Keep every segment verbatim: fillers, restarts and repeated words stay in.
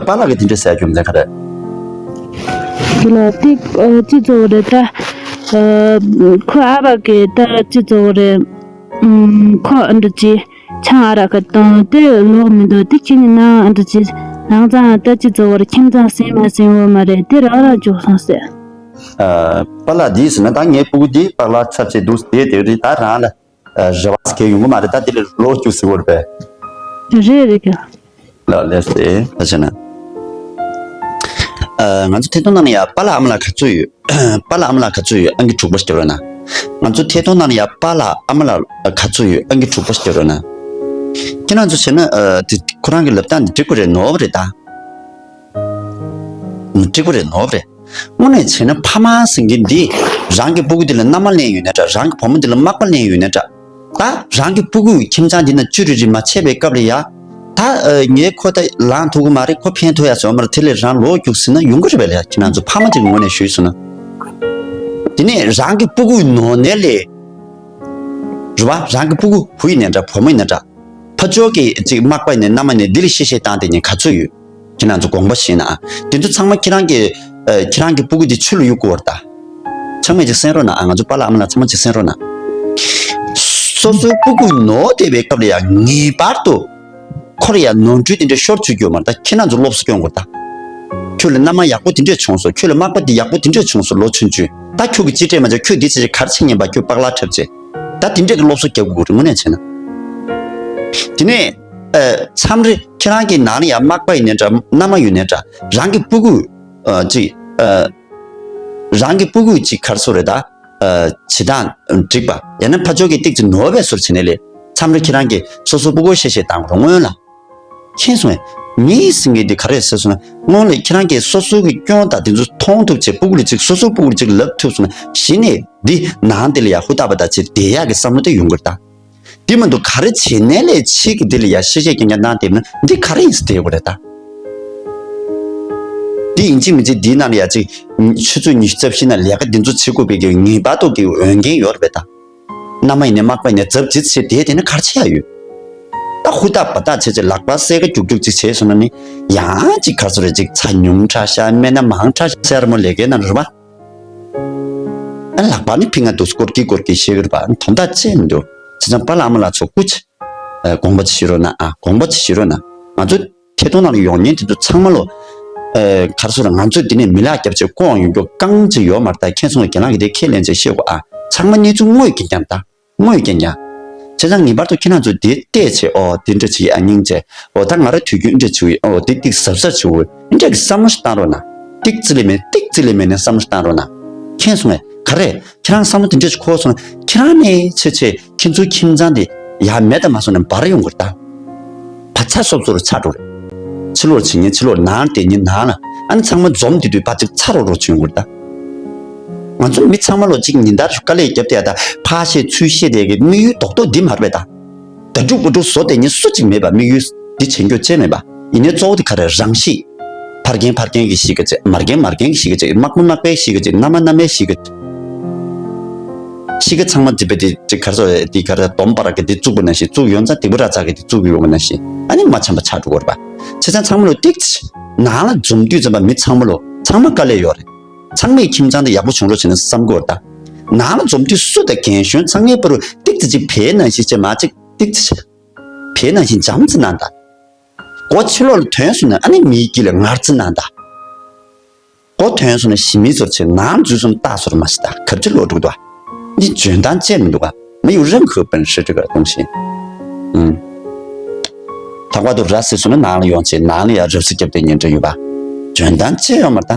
པཱ་ལགས་ཀྱིས་དེ་འདྲ་ཟེར་རྒྱུ་མཚན་ག་རེ། དེ་ལ་དེ་ཨ་ཅི་ཚོ་རེད་ད། ཨ་ཁོ་ཨ་ཕ་གི་ད་ཅི་ཚོ་རེད། ཨུམ་ཁོ་ཨ་འདྲ་ཅི་ཆང་ཨ་རག་ག་བཏང་དེ་ལོག་མི་འདུག་དེ་ཁྱེད་ནི་ནང་ཨ་འདྲ་ཅི་རང་ཚང་ད་ཅི་ཚོ་རེད། ཁྱིམ་ཚང་ཟིན་མ་ཟིན་འོ་མ་རེད། དེ་རག་རག་འཇོག་སོང་ཟེར། ཨ་པཱ་ལགས་འདི་ཟེར་ན་ད་ངའི་སྤུ་གུ་འདི་པཱ་ལགས་ཚབ་བྱེད་འདུག་དེ་དེ་རེད། ད་རང་ལ་རེ་བ་སྐྱེ་ཡོང་གི་མ་རེད། ད་དེ་ལས་ལོག་རྒྱུགས་ཟེར་བ་རེད་པས། རེད་རེད་ཀྱང་། ལགས་ལགས་སེ་ད་བྱས་ན། ཨ་ང་ཚོ་ཐད་གཏོང་ནང་ལ་ཡ་པཱ་ལགས་ཨ་མ་ལགས་ག་ཚོད་ཡོད། པཱ་ལགས་ཨ་མ་ལགས་ག་ཚོད་ཡོད། ཨང་ཀི་དྲུག་པ་ཞིག་རྒྱབ་རོགས་གནང་། ང་ཚོ་ཐད་གཏོང་ནང་ལ་ཡ་པཱ་ལགས་ཨ་མ་ལགས་ག་ཚོད་ཡོད། ཨང་ཀི་དྲུག་པ་ཞིག་རྒྱབ་རོགས་གནང་། ཁྱེད་རང་ཚོ་བྱས་ན་ཨ་དེ་ཁོ་རང་གི་ལབ་སྟངས་འདི་འགྲིག་པ་རེད། ནོར་བ་རེད་ད། འགྲིག་པ་རེད། ནོར་བ་རེད། དངོས་གནས་བྱས་ན་ཕ་མ་ཟེར་མཁན་འདི་རང་གི་སྤུ་གུ་འདི་ལ་མནའ་མ་ལེན་ཡོད་ནའི་འདྲ། རང་གི་བུ་མོ་འདི་ལ་མག་པ་ལེན་ཡོད་ནའི་འདྲ། ད་རང་གི་སྤུ་གུ་ཁྱིམ་ཚང་འདི་ན་ཅུ་རི་རི་མ་ཆད་པའི་སྐབས་ལ་ཡ། ད་ཨ་ངས་ཁོ་ད་ལངས་ཐུབ་ཀྱི་མ་རེད། ཁོ་ཕན་ཐོགས་ཡ་ཟེར་བ་མ་རེད། དེ་ལས་རང་ལོག་རྒྱུགས་ཟེར་ན་ཡོང་གི་རེད་པས་ལ། ཁྱེད་རང་ཚོ་ཕ་མ་ཅིག་གི་ངོས་ནས་ཞུས་སོང་ན། དེ་ནས་རང་གི་སྤུ་གུའི་ནོར་ནས་ལས། རེད་བ། རང་གི་སྤུ་གུ་བུ་ཡིན་ནའི་འདྲ། བུ་མོ་ཡིན་ནའི་འདྲ། ཕ་ཇོ་གི་ཅིག་མག་པ་ཡིན་ནའི་མནའ་མ་ཡིན་ནའི་འདི་ལ་གཤེ་གཤེ་བཏང་དེ་ཉིན་ག་ཚོད་ཡོད། ཁྱེད་རང་ཚོ་དགོངས་པ་བཞེས་ན་ཨ། དེ་ཚོ་ཚང་མ་ཁྱེད་རང་གི་ཨ་ཁྱེད་རང་གི་སྤུ་གུ་དེ་ཆུ་ལ་གཡུག་དགོས་པ་རེད་ད། ཚང་མས་ཅིག་གསན་རོགས་གནང་ཨ། ང་ཚོ་པཱ་ལགས་ཨ་མ་ལགས་ཚང་མ་ཅིག་གསན་རོགས་གནང་། སོ་སོའི་སྤུ་གུ་ནོར་བསྡད་པའི་སྐབས་ལ་ཡང་ངེས་པར་དུ་ཁོ་ལ་ཡང་ནོར་འཁྲུལ་དེ་འདྲ་ཤོར་བཅུག་རྒྱུ་མ་རེད་ད། ཁྱེད་རང་ཚོ་སློབ་གསོ་སྐྱོན་དགོས་ད། ཁྱོད་ལ་མནའ་མ་ཡག་པོ་དེ་འདྲས་བྱུང་སོང་། ཁྱོད་ལ་མག་པ་དེ་ཡག་པོ་དེ་འདྲས་བྱུང་སོང་། ལོ་ཆུང་ཆུང་ད་ཁྱོད་ཀྱི་ཅི་སྤྲད་མ་བྱས། ཁྱོད་འདི་བྱས་བྱས་ག་རེ་བྱེད་ཉན་པ། ཁྱོད་པཱ་ལགས་འཁྲབ་བྱས་ད་དེ་འདྲས་ཀྱི་སློབ་གསོ་རྒྱག་དགོས་རེད། དངོས་གནས་བྱས་ན། དེ་ནས་ཨ་མཚམས་རེ་ཁྱེད་རང་གི་ནང་ལ་ཡང་མག་པ་ཡིན་ནའི་འདྲ། མནའ་མ་ཡིན་ནའི་འདྲ། རང་གི་སྤུ་གུ་ཨ་ཅིག་ཨ་རང་གི་སྤུ་གུ་ཅིག་ག་རེ་ཟེར་དགོས་རེད་ད། ཨ་བྱེད་སྟངས་འགྲིག་པ་ཡང་ན་ཕ་ཇོ་གི་ཏིག་ཙི་ནོར་བའི་བཟོ་འདྲ་བྱས་ནའི་ལས། མཚམས་རེ་ཁྱེད་རང་གིས་སོ་སོ་སྤུ་གུར་གཤེ་གཤེ་བཏང་དགོས་རེད། སྔོན་ལ། མཁྱེན་སོང་ངས། མི་ཟེར་མཁན་འདི་ག་རེ་རེད་ཟེར་སོང་ན། སྔོན་ལ་ཁྱེད་རང་གིས་སོ་སོ་གི་སྐྱོན་དང་དེ་ཚོ་མཐོང་ཐུབ་བྱས། སྤུ་གུ་ལ་ཅིག་སོ་སོའི་སྤུ་གུ་ལ་ཅིག་ལབ་ཐུབ་སོང་ན། གཞི་ནས་འདི་ནང་དེ་ལ་ཡ་ཧུར་ཐག་པ་ད་བྱས་བསྡད་ཡག་གི་བསམ་བློ་དེ་ཡོང་གི་རེད་ད། དེ་མ་གཏོགས་ག་རེ་བྱས་ནའི་ལས་ཕྱི་གི་དེ་ལ་ཡ་གཤེ་གཤེ་རྐྱང་རྐྱང་བཏང་བསྡད་ན་འདི་ག་རེ་ཡིན་ཟེར་བསྡད་དགོས་རེད་ད། འདི་ཡིན་གཅིག་མིན་གཅིག་འདིའི་ནང་ལ་ཡ་ཅིག་ཆུ་ཚོད་ཉི་ཤུ་རྩ་བཞི་ནང་ལས་ཀ་འདི་ཚོ་བྱེད་དགོས་པའི་གི་ངེས་པར་དུ་གི་འོས་འགན་ཡོད་རེད་པས་ད། མནའ་མ་ཡིན་ནའི་མག་པ་ཡིན་ནའི་རྫབ་ཅིག་བྱས་བསྡད་དེ་ནི་ག་རེ་བྱེད་ཡ་ཡོད། ད་ཧུར་ཐག་འབད་ཐག་བྱས་བྱས་ལག་པ་སེར་ཁ་རྒྱུག་རྒྱུག་ཅིག་བྱས་སོང་ན་ནི་ཡང་ཅིག་ག་རེ་ཟེར་རེད། ཅིག་ཚ་ཉུང་དྲགས་ཤག་སྨན་སྣ་མང་དྲགས་ཤག་སེར་མོ་ལས་ཀའི་ནང་རེད་པ། ཨ་ལག་པ་ནི་ཕིང་ང་འདུག་སྐོར་གྱིས་སྐོར་གྱིས་བཤད་གི་རེད་པ། དོན་དག་ཅི་མི་འདུག་བྱས་ཙང་པཱ་ལགས་ཨ་མ་ལགས་ཚོ་སྐུ་མཁྱེན། ཨ་དགོངས་པ་ཅིག་བཞེས་རོགས་གནང་ཨ། དགོངས་པ་ཅིག་བཞེས་རོགས་གནང་། ང་ཚོ་ཐད་གཏོང་ནང་ལ་ཡོང་མཁན་དེ་ཚོ་ཚང་མ་ལོ། ཨེ་ག་རེ་ཟེར་ར། ང་ཚོས་འདི་ནས་མི་ལག་རྒྱབ་བྱས་བསྐོར་ཡོང་རྒྱུ་རྐང་གཅིག་ཡོད་མ་རེད་ད། མཁྱེན་སོང་ངས། ཁྱེད་རང་གིས་དེ་ཁས་ལེན་བྱས་བཤད་དགོས་ཨ། ཚང་མ་གནས་ཚུལ་དངོས་རྐྱང་རྐྱང་ད། དངོས་རྐྱང་རྐྱང་། བྱས་ཙང་ངེས་པར་དུ་ཁྱེད་རང་ཚོས་དེ་བལྟས་བྱས། ཨོ་དེ་འདྲ་བྱེད་ཡ་སྙིང་རྗེ། ཨོ་ད་ང་རང་དུས་རྒྱུན་འདྲ་བྱེད་ཀྱི་ཡོད། ཨོ་དེ་ཏིག་གཟབ་གཟབ་བྱེད་དགོས། འདི་འདྲ་གི་བསམ་བློ་ཞིག་བཏང་རོགས་གནང་། ཏིག་ཙི་ལས་མེད། ཏིག་ཙི་ལས་མེད་ནས་བསམ་བློ་ཞིག་བཏང་རོགས་གནང་། མཁྱེན་སོང་ངས། ག་རེ། ཁྱེད་རང་བསམ་བློ་དེ་འདྲ་ཞིག་འཁོར་སོང་ན། ཁྱེད་རང་ནས་བྱས་བྱས་ཁྱེད་ཚོའི་ཁྱིམ་ཚང་དེ་ཡར་མེད་དུ་མ་སོང་ནས་འབར་ཡོང་གི་རེད་ད། བ་ཚ་སོབ་སོབ་རུ་ཚ་འགྲོ་རེད། ཕྱི་ལོགས་བྱེད་མཁན་ཕྱི་ལོགས། ནང་བསྡད་མཁན་ནང་ལ། ཨ་ནི་ཚང་མ་འཛོམས་དེ་དུས་བ་ཅིག་ཚ་རོག་རོག་བྱེད་ཡོང་གི་རེད་ད། ང་ཚོ་མི་ཚང་མ་ལོ་གཅིག་ཉིན་ལྟར་དཀའ་ལས་བརྒྱབ་བསྡད་ཡ་ད། ཕར་བཤད་ཚུར་བཤད་བསྡད་ཀྱི་དམིགས་ཡུལ་རྡོག་རྡོག་འདི་མ་རེད་པས་ད། ད་ཕྲུག་བུ་ཕྲུག་བཟོ་བསྡད་མཁན་སུ་གཅིག་མེད་པ། དམིགས་ཡུལ་འདི་བྱེད་རྒྱུ་ཅི་མེད་པ། ཡིན་ནའི་གཙོ་བོ་དེ་ག་རེ། རང་གཤིས། ཕ་རྒན་ཕ་རྒན་གྱི་གཤིས་ཀ་གཅིག་མ་རྒན་མ་རྒན་གྱི་གཤིས་ཀ་གཅིག་མག་མ་མག་པའི་གཤིས་ཀ་གཅིག་མནའ་མ་མནའ་མའི་གཤིས་ཀ་གཅིག་གཤིས་ཀ་ཚང་མ་འདི་པའི་དེ་ག་རེ་ཟེར། དེ་ག་རེ། སྡོམ་པ་ར་གི་དེ་བཙུགས་པ་ནང་བཞིན། བཙུགས་ཡོད་ཙང་སྡིག་པ་ར་ཙག་གི་དེ་བཙུགས་ཡོད་པ་ནང་བཞིན། ཨ་ནི་མ་འཆམ་པ་ཆགས་འགྲོ་གི་རེད་པ། བྱས་ཙང་ཚང་མ་ལོ་ཏིག་ཙི་ནང་ལ་འཛོམས་དུས་ཙམ་པ་མི་ཚང་མ་ལོ་ཚང་མ་དཀའ་ལས་ཡོད་རེད། ཚང་མས་ཁྱིམ་ཚང་དེ་ཡག་པོ་བྱུང་རོགས་བྱས་ན་བསམ་གི་ཡོད་རེད་ད། ནང་ལ་འཛོམས་དུས་སུ་དང་རྒན་གཞོན་ཚང་མའི་བར་དུ་ཏིག་ཙི་ཅིག་བལ་ནང་བཞིན་བྱས། མ་ཅིག་ཏིག་ཙི་བལ་ནང་བཞིན་འཇམ་ཙི་གནང་ད། སྒོ་ཕྱི་ལོགས་ལ་ཐོན་སོང་ན་ཨ་ནི་མིའི་དཀྱིལ་ལ་ངར་ཙི་གནང་ད། སྒོ་ཐོན་སོང་ན་ཞི་མི་ཚོར་བྱེད། ནང་འཛུལ་སོང་ན་སྟག་ཚོར་མ་ཤི་ད། གབ་ཅི་ལོག་འགྲོ་གི་འདུག་ཨ། འདི་འཇོན་ཐང་ཅི་མི་འདུག་ཨ། 没有任何本事这个东西。嗯。ལྷག་པར་དུ་ར་བཟི་སོང་ན་ནང་ལ་ཡོང་བྱས། ནང་ལ་ཡ་ར་བཟི་རྒྱབ་བསྡད་ཉན་འདྲ་ཡོད་པ། འཇོན་ཐང་ཅི་ཡོད་མ་རེད་ད།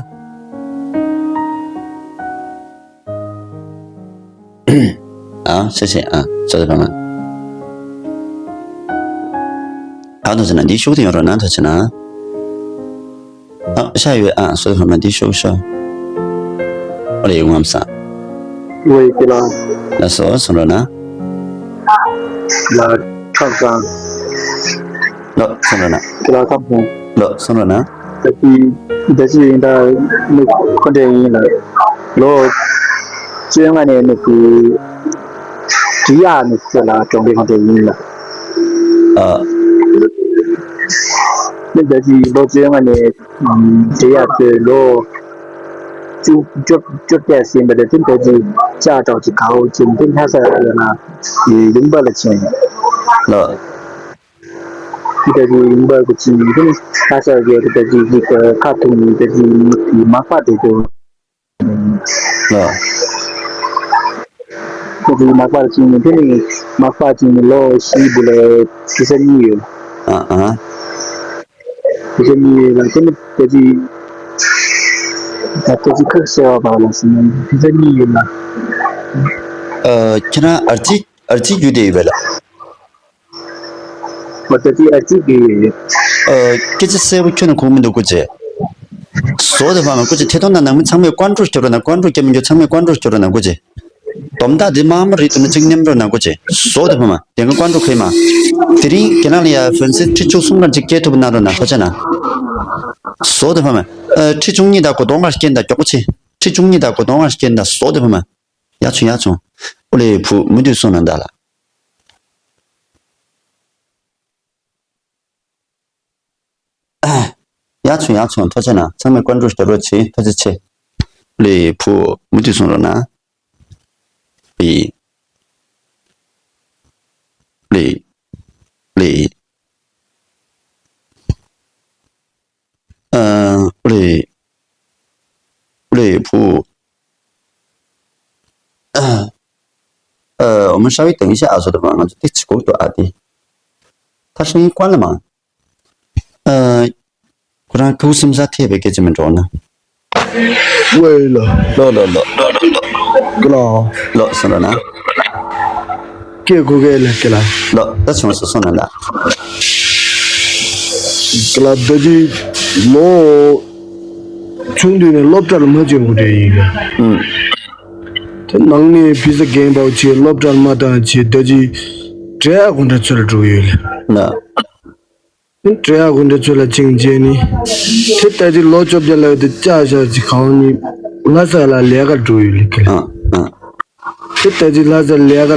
ཨ་ཤེས་ཤེས། ཨ་ཚོད་ལྟ་བ་མ། ཨ་ཐུགས་རྗེ་གནང་། འདི་ཤུགས་དེ་ཡོང་རོགས་གནང་། ཐུགས་རྗེ་གནང་། ཨ་ཤ་ཡོད། ཨ་ཚོད་ལྟ་བ་མ། འདི་ཤུགས་ཤོག་ཨོ་ལེ་ཡོང་ངམ་ས། ཝེ་ཀི་ལ། ལགས་སོ། གསུང་རོགས་གནང་། ལ་ཁག་ཙང་། ལོ་གསུང་རོགས་གནང་། ཀི་ལ་ཁག་ཙང་། ལོ་གསུང་རོགས་གནང་། ད་ཅི་ད་ཅི་ཡིན་ད། ནི་ཁོ་འདྲ་ཡིན་ལ། ལོ་བཅོ་ལྔ་ནས་ནི་ཁོ་དྲི་ཡག་ནི་ཁོ་ལ་གྲོང་པའི་ཁོ་འདྲ་ཡིན་ལ། ཨ། ནི་ད་ཅི་ལོ་བཅོ་ལྔ་ནས་འབྲི་ཡག་ཚོས་ལོ་བཅུ་བཅོ་བཅོ་བརྒྱད་ཟིན་པ་དེ་ཚོ་ད་ཅི་ལྕགས་སྒྲོག་ཅིག་གའོ་ཅིག་འདི་ལྷ་ས་ཡོད་ན་ཡུམ་པ་ལ་ཕྱིན། ལགས། ད་ཅི་ཡུམ་པ་གི་ཕྱིན་འདི་ནི་ལྷ་ས་ཡོད་ད་ཅི་ཅིག་ཁ་ཐུག་ནས་ད་ཅི་མག་པ་དེ་ཚོ། ལགས། ཁོ་ཚོའི་མག་པར་བྱིན་ནས་དེ་ནི་མག་པར་བྱིན་ནས་ལོ་བཞི་འདི་ལ་ཕྱི་ས་གཉིས་ཡོད། ཨ་ཨ། ཕྱི་ས་གཉིས་ཡོད་ལ་དེ་ནི་ད་ཅི་ད་ད་ཅི་ཁག་ཤེས་བ་བག་ལ་ཟིན་ན་ཕྱི་ས་གཉིས་ཡོད་ལ། ཨ། ཁྱེད་རང་ཨར་ཅི་ཨར་ཅི་རྒྱུད་དེ་ཡོད་པས་ལ། ཨོ་ད་ཅི་ཨ་ཅི་གི། ཨ། སྐད་ཆ་གསལ་པོ་ཁྱོན་ནས་གོ་མི་འདུག་སྐུ་མཁྱེན། བཟོ་དེ་ཕ་མ་སྐུ་མཁྱེན་ཐད་གཏོང་ནང་ནང་མི་ཚང་མས་ཀོན་ཀྲོལ་སྐྱོར་རོགས་གནང་། ཀོན་ཀྲོལ་སྐྱོར་མི་འགྱུར་ཚང་མས་ཀོན་ཀྲོལ་སྐྱོར་རོགས་གནང་སྐུ་མཁྱེན། སྡོམ་རྟགས་དེ་དམར་མོ་རེད་འདུག་ན་གཅིག་མནན་རོགས་གནང་སྐུ་མཁྱེན། བཟོ་དེ་ཕ་མ་དེ་སྔ་ཀོན་ཀྲོལ་ཁེལ་མ། དེ་རིང་ཁྱེད་རང་ལ་ཡ་ཕོན་སེ་ཁྲི་བཅུ་གསུམ་ཀ་གཅིག་སྐྱེལ་ཐུབ་གནང་རོགས་གནང་ཐུགས་རྗེ་གནང་། བཟོ་དེ་ཕ་མ། ཨ། ཁྲི་བཅུ་གཉིས་དང་གོ་གཏོང་ཀ་སྐྱེལ་ད་མགྱོགས་པོ་ཆེ། ཁྲི་བཅུ་གཉིས་དང་གོ་གཏོང་ཀ་སྐྱེལ་ད་བཟོ་དེ་ཕ་མ། ཡག་བྱུང་ཡག་བྱུང་། ཨོ་ལེ་བུ་མུ་མཐུད་སོང་ན་ད་ལ། ཡག་བྱུང་ཡག་བྱུང་། ཐུགས་རྗེ་གནང་། ཚང་མས་ཀོན་ཀྲོལ་རྒྱབ་རོགས་བྱེད། ཐུགས་རྗེ་ཆེ། ལེ་བུ་མུ་མཐུད་སོང་རོགས་གནང་། ལེ་ལེ་ལེ། ཨ། ཨོ་ལེ་ཨོ་ལེ་བུ། ཨ། ཨ། འོ་མ་ཧྲ་བའི་དེང་ཤ་ཨ་སོ་དེ་མ་ང་ཚོ་ཏིག་ཅིག་གོ་ཏོ་ཨ་དེ། ཐ་ཤིང་ཀོན་ལ་མ། ཨ། ཁོ་རང་ཁུ་སིམ་ས་ཐེ་བའི་སྐད་ཆ་མི་འགྲོ་ན། ཝེ་ལོ། ལོ་ལོ་ལོ། ཀི་ལོ། ལོ་སོང་ལ་ན། ཀེ་གོ་གེ་ལ་ཀེ་ལ། ལོ་ད་བྱུང་སོ་སོང་ན་ལ། ཀི་ལ་ད་ཅི་ལོ་ཆུང་དུས་ནས་སློབ་གྲྭར་མ་བྱོན་གོ་དེ་ཡིན་ལ། ཨུམ། དེ་ནང་ནས་ཕི་ས་རྒན་པའོ་ཆེ་སློབ་གྲྭར་མ་བཏང་ཆེ་ད་ཅི་འབྲས་ཡག་གོ་འདྲ་ཚོད་ལ་འགྲོ་ཡོད་ལ། ལ། འབྲས་ཡག་གོ་འདྲ་ཚོད་ལ་ཕྱིན་རྗེས་ནི། དེ་ད་ཅི་ལོ་བཅོ་བརྒྱད་ལ་དེ་ལྕགས་ཤར་གྱི་གང་ནི་ལྷ་ས་ལ་ལས་ཀ་འགྲོ་ཡོད་ལ་ཀི་ལ། ཨ་ཨ། དེ་ད་ཅི་ལྷ་སར་ལས་ཀ་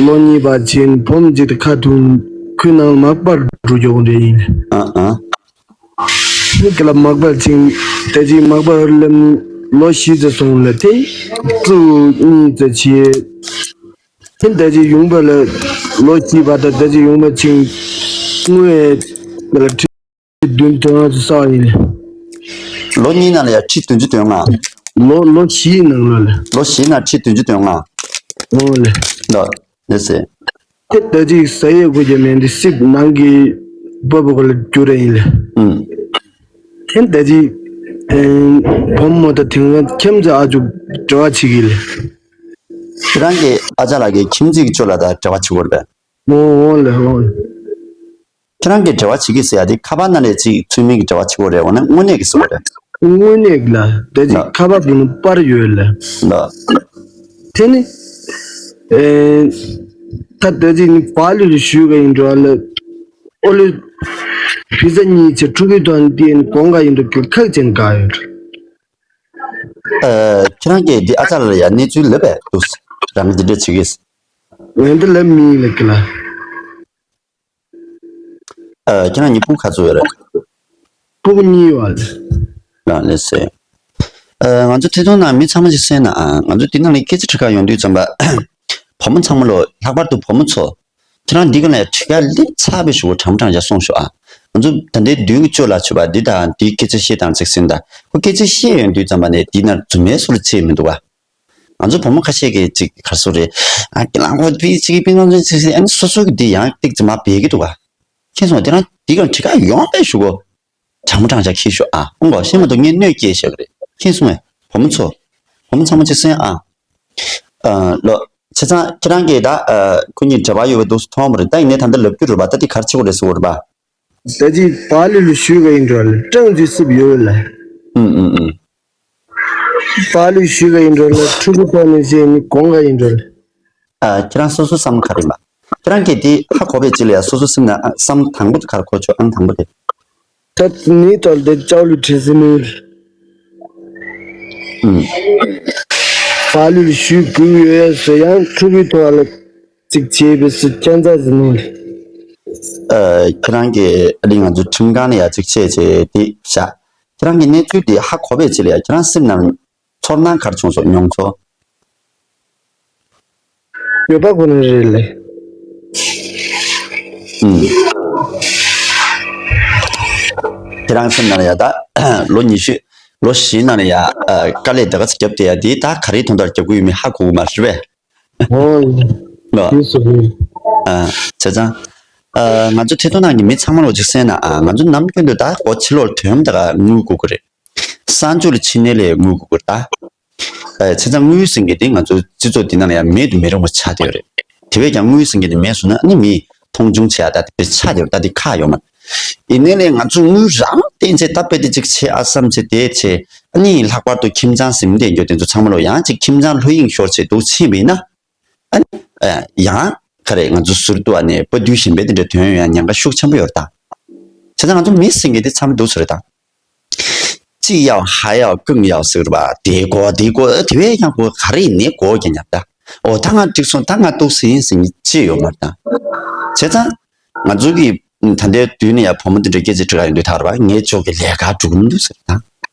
ལོ་གཉིས་པ་བྱས་ནས་བུ་མོ་གཅིག་དང་ཁ་ཐུག་ཁུལ་ནང་མག་པར་འགྲོ་རྒྱུ་རེད་ཡིན། ཨ་ཨ། ཁྱེད་ཀྱི་ལ་མག་པར་ཕྱིན། ད་ཅི་མག་པར་སླེབས་ནས་ལོ་བཞི་ཙམ་སོང་ལ་དེ་བཅུ་གཉིས་ཙམ་བྱས། དེ་ད་ཅི་ཡུམ་པ་ལ་ལོ་བཞི་བར་དུ་ད་ཅི་ཡུམ་པ་ཕྱིན་དངུལ་ལ་ཁྲི་བདུན་དོན་ལྔ་ཙམ་བསགས་ཡིན། ལོ་གཉིས་ནང་ལ་ཡ་ཁྲི་བདུན་ཅུ་དོན་ལྔ། ལོ་ལོ་བཞིའི་ནང་ལོ་ལ། ལོ་བཞིའི་ནང་ཁྲི་བདུན་ཅུ་དོན་ལྔ། འོ་ལེ། ལོ། ལེ་སེ། དེ་ད་ཅིག་ཟ་ཡས་དགོས་ཀྱི་མེད་འདི་སྲིབ་ནང་གི་སྤོ་བོ་ག་ལ་རྒྱུ་རེ་ཡིན་ལེ། ཨུམ། དེ་ད་ཅིག་བུ་མོ་ད་དེང་སང་ཁྱིམ་ཚང་ཨ་ཅུ་འབྲེལ་བ་བྱེད་ཀྱི་ལེ། ཁྱེད་རང་གི་ཨ་ཅག་ལགས་ཀྱི་ཁྱིམ་མཚེས་ཀྱི་ཅོ་ལགས་དང་འབྲེལ་བ་བྱེད་དགོས་རེད། འོ་འོ་ལེ་འོ། ཁྱེད་རང་གིས་འབྲེལ་བ་བྱེད་ཀྱི་ཟེར་ཡ་དེ་ཁ་པར་ནང་ལས་ཅིག་ཚུལ་མིན་གྱི་འབྲེལ་བ་བྱེད་དགོས་རེད། འོ་ན་དངོས་གནས་ཀྱི་ཟེར་བ་རེད། དངོས་གནས་ལ་ད་ཅིག་ལ། ཁ་པར་དེ་ནི་པར་ཡོད་ལ། ལ། དེ་ནི། ཨེ། ད་ད་ཅིག་ནི་བ་ལུ་ལུ་ཞུས་ག་ཡིན་འགྲོ་ལ། ཨོ་ལུ། བི་ཟ་གཉིས་ཆེ་ཕྲུ་གུའི་ཐོག་ནས་དེ་ནི་གོང་ག་ཡིན་འགྲོ་གི་ཁག་ཅན་ག་ཡོད། ཨེ། ཁྱེད་རང་གིས་འདི་ཨ་ཅག་ལ་ཡ་གནས་ཚུལ་ལབ་པས་འདུག་རང་གིས་འདི་འདྲ་བྱེད་ཀྱི། ངས་འདི་ལབ་མིན་ལ་གི་ལ། ཨ། ཁྱེད་རང་གཉིས་ཕྲུ་གུ་ག་ཚོད་ཡོད་རེད། ཕྲུ་གུ་གཉིས་ཡོད་རེད། ལགས་ལགས་སེ། ཨ། ང་ཚོ་ཐད་གཏོང་ནང་མི་ཚང་མ་ཞིག་གསན་ན་ཨ། ང་ཚོ་འདི་ནང་ལ་སྐད་ཆ་དྲི་ག་ཡོང་དུས་ཙམ་པ། བུ་མོ་ཚང་མ་ལོ་ལྷག་པར་དུ་བུ་མོ་ཚོ། ཁྱེད་རང་འདི་ག་ལ་དྲི་ག་སླེབས་ཚར་བའི་གཞུག་གུ་དྲང་མོ་དྲང་བཞག་གསུངས་ཤོག་ཨ། ང་ཚོ་ད་ལྟའི་མདུན་གྱི་ཅོ་ལགས་ཆུ་པ་འདི་དང་འདིའི་སྐད་ཆ་བཤད་སྟངས་ཅིག་གསན་ད། ཁོ་སྐད་ཆ་བཤད་ཡོང་དུས་ཙམ་པ་ནས་འདི་ན་རྫུན་མའི་སུ་ལ་ཆེ་མི་འདུག་ག་ང་ཚོ་བུ་མོ་ཁ་ཤས་ཀྱིས་ཅིག་ག་རེ་ཟེར་རེད། ཨ་ཁྱེད་རང་ཁོ་ཕི་ཅིག་པི་ནང་ཚོ་ཅིག་ཟེར། ཨ་ནི་སོ་སོ་གི་འདི་ཡང་ཏིག་ཙམ་མ་བེད་ཀྱི་འདུག་ག་མཁྱེན་སོང་། དེ་རང་འདི་ག་དྲི་ག་ཡོང་པའི་གཞུག་གུ་དྲང་མོ་དྲང་བཞག་གི་ཤོག་ཨ། ཨོང་གོ་ཤེས་མ་གཏོགས་ངས་གནོད་སྐྱེལ་བཞག་གི་རེད། མཁྱེན་སོང་ངས། བུ་མོ་ཚོ། བུ་མོ་ཚང་མ་ཅིག་གསན་ཨ། ཨ་ལོ། བྱས་ཙང་ཁྱེད་རང་གིས་ད་ཨ་ཁོ་གཉིས་འབྲེལ་བ་ཡོད་པ་འདུག་སེ་མཐོང་བ་རེད། ད་ཡིན་ནའི་ད་ལྟ་ལབ་རྒྱུ་རེད་པ། ད་འདི་ག་རེ་བྱེད་དགོས་རེད་ཟེར་བ་རེད་པ། ད་ཅི་བ་ལི་ལུ་ཞུས་ག་ཡིན་འགྲོ་ལ་ཀྲང་ཅི་སིབ་ཡོད་ལ། ཨུམ་ཨུམ་ཨུམ། བ་ལི་ཞུས་ག་ཡིན་འགྲོ་ལ་ཕྲུ་གུ་ཐོག་ནས་བཤད་ནི་གོང་ག་ཡིན་འགྲོ་ལ། ཨ། ཁྱེད་རང་སོ་སོ་བསམ་ག་རེ་ཡིན་པ། ཁྱེད་རང་གིས་དེ་ཧ་གོ་བའི་ཅི་ལ་ཡ་སོ་སོ་སེམས་ན་ཨ་བསམ་དང་པོ་དེ་ག་རེ་གོ་ཆོག་ཨང་དང་པོ་དེ། ད་ནི་ཏོལ་དེ་ཅའོ་ལུ་ཁྲི་སི་ནུལ། ཨུམ། བ་ལི་ལུ་ཞུས་གུ་ཡོད་ཟེར་ཡང་ཕྲུ་གུའི་ཐོག་ལ་ཅིག་བྱས་པའི་སུ་ཁྱད་མཚར་ཟིན་ནུལ། ཨ། ཁྱེད་རང་གིས་ཨ་ནི་ང་ཚོ་ཁྲིམས་ཁང་ལ་ཡ་གཅིག་བྱས་བྱས་དེ་བཞག་ཁྱེད་རང་གི་གནས་ཚུལ་དེ་ཧ་གོ་བའི་ཆེད་ལ་ཡ་ཁྱེད་རང་སེམས་ནང་ཚོར་སྣང་ག་རེ་བྱུང་སོང་། མྱོང་ཚོར། ཡོད་པ་ཁོ་ན་རེད་ལེ། ཨུམ། ཁྱེད་རང་སེམས་ནང་ལ་ཡ་ད་ལོ་ཉི་ཤུ་ལོ་བཞིའི་ནང་ལ་ཡ་ཨ། དཀའ་ལས་ད་ག་ཚོད་བརྒྱབ་བསྡད་ཡ་དེ་ད་ག་རེའི་དོན་དག་བརྒྱབ་ཀྱི་ཡོད་མེད་ཧ་གོ་གི་མ་རེད་པས། ཨོ། ལོ། དེ་སོ་རེད། ཨ། བྱས་ཙང་ཨ། ང་ཚོ་ཐད་གཏོང་ནང་གི་མི་ཚང་མ་ལོ་གཅིག་གསན་ན་ཨ། ང་ཚོ་ནམ་རྒྱུན་དུ་ད་སྒོ་ཕྱི་ལོགས་ལ་ཐོན་ད་ག་དངུལ་དགོས་ཀྱི་རེད། གསར་འཇུག་ལ་ཕྱིན་ནས་ལས་དངུལ་དགོས་ཀྱི་རེད་ད། ཨ། བྱས་ཙང་དངུལ་ཟེར་མཁན་དེ་ང་ཚོ་སྤྱི་ཚོགས་འདི་ནང་ལ་ཡང་མེད་དུ་མི་རུང་བ་ཆགས་བསྡད་ཡོད་རེད། དེ་བས་ཀྱང་དངུལ་ཟེར་མཁན་དེ་མེད་སོང་ན་ཨ་ནི་མིས་མཐོང་ཆུང་བྱེད་ཡ་ད་དེ་ཆགས་བསྡད་ཡོད་རེད། ད་དེ་ཁག་ཡོད་མ་རེད། ཡིན་ནའི་ལས་ང་ཚོ་དངུལ་རང་བསྟན་ཚེ་ད་དཔེ་དེ་ཅིག་བྱེད་ཨ་བསམ་ཚེ་དེ་བྱེད། ཨ་ནི་ལྷག་པར་དུ་ཁྱིམ་ཚང་ཟིན་བསྡད་རྒྱུ་དེ་ཚོ་ཚང་མ་ལོ་ཡང་ཅིག་ཁྱིམ་ཚང་ལྷོད་གཡེང་ཤོར་བྱེད་འདུག་ཕྱིན་པ་ཡིན་ན། ཨ་ནི་ཡང་ག་རེ་ང་ཚོ་ཟུར་དུ་ཨ་ནི་དཔའ་རྟུལ་གཞན་པའི་དེ་འདྲ་ཐོན་ཡོང་ཉེན་ཁ་ཤུགས་ཆེན་པོ་ཡོད་རེད་ད། བྱས་ཙང་ང་ཚོ་མི་ཟེར་མཁན་དེ་ཚང་མ་འདུག་ཟེར་རེད་ད། ཅི་ཡག་ཧ་ཡག་ཀུན་ཡག་ཟེར་བ་དེ་གོ་དེ་གོ་དེ་བས་ཀྱང་གོ་ག་རེ་ནས་གོ་རྒྱ་ཉག་ད། ཨོ་ད་ང་འགྲིག་སོང་ད་ང་ཏོག་ཙམ་ཡིན་ཟེར་མཁན་ཅི་ཡོད་མ་རེད་ད། བྱས་ཙང་ང་ཚོ་གི་ད་ལྟའི་དུས་ནས་ཡ་བུ་མོ་དེ་འདྲ་སྐད་ཆ་དྲི་ག་ཡོང་དུས་ཐག་རེད་བ། ངའི་ཕྱོགས་ཀྱི་ལས་ཀ་འགྲུབ་མི་འདུག་ཟེར་ད།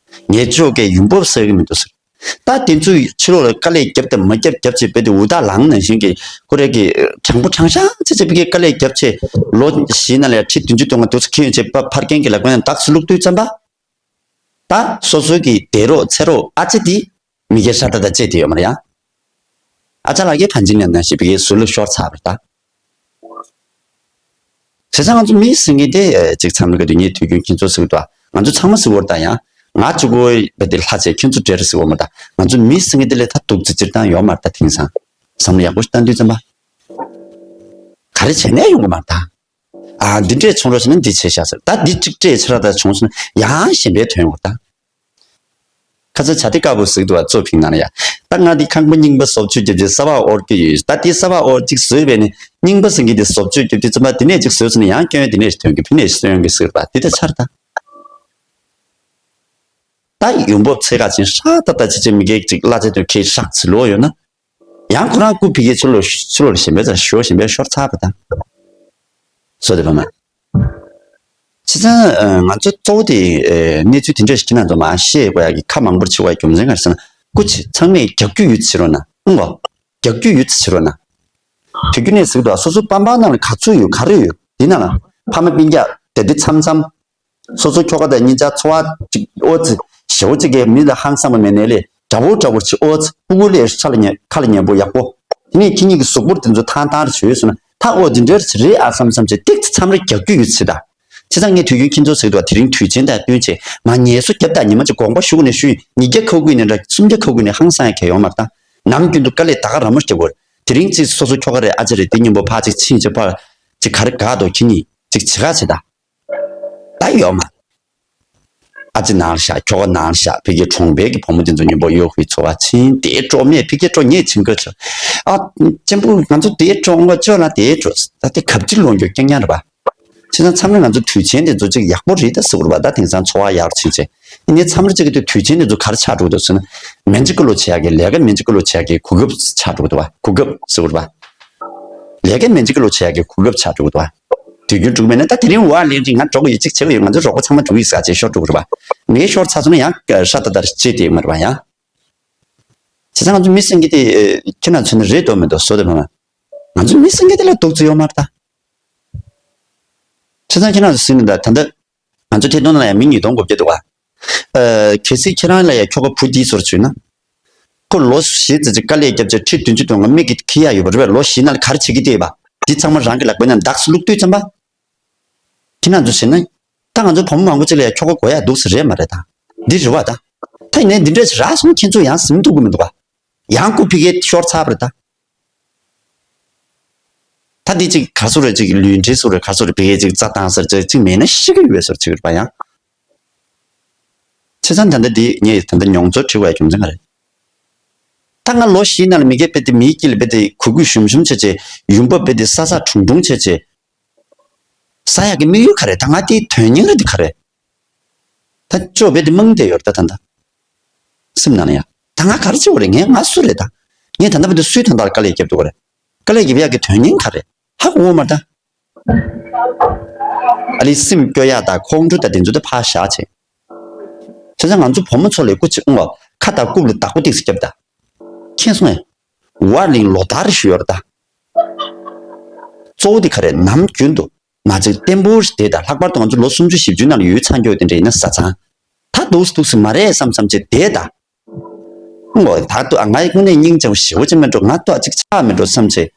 ངའི་ཕྱོགས་ཀྱི་ཡོང་འབབ་གསར་གྱི་མི་འདུག་ཟེར། ད་དེ་ཚོའི་ཕྱི་ལོགས་ལ་དཀའ་ལས་བརྒྱབ་དང་མ་བརྒྱབ་བརྒྱབ་བྱས་དཔེ་དེ་འུར་རྟགས་ལངས་ནང་བཞིན་གྱི་ཁོ་རེ་གི་དྲང་པོ་དྲང་བཞག་བྱས་བྱས་པའི་དཀའ་ལས་བརྒྱབ་བྱས་ལོ་བཞིའི་ནང་ལ་ཁྲི་བདུན་ཅུ་དོན་ལྔ་འདུག་ཟེར་ཁྱེར་ཡོང་བྱས་ཕར་སྐྱེན་གྱི་ལག་པ་ནས་བདག་སུ་བླུགས་དུས་ཙམ་པ། ད་སོ་སོའི་གི་དེ་རོགས་ཚེ་རོགས་ཨ་ཅེ་དེ་མི་སྒེར་ཤ་སྟག་དང་བཅད་དེ་ཡོད་མ་རེད་ཡ། ཨ་ཅག་ལགས་ཀྱིས་ཕན་ཆད་ནས་ནང་བཞིན་བི་གའི་ཟུར་ལ་ཤོར་ཚར་བ་རེད་ད། བྱས་ཙང་ང་ཚོ་མི་ཟེར་མཁན་དེ་ཅིག་མཚམས་རེ་ག་དུས་ངས་དུས་རྒྱུན་ཁྱེད་ཚོ་ཟེར་གི་འདུག་ང་ཚོ་ཚང་མ་ཟེར་བོར་ད་ཡང་ང་གཅིག་པོ་བས་དེ་ལྷ་བྱས་ཁྱེད་ཚོ་འདྲེ་རེད་ཟེར་བོར་མ་ད། ང་ཚོ་མི་ཟེར་མཁན་དེ་ལས་ད་སྡུག་ཙི་ཙིར་བཏང་ཡོད་མ་རེད་ད། དེང་སང་བསམ་བློ་ཡག་པོ་ཞིག་བཏང་དུས་ཙམ་པ་ག་རེ་བྱས་ནས་ཡོང་གི་མ་རེད་ད། ཨ་འདི་འདྲས་བྱུང་རོགས་བྱས་ན་འདི་བྱས་ཤག་ཟེར། ད་འདི་གཅིག་སྤྲད་ཚར་ད་བྱུང་སོང་ན་ཡང་གཞན་པའི་དོན་ཡོང་གི་རེད་ད། ཁ་ཚ་བྱ་དེ་དཀར་པོ་ཟིག་འདུག་བ་གཙོ་ཕིང་ནང་ལ་ཡ། ད་ང་འདི་ཁང་པ་རྙིང་པ་བཟོ་བཅོས་རྒྱབ་ཀྱི་གསར་པ་དབོར་གྱི་ཡོད། ད་དེ་གསར་པ་དབོར་གཅིག་བཟོས་པས་ནི་རྙིང་པ་ཟིན་གྱི་དེ་བཟོ་བཅོས་རྒྱབ་ཀྱི་ཙམ་པ་དེ་ནས་གཅིག་བཟོས་ཚར་ན་ཡང་སྐྱོན་ཡོད་དེ་ནས་ཐོན་གྱི་ཕི་ནས་སྟོན་གྱི་ཟེར་བ་དེ་ད་ཆར་ད། ད་ཡོང་འབབ་ཚད་ཁ་ཅན་ཧྲག་ད་ད་ཅི་ཅི་མི་སྐད་ཅིག་གླ་ཆ་དུ་ཁེ་ཧྲག་ཚི་ལོ་ཡོད་ན། ཡང་ཁོ་རང་སྐུ་ཕི་གའི་ཕྱི་ལོགས་ཕྱི་ལོགས་ལ་གཞན་པའི་རྩར་ཞོ་གཞན་པའི་ཤོར་ཚར་བ་དང་། བཟོ་དེ་བ་མ། བྱས་ཙང་ང་ཚོ་གཙོ་བོ་དེ་གནས་ཚུལ་དེ་འདྲ་ཞིག་ཁྱེད་རང་ཚོ་མ་བཤད་དགོས་ཡག་གི་ཁ་མང་པོར་ཆེ་བ་རྒྱུ་མཚན་ག་རེ་ཟེར་ན་སྐུ་ཚེ་ཚང་མས་རྒྱག་རྒྱུ་ཡོད་ཚེ་རོགས་ན་ཨང་གོ། རྒྱག་རྒྱུ་ཡོད་ཚེ་རོགས་ན། དུས་རྒྱུན་ནས་ཟིག་ཏུ་སོ་སོ་པང་པང་ནང་ལ་ག་ཚོད་ཡོད་ག་རེ་ཡོད་དེ་ནང་ལ་ཕ་མ་སྤུན་ཀྱག་དེ་དེ་མཚམས་མཚམས། སོ་སོ་ཁྱོ་ག་དང་གཉིས་ཆ་འཚོ་བ་ཅིག་ཨོ་ཙི། ཞེ་བོ་ཅིག་གིས་མི་ལ་ཧང་སངས་པ་མེད་ནའི་ལས་འདྲ་བོ་འདྲ་བོར་ཆི་ཨོ་ཙི་སྤུ་གུ་ལས་ཆ་ལ་ཉན་ཁ་ལ་ཉན་པོ་ཡག་པོ། དེ་ནས་ཁྱེད་གཉིས་ཀྱི་གཟུགས་པོར་དེ་ཚོ་ཐང་ཐང་རེ་བྱོས་སོང་ན་ད་ཨོ་འདི་འདྲའི་རེད་ཨ་བསམ་བསམ་བྱས་ཏིག་ཙི་མཚམས་རེ་རྒྱག་རྒྱུ་ཡོད་ཚེ་ད། བྱས་ཙང་ངས་དུས་རྒྱུན་ཁྱེད་ཚོ་ཟེར་འདུག་བ་དེ་རིང་དུས་ཆེན་དང་བསྟུན་བྱས་མ་ངལ་གསོ་རྒྱབ་དང་ཉི་མ་གཅིག་དགོངས་པ་ཞུ་དགོས་ནས་ཞུ་ཡིན་ཉིས་བརྒྱ་ཁ་དགུ་ནས་སུམ་བརྒྱ་ཁ་དགུ་ནས་ཧང་སངས་ཡག་ག་ཡོང་མ་རེད་ད། ནམ་རྒྱུན་དུ་དཀའ་ལས་ད་ག་ར་མོ་རྒྱག་དགོས་རེད། དེ་རིང་ཅིག་སོ་སོ་ཁྱོ་ག་རེད་ཨ་ཅེ་རེད་དེ་མཉམ་པོ་ཕར་ཅིག་ཕྱིན་ཅིག་ཕར་ཅིག་ག་རེ་དགའ་འདུག་ཁྱེད་གཉིས་ཅིག་བྱེད་ག་བྱེད་ད། ད་ཡོད་མ། ཨ་ཅེ་ནང་ལ་བཞག་ཁྱོ་ག་ནང་ལ་བཞག་ཕ་གིའི་གྲོང་པའི་གི་བུ་མོ་དེ་ཚོ་མཉམ་པོ་གཡོག་གི་འཚོ་བ་ཕྱིན་དེའི་གྲོགས་མེད་ཕ་གིའི་གྲོགས་ངས་ཕྱིན་དགོས་ཚོ། ཨ། གཅེན་པོ་ང་ཚོ་དེའི་གྲོགས་ངོ་ཅོག་ལ་དེའི་གྲོགས་ད་དེ་གབ་ཅིག་ལོང་རྒྱུ་རྐྱང་རྐྱང་རེད་པ། བྱས་ཙང་མཚམས་རེ་ང་ཚོ་དུས་ཆེན་དེ་ཚོ་ཅིག་ཡག་པོ་རེད་ད་ཟེར་དགོས་རེད་པ། ད་དེང་སང་འཚོ་བ་ཡག་ཕྱིན་ཆེ་ཡིན་ནའི་མཚམས་རེ་ཅིག་གི་དུས་དུས་ཆེན་དེ་ཚོ་ག་རེ་ཆགས་འགྲོ་གི་འདུག་ཟེར་ན། མི་འཇིགས་ཀི་ལོ་བྱེད་ཡག་གི་ལས་ཀ་མི་འཇིགས་ཀི་ལོ་བྱེད་ཡག་གི་གོ་སྐབས་ཆགས་འགྲོ་གི་འདུག་བ། གོ་སྐབས་ཟེར་དགོས་རེད་པ། ལས་ཀ་མི་འཇིགས་ཀི་ལོ་བྱེད་ཡག་གི་གོ་སྐབས་ཆགས་འགྲོ་གི་འདུག་བ། དུས་རྒྱུན་འགྲོ་གི་མེད་ན་ད་དེ་རིང་འོ་ཨ་ལེན་ཅིག་ང་འགྲོ་གི་ཡོད་ཅིག་བྱེད་གི་ཡོད་ང་ཚོ་རོགས་པ་ཚང་མ་འགྲོ་གི་ཡོད་ཟེར་བྱས་ཤོར་འགྲོ་གི་རེད་པ། ངས་ཤོར་ཚར་སོང་ན་ཡང་ཧྲ་ཏག་ཏག་བྱེད་དེ་མ་རེད་པ་ཡང་། བྱས་ཙང་ང་ཚོ་མི་སེང་གེ་དེ་ཁྱེད་རང་ཚོ་ནི་རེད་འདོད་མི་འདུག་བཟོ་དེ་མ་མ། ང་ཚོ་མི་སེང་གེ་དེ་ལ་སྡུག་ཙམ་ཡོད་མ་རེད་ད། བྱས་ཙང་ཁྱེད་རང་ཚོ་སེང་གེ་ད་ད་ལྟ། ང་ཚོ་ཐད་གཏོང་ནང་ལ་ཡང་མི་ཉིས་སྟོང་དགུ་བརྒྱ་འདུག་བ། ཨ། གལ་སྲིད་ཁྱེད་རང་ལ་ཡང་ཁྱོ་ག་བུ་འདིའི་ཟུར་བྱུང་ན། ཁོ་ལོ་བཞི་ཙམ་ཅིག་དཀའ་ལས་བརྒྱབ་བྱས་ཁྲི་བདུན་ཅུ་དོན་ལྔ་མིག་གིས་འཁྱེར་ཡག་ཡོད་པ་རེད་པས། ལོ་བཞིའི་ནང་ལ་ག་རེ་བྱེད་ཀྱི་བསྡད་པ། འདི་ཚང་མ་རང་གི་ལག་པའི་ནང་བདག་སུ་བླུགས་དུས་ཙམ་པ། ཁྱེད་རང་ཚོ་བྱས་ན། ད་ང་ཚོ་བུ་མོ་མང་པོ་ཅིག་ལ་ཡང་ཁྱོ་ག་དགོས་ཡག་འདུག་ཟེར་རེད་མ་རེད་ད། འདི་རེད་བ་ད། ད་ཡིན་ནའི་འདི་འདྲ་ཞིག་རག་སོང་ཁྱེད་ཚོ་ཡང་ཟིན་ཐུབ་ཀྱི་མི་འདུག་ག་ཡང་སྐུ་ཕི་གའི་ཤོར་ཚར་བ་རེད་ད། ད་འདི་ཅིག་ག་སུ་རེད་ཅིག་ལུས་འབྲེལ་སུ་རེད་ག་སུ་རེད་ཕི་གའི་ཅིག་རྩ་བཏང་ཟེར་ཅིག་ཅིག་མེད་ན་ཤི་གི་ཡོད་ཟེར་ཅིག་རེད་པ་ཡང་། བྱས་ཙང་ད་ལྟ་འདི་ངས་ད་ལྟ་མྱོང་ཚོར་དྲི་བའི་རྒྱུ་མཚན་ག་རེད། ད་ང་ལོ་བཞིའི་ནང་ལ་མི་སྐྱ་དཔེ་དེ་མིའི་དཀྱིལ་ལ་དཔེ་དེ་གུ་གུ་ཞུམ་ཞུམ་བྱས་བྱས་ཡོང་འབབ་དཔེ་དེ་ས་ས་གྲུང་གྲུང་བྱས་བྱས། ས་ཡག་གི་དམིགས་ཡུལ་ག་རེ་ད་ང་དེའི་དོན་སྙིང་རེད་དེ་ག་རེ། ད་ཅོ་བེ་དེ་མང་དེ་ཡོད་ད་ད་ད། སེམས་ནང་ལ་ཡ། ད་ང་ག་རེ་བྱེད་དགོས་རེད་ངས་ང་སུ་རེད་ད། ངས་ད་ལྟ་བར་དུ་སུའི་དོན་དག་ལ་དཀའ་ལས་བརྒྱབ་འདུག་ག་རེད། དཀའ་ལས་བརྒྱབ་ཡག་གི་དོན་སྙིང་ག་རེ། ཧ་གོ་མ་ད། ཨ་ལི་སེམས་སྐྱོ་ཡག་དང་ཁོང་ཁྲོ་དང་དེ་ཚོ་དེ་ཕར་བཞག་བྱས། བྱས་ཙང་ང་ཚོ་བུ་མོ་ཚོ་ལ་སྐུ་མཁྱེན་ཨང་། ཁ་དང་རྐུབ་ལ་བདག་པོ་ཏིག་ཙམ་རྒྱབ་ད། མཁྱེན་སོང་ངས། ཝར་ལིང་ལོ་ལྟར་ཞུ་ཡོད་རེད་ད། གཙོ་བོ་དེ་ག་རེ་ནམ་རྒྱུན་དུ་ང་ཚོ་བརྟན་པོ་ཞིག་བསྡད་ད། ལྷག་པར་དུ་ང་ཚོ་ལོ་སུམ་ཅུ་བཞི་བཅུ་ནང་ལ་ཡོད་ཚར་འགྱོ་དེ་འདྲ་ཡིན་ན་བཟའ་ཚང་ད་འདུག་སེ་འདུག་སེ་མ་རེད་བསམ་བསམ་བྱས་བསྡད་ད། ཨོ་ད་ལྟ་ང་ཡི་ཀུན་ནས་སྙིང་རྗེ་པོ་ཞེ་པོ་ཅིག་མེད་འགྲོ། ང་ལྟོས་ཅིག་ཆགས་མེད་འགྲོ་བསམ་བྱས།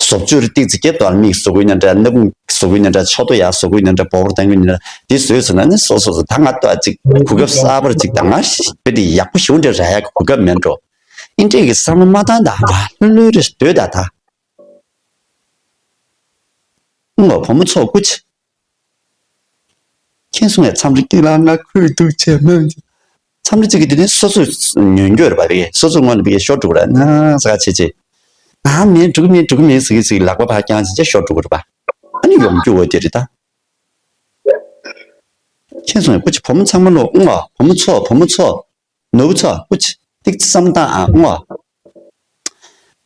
བཟོ་བཅོས་རེ་ཏིག་ཙི་རྒྱབ་ཏུ་ཨ་མིག་བཟོ་དགོས་ན་འདྲ། སྣ་ཁུང་བཟོ་དགོས་ན་འདྲ། ཕྱོགས་མཐོ་ཡར་བཟོ་དགོས་ན་འདྲ། སྦོ་བོར་བཏང་དགོས་ན་འདྲ། དེ་བཟོས་སོང་ན་ནི་སོ་སོ་སོ་ད་ང་ལྟོས་ཅིག་གོ་སྐབས་གསར་པར་ཅིག་ད་ང་ཞིག་དཔེ་དེ་ཡག་པོ་ཞེ་པོ་འདྲ་རག་ཡག་གི་གོ་སྐབས་མེད་འགྲོ། ཨིན་འདྲས་ཀྱི་བསམ་བློ་མ་བཏང་ད་བ་ལྷོད་ལྷོད་རེ་སྡོད་ད་ད། ཨང་། བུ་མོ་ཚོ་སྐུ་མཁྱེན། མཁྱེན་སོང་ངས། མཚམས་རེ་སྐྱིད་ལ་ང་ཁོས་འདུག་བྱས་མོད། མཚམས་རེ་གཅིག་གི་དེ་ནི་སོ་སོས་ཉོན་རྒྱུ་རེད་པ། དེ་སོ་སོ་སྔོན་ལ་བི་ཤོར་འགྲོ་གི་རེད་ན་ཟ་བྱེད་ཅེས། ཨ་མིན་འགྲོ་གི་མིན་འགྲོ་གི་མིན་ཟེར་གི་ཟེར་གི་ལག་པ་ཕར་བརྐྱངས་བྱས་ཤོར་འགྲོ་གི་རེད་པ། ཨ་ནི་ཡོང་རྒྱུ་འོ་དེ་རེད་ད། མཁྱེན་སོང་ངས། སྐུ་མཁྱེན། བུ་མོ་ཚང་མ་ལོ་ཨང་། བུ་མོ་ཚོ་བུ་མོ་ཚོ། ནོར་བུ་ཚོ་སྐུ་མཁྱེན་ཏིག་ཙམ་བསམ་བཏང་ཨ་ཨང་།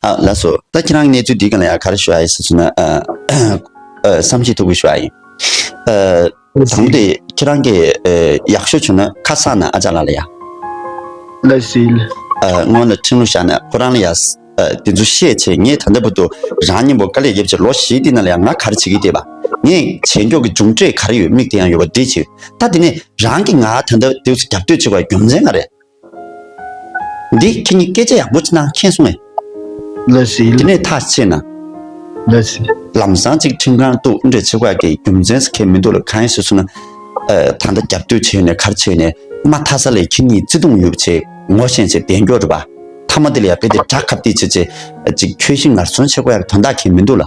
ཨ་ལགས་སོ། ད་ཁྱེད་རང་གནས་ཚུལ་འདིའི་སྒང་ལ་ཡང་ག་རེ་ཞུ་ཡ་ཡིན་ཟེར་ན། ཨ་ཨ་བསམ་ཤེས་ཐུབ་ཀྱི་ཞུ་ཡ་ཡིན། ཨ་དང་པོ་དེ་ཁྱེད་རང་གིས་ཨ་ཡག་ཤོས་བྱུང་ན་ཁ་སང་ན་ཨ་ཅག་ལགས་ལ་ཡ། ལགས་སོ། ཨ་སྔོན་ལ་ཁྲིམས་ལུགས་བཞག་ན་ཁོ་རང་ལ་ཡ། ཨ་དེ་ཚོ་བཤད་བྱས་ངས་ད་ལྟ་བར་དུ་རང་མཉམ་པོ་དཀའ་ལས་བརྒྱབ་བྱས་ལོ་བཞི་དེ་ནང་ལ་ཡ་ང་ག་རེ་བྱེད་ཀྱི་བསྡད་པ། ངས་བྱས་མགྱོགས་ཀྱི་མཇུག་འབྲས་ག་རེ་ཡོད་མིག་དེ་ཡང་ཡོད་པ་འདི་བྱས། ད་དེ་ནས་རང་གིས་ང་ད་ལྟ་དེ་ཚོ་རྒྱབ་གཏོད་བྱེད་པའི་རྒྱུ་མཚན་ག་རེ། འདི་ཁྱེད་གཉིས་སྐད་ཆ་ཡག་པོ་ཅིག་གནང་། མཁྱེན་སོང་ངས། ལགས་སོ། དེ་ནས་ཐག་བཅད་ན། ལགས་སོ། ལམ་སང་ཅིག་ཁྲིམས་ཁང་གཏུག་འདྲ་བྱེད་དགོས་ཀྱི་རྒྱུ་མཚན་ཟེར་མཁན་མི་འདུག་ལ། གང་ཡིན་ཟེར་སོང་ན། ཨ་ད་ལྟ་རྒྱབ་གཏོད་བྱས་ནས་ག་རེ་བྱས་ནས་མ་མཐའ་ས་ལས་ཁྱེད་གཉིས་བརྩེ་དུང་ཡོད་བྱས་ངོ་ཤེས་བྱས་བསྡད་མགྱོགས་རེད་པ། མཐའ་མ་དེ་ལ་ཡ་དཔེ་དེ་དགྲ་ཁ་གཏད་བྱས་བྱས་ཅིག་ཁྱོད་ཤི་ངར་སོང་བྱེད་དགོས་ཡག་དོན་དག་གང་ཡང་མི་འདུག་ལ།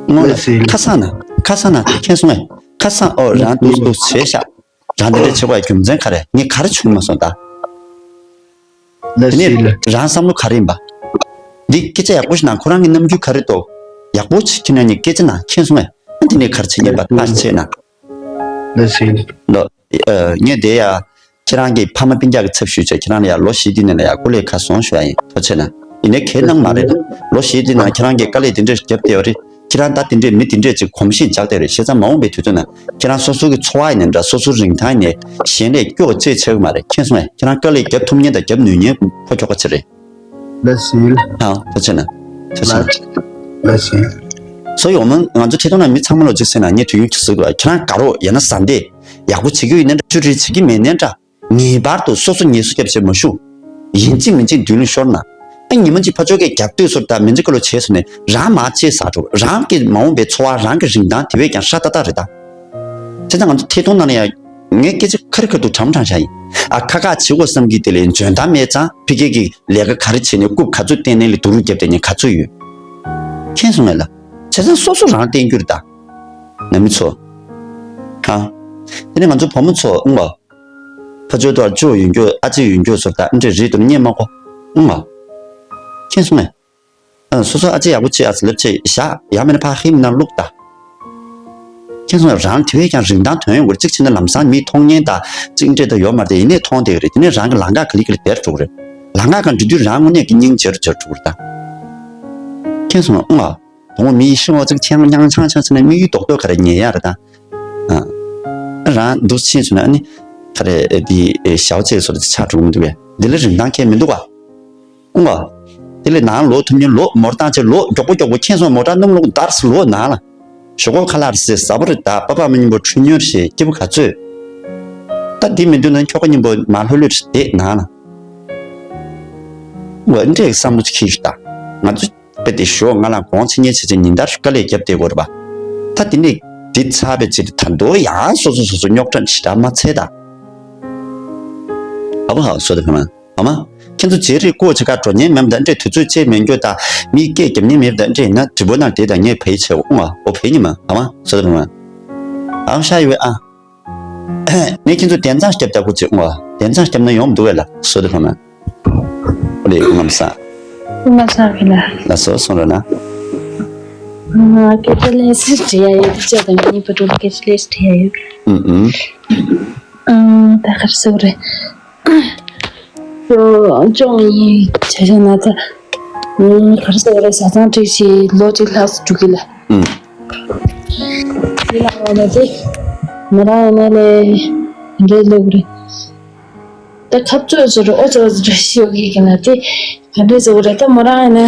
སྔོན་ལ་ལགས་སོ། ཁ་སང་ན་ཁ་སང་ན་མཁྱེན་སོང་ངས། ཁ་སང་ཨོ་རང་འདུག་འདུག་བྱས་ཤག་རང་འདི་འདྲ་བྱེད་དགོས་རྒྱུ་མཚན་ག་རེ། ངས་ག་རེ་བྱུང་མ་སོང་ད། ལགས་དེ་ནས་སོ། རང་བསམ་བློ་ག་རེ་ཡིན་པ། འདི་སྐད་ཆ་ཡག་པོ་ཞིག་གནང་། ཁོ་རང་གི་རྣམ་འགྱུར་ག་རེ་འདུག་ཡག་པོ་ཞིག་ཁྱེད་རང་གཉིས་སྐད་ཆ་གནང་། མཁྱེན་སོང་ངས། ཨ་འདི་ནས་ག་རེ་བྱེད་ཉན་པ་ཐག་བཅད་ན། ལགས་སོ། ལོ། ཨ་ངས་དེ་ཡ། ཁྱེད་རང་གི་ཕ་མ་སྤུན་ཀྱག་གི་ཚབ་ཞུས་བྱས་ཁྱེད་རང་ལ་ཡ་ལོ་བཞི་འདི་ནས་ལ་ཡ་སྐུ་ལས་ཁ་སོང་ཞུ་ཡ་ཡིན། ཐུགས་རྗེ་གནང་། ཡིན་ནའི་ཁས་ལེན་མ་རེད་ད། ལོ་བཞི་འདི་ནང་ཁྱེད་རང་གིས་དཀའ་ལས་འདི་འདྲ་བརྒྱབ་བསྡད་པ་རེད། ཁྱེད་རང་ད་དེ་འདྲས་མི་དེ་འདྲས་ཅིག་གོམས་གཤིས་འཇགས་བསྡད་རེད། བྱས་ཙང་མ་འོངས་པའི་དུས་ཚོད་ནང་ཁྱེད་རང་སོ་སོ་གི་འཚོ་བ་ཡིན་ནའི་འདྲ། སོ་སོ་རིན་ཐང་ཡིན་ནའི་གཞན་ལས་སྐྱོ་ཅེས་ཆགས་ཀྱི་མ་རེད། མཁྱེན་སོང་ངས། ཁྱེད་རང་དཀའ་ལས་རྒྱབ་ཐུབ་མཁན་དང་རྒྱབ་ནུས་མཁན་ཕོ་ཁྱོ་ག་ཅིག་རེད། ལགས་སོ། ཧང་། ཐུགས་རྗེ་གནང་། ཐུགས་རྗེ་གནང་། ལགས་སོ། སོ་ཡོང་ན་ང་ཚོ་ཐད་གཏོང་ནང་མི་ཚང་མ་ལོ་གཅིག་ཟེར་ན་ངས་དུས་རྒྱུན་གྱི་ཟེར་དགོས། ཁྱེད་རང་དགའ་རོགས་ཡང་ན་བཟའ་འདེད་ཡག་པོ་བྱེད་ཀྱི་ཡོད་ནའི་འདྲ། ཅུ་རེ་བྱེད་ཀྱི་མེད་ནའི་འདྲ། ངེས་པར་དུ་སོ་སོ་ངལ་གསོ་རྒྱབ་བྱས་མ་བཞུགས། ཡིན་གཅིག་མིན་གཅིག་མདུན་ལ་ཤོར་ན། ཨ་ཉི་མ་གཅིག་ཕར་ཕྱོགས་ཀས་རྒྱབ་གཏོད་ཚོར་དང་མི་འཇིགས་ཀ་ལོ་བྱས་སོང་ནས་རང་མར་ཆད་ཟ་འགྲོ། རང་གི་མ་འོངས་པའི་འཚོ་བ་རང་གི་རིན་ཐང་དེ་བས་ཀྱང་ཧྲ་ཏག་ཏག་རེད་ད། བྱས་ཙང་ང་ཚོ་ཐད་གཏོང་ནང་ལ་ཡང་ངས་སྐད་ཆ་ཁ་རི་ཁ་ཐུག་དྲང་དྲང་བཤད་ཡིན། ཨ་ཁ་ཁ་བྱེད་དགོས་བསམ་གྱི་དེ་ལས་འཇོན་ཐང་མེད་ཙང་ཕ་གི་གི་ལས་ཀ་ག་རེ་བྱས་ནས་རྐུབ་ག་ཚོད་བསྟན་ནས་ལས་སྡུག་རུས་རྒྱབ་བསྡད་མཁན་ག་ཚོད་ཡོད། མཁྱེན་སོང་ངས་ལ། བྱས་ཙང་སོ་སོ་རང་བསྟན་རྒྱུ་རེད་ད། ནང་མི་ཚོ། ཧ། དེ་ནས་ང་ཚོ་བུ་མོ་ཚོ་ཨང་། ཕ་ཆོས་དོར་ཅོ་ཡོད་རྒྱུ་ཨ་ཅེ་ཡོད་རྒྱུ་ཚོར་ད་འདྲེ་རེད་དུ་ཉན་མ་གོ། ཨང་། མཁྱེན་སོང་ངས། ཨ་སོ་སོ་ཨ་ཅེ་ཡག་པོ་བྱེད་ཨ་ཙི་ལབ་བྱེད་བཞག་ཡང་མིན་ན་ཕ་ཧིམ་ནང་བླུག་ད། མཁྱེན་སོང་ངས། རང་དེ་བས་ཀྱང་རིན་ཐང་དོན་ཡོང་གི་རེད། གཅིག་བྱས་ན་ལམ་སང་མིའི་མཐོང་མཁན་དང་གཅིག་འདྲེ་ད་ཡོད་མ་རེད། ཡིན་ནའི་མཐོང་བསྡད་ཀྱི་རེད། དེ་ནས་རང་གི་ལམ་ཁ་ག་ལེ་ག་ལེ་བདེར་འགྲོ་གི་རེད། ལམ་ཁ་གང་འགྲོ་དུས་རང་དངོས་གནས་ཀྱི་སྙིང་རྗེ་རུ་འགྱུར་འགྲོ་གི་རེད་ད། མཁྱེན་སོང་ངས། ཨང་། དང་པོ་མི་ཡི་ཤི་བ་ཅིག་ཆང་ཉང་ཆང་ཆང་ཟེར་ན་དམིགས་ཡུལ་རྡོག་རྡོག་ག་རེ་ཉལ་ཡ་རེད་ད། ཨ། རང་འདུག་ཕྱིན་སོང་ན་ཨ་ནི་ག་རེ་འདི་ཞའོ་ཅེ་སོར་ཆགས་འགྲོ་གི་འདུག་པས། འདི་ལ་རིན་ཐང་ཁྱད་མི་འདུག་ག། ཨུང་ག། འདི་ལ་ནང་ལོག་ཐུབ་ཉིན་ལོག་མོར་བཏང་བྱས་ལོག་མགྱོགས་པོ་མགྱོགས་པོ་མཁྱེན་སོང་། མོ་ཊ་སྣུམ་ལོག་འདར་སེ་ལོག་ནང་ལ། ཞོག་ཁོག་ཁ་ལག་རེ་ཟས་ཟ་བོ་རེ་ད་པ་པ་མ་མཉམ་པོ་འཕྲོད་ཉོར་བྱས་སྐྱིད་པོ་ག་ཚོད། ད་འདི་མི་འདུག་ན་ཁྱོ་ག་མཉམ་པོ་མ་ལྷོད་ལྷོད་བསྡད་ནང་ལ། ཨུང་ག། འདྲས་བསམ་བློ་ཅིག་ཁྱེར་ཤིག་ད། ང་ཚོ། དཔེ་དེ་ཞོག་ང་ལ་དགོངས་ཆེ་ཉེ་བྱེད་ཅིག་ཉིན་ལྟར་དཀའ་ལས་བརྒྱབ་བསྡད་དགོས་རེད་པ། ད་དེ་ནས་འདི་ཚར་བའི་རྗེས་ད་དུང་ཡང་སོ་སོ་སོ་སོ་རྙོག་དྲ་ཞེ་དྲག་མ་འཚལ་ད། ཨ་བ་ཧ་སོ་དེ་ཕ་མ། ཨ་མ། ཁྱེད་ཚོ་རྗེས་རེས་སྐོར་བྱེད་ག་འགྲོ་ཉན་མེད་པ་དང་འདྲེ་དུས་ཚོད་ཅེས་མེད་འགྱོ་ད། མིའི་སྐད་རྒྱབ་ཉན་མེད་པ་དང་འདྲེ་ན་དྲི་བོ་ནང་དེ་དང་ངས་བེད་ཆེ་བ་ཨུང་ཨ་ཨོ་བེད་ཉི་མ་ཨ་མ་སོ་དེ་ཕ་མ། ཨ་མ་ཤ་ཡོད་ཨ། ངས་ཁྱེད་ཚོ་དན་ཚང་སྐྱབས་ལྟ་བུ་ཅིག་ཨུང་ཨ། དན་ཚང་སྐྱབས་ན་ཡོང་མི་འདུག་བས་ལ་སོ་དེ་ཕ་མ། ཨོ་ལེ་ངམ་ས། ངམ་ས་བས་ལ། ལ་སོ་སོང་ར་ན། ང་སྐད་ཆ་ལས་སི་བྲིས་ཡ་ཡོད་ཅག་དང་ངའི་བུ་ཕྲུག་སྐད་ཆ་ལས་སི་བྲིས་ཡ་ཡོད། ཨུམ་ཨུམ། ཨང་ད་གར་སོ་རེད། ཅོ་ཅོང་ཡིན་བྱ་བྱ་ན་ད། ཨང་གར་སོ་རེད་བཟའ་ཚང་བྲིས་ཤིག་ལོ་གཅིག་ལྷག་སུ་འགྲོ་གི་ལ། ཨུམ། དེ་ལ་བ་ལ་དེ་མོ་རང་ཡིན་ན་ལས་འདྲེ་ལོག་རེད། ད་ཁབ་ཚོད་ཚོད་རེད། ཨོ་ཚོད་ཚོད་རེད་ཤོད་གི་གི་ལ་དེ་ག་འདྲས་ཚོད་རེད། ད་མོ་རང་ཡིན་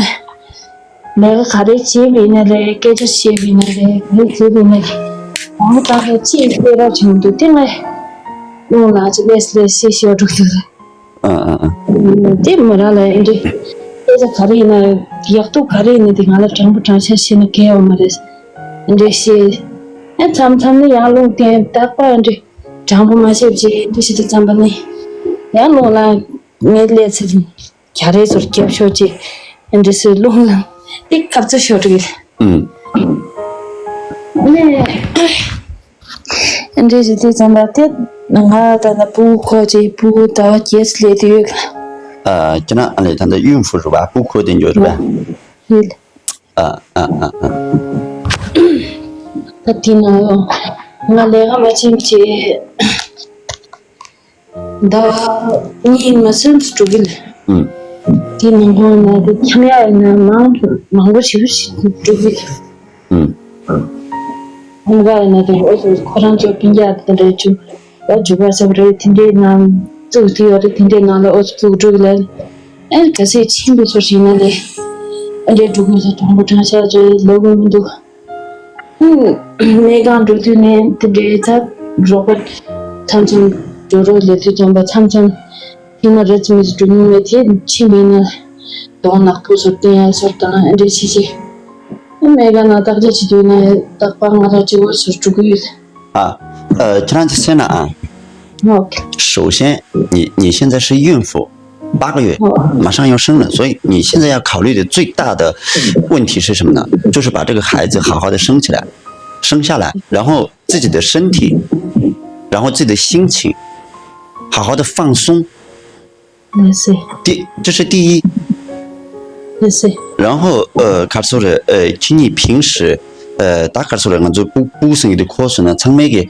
ན་ལས་ཀ་ག་རེ་བྱེད་པ་ཡིན་ན་ལས་སྐད་ཆ་བཤད་པ་ཡིན་ན་ལས་ག་རེ་བྱེད་པ་ཡིན་ན་ལས་ཨང་ད་ག་ཅི་སྤེལ་རོགས་བྱུང་འདུག་དེ་ང་རླུང་ལ་ཅི་ལས་ལས་ཤེས་ཤོད་འགྲོ་འདུག་ཨ་ཨ་ཨ། དེ་མོ་རང་ལ་ཨེ་འདྲི། སྐད་ཆ་ག་རེ་ཡིན་ན་ཡག་སྡུག་ག་རེ་ཡིན་ན་དེ་ང་ལ་དྲང་པོ་དྲང་བཞག་བཤད་ན་འགལ་བ་མ་རེད། ཨེ་འདྲི་བཤད། ཨེ་མཚམས་མཚམས་ནི་ཡང་རླུང་བསྟན་རྟག་པར་ཨེ་འདྲི། དྲང་པོ་མ་བཤད་བྱས་ཨེ་འདྲི་བཤད་དུས་ཙམ་པ་ནི་ཡང་རླུང་ལ་ངའི་ཀླད་ཚེ་རྒྱ་རེ་ཟུར་རྒྱབ་ཤོག་ཅེས་ཨེ་འདྲི་སོའི་རླུང་ལ་དེ་ཁབ་ཚོད་ཤོར་འགྲོ་གི་རེད། ཨུམ། ནས། འདྲེ་ཞིག་དེ་ཙམ་པ་དེ་ང་ད་ལྟ་སྤུ་གུ་ཁོ་ཅེ་སྤུ་གུ་ཟླ་བ་བརྒྱད་ཙམ་སླེབས་དུས་ཡོད་གི། ཨ། ཁྱེད་རང་ཨ་ལས་ད་ལྟ་ཡུན་ཧྥུ་རུ་བ་སྤུ་གུ་ཁོ་དེ་འཇོག་རུ་བ། ཡིན། ཨ་ཨ་ཨ་ཨ། ད་དེ་ན་ང་ལས་ཀ་མ་ཕྱིན་ཅེ་ཟླ་བ་གཉིས་མ་ཟིན་དུ་འགྲོ་གི་ལ། ཨུམ། དེ་ནང་ཁོང་ན་དེ་འཁྱམ་ཡག་ཡིན་ན་མང་དུ་མང་པོ་ཞེ་པོ་ཞིག་འགྲོ་གི་ལ། ཨུམ། ཁོང་ག་ཡིན་ན་དེ་འོ་ཁོ་རང་ཚོ་སྤུན་ཀྱག་དེ་འདྲ་བཅུ་ཡ་རྒྱུ་བ་ཟེར་བ་རེད། དེ་འདྲའི་ནང་བཙུགས་དུས་ཡོད་རེད། དེ་འདྲའི་ནང་ལ་འོ་ཚོ་བཙུགས་འགྲོ་གི་ལ། ཨེ་ག་ཚོད་ཕྱིན་པའི་ཚོར་ཞིག་ཡིན་ན་ལས་ཨེ་འདྲའི་འགྲོ་གི་ཚོ་དྲང་པོ་དྲང་བཞག་ཚོ་ལོ་གི་མི་འདུག་སྨན་ཁང་འགྲོ་དུས་ནས་དེ་འདྲའི་ཚབ་རོགས་པ་མཚམས་མཚམས་འགྲོ་རོགས་ལས་དུས་ཙམ་པ་མཚམས་མཚམས་ཡིན་ན་རེད་མི་འགྲོ་མྱོང་མེད་དེ་ཕྱིན་པ་ཡིན་ན་གདོང་ནག་པོ་ཚོ་བསྟན་ཡ་ཚོར་དང་ཨེ་འདྲའི་ཆེ་ཆེ། སྨན་ཁང་ནང་བརྟག་དཔྱད་བྱེད་དུས་ན་རྟག་པར་ང་རང་གཅིག་པོ་ཚོར་འགྲོ་གི་ཡོད། ཨ། ཨ། ཁྱེད་རང་ཚོ་སེམས་ན་ཨ། ཨོ། 首先，你你现在是孕妇，八个月，马上要生了，所以你现在要考虑的最大的问题是什么呢？就是把这个孩子好好的生起来，生下来，然后自己的身体，然后自己的心情，好好的放松。 ལགས་སེ། 第，这是第一。 ལགས་སེ། 然后，呃，卡苏尔，呃，请你平时，呃，大卡苏尔，我就不不生的科学呢，从每个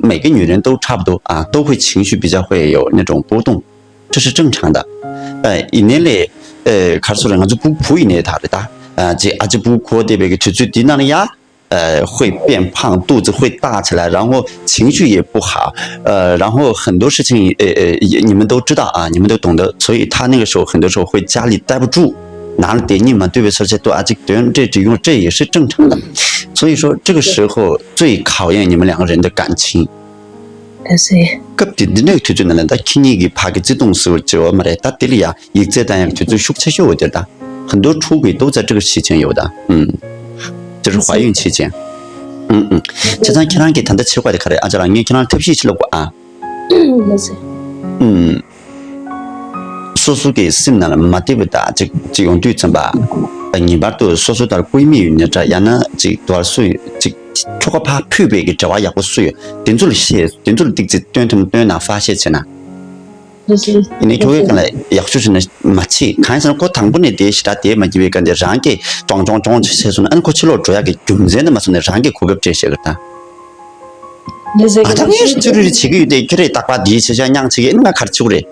每个女人都差不多啊，都会情绪比较会有那种波动，这是正常的。呃，一年里，呃，卡苏尔，我就不不一年他的大，啊，这啊这不可的那个出去的那里呀，呃，会变胖，肚子会大起来，然后情绪也不好，呃，然后很多事情，呃呃，也你们都知道啊，你们都懂得，所以他那个时候很多时候会家里待不住，拿了点你们对不对？而且都啊，这这这用这也是正常的，所以说这个时候最考验你们两个人的感情。 ལགས་སེ། སྐབས་དེ་འདི་འདྲའི་དུས་ཚོད་ནང་ལ་ད་ཁྱེད་གཉིས་ཀྱི་ཕ་གི་བརྩེ་དུང་ཟེར་བ་བྱེད་བ་མ་རེད། ད་དེ་ལ་ཡ་ཡིག་ཚད་བཏང་ཡག་དུས་ཚོད་ཤུགས་ཆེ་ཤོས་འོ་དེ་ད། 很多出轨都在这个期间有的，嗯，就是怀孕期间。嗯嗯， བྱས་ཙང་ཁྱེད་རང་གིས་ད་ལྟ་བྱེད་དགོས་དེ་ག་རེད། ཨ་ཅག་ལགས་ངས་ཁྱེད་རང་ཐབས་ཤེས་ཤིག་སློབ་དགོས་ཨ། ལགས་སེ། ཨུམ། སོ་སོ་གི་སེམས་ནང་ལ་མ་བདེ་བ་དང་ཅིག་ཅིག་ཡོང་དུས་ཙམ་པ། ངེས་པར་དུ་སོ་སོ་ལྟར་བཀོད་མི་ཡོད་ནི་འདྲ་ཡང་ན་ཅིག་དོར་སུ་ཡོད་ཅིག་ཁྱོ་ག་ཕར་ཕུད་པའི་གི་འབྲེལ་བ་ཡག་པོ་སུ་ཡོད་དེ་ཚོ་ལ་བཤད་དེ་ཚོ་ལ་ཏིག་ཙི་སྟོན་ཐུབ་སྟོན་ན་ཕར་བཤད་བྱས་ན། ལགས་སེ། ཡིན་ནའི་ཁྱོ་གའི་སྒང་ལ་ཡག་ཤོས་བྱས་ན་མ་བྱེད་གང་ཡིན་ཟེར་ན་ཁོ་དང་པོ་ནས་དེའི་ཞེ་དྲག་དེ་མ་སྐྱིད་པའི་སྒང་དེ་རང་གིས་ཀྱོང་ཀྱོང་ཀྱོང་བྱས་སོང་ན་ཨ་ནི་ཁོ་ཕྱི་ལོགས་འགྲོ་ཡག་གི་རྒྱུ་མཚན་དེ་མ་སོང་ནས་རང་གིས་གོ་སྐབས་སྤྲད་བཤད་གི་ད། ལགས་སེ། ང་ད་ངས་ཅི་རུ་རེ་བྱེད་ཀྱི་ཡོད་དེ་ཁྱོད་རེ་རྟག་པར་འདིའི་ཆེ་ཆ་མྱངས་བྱེད་ཀྱི་ཨ་ནི་ང་ག་རེ་བྱེད་དགོས་རེད།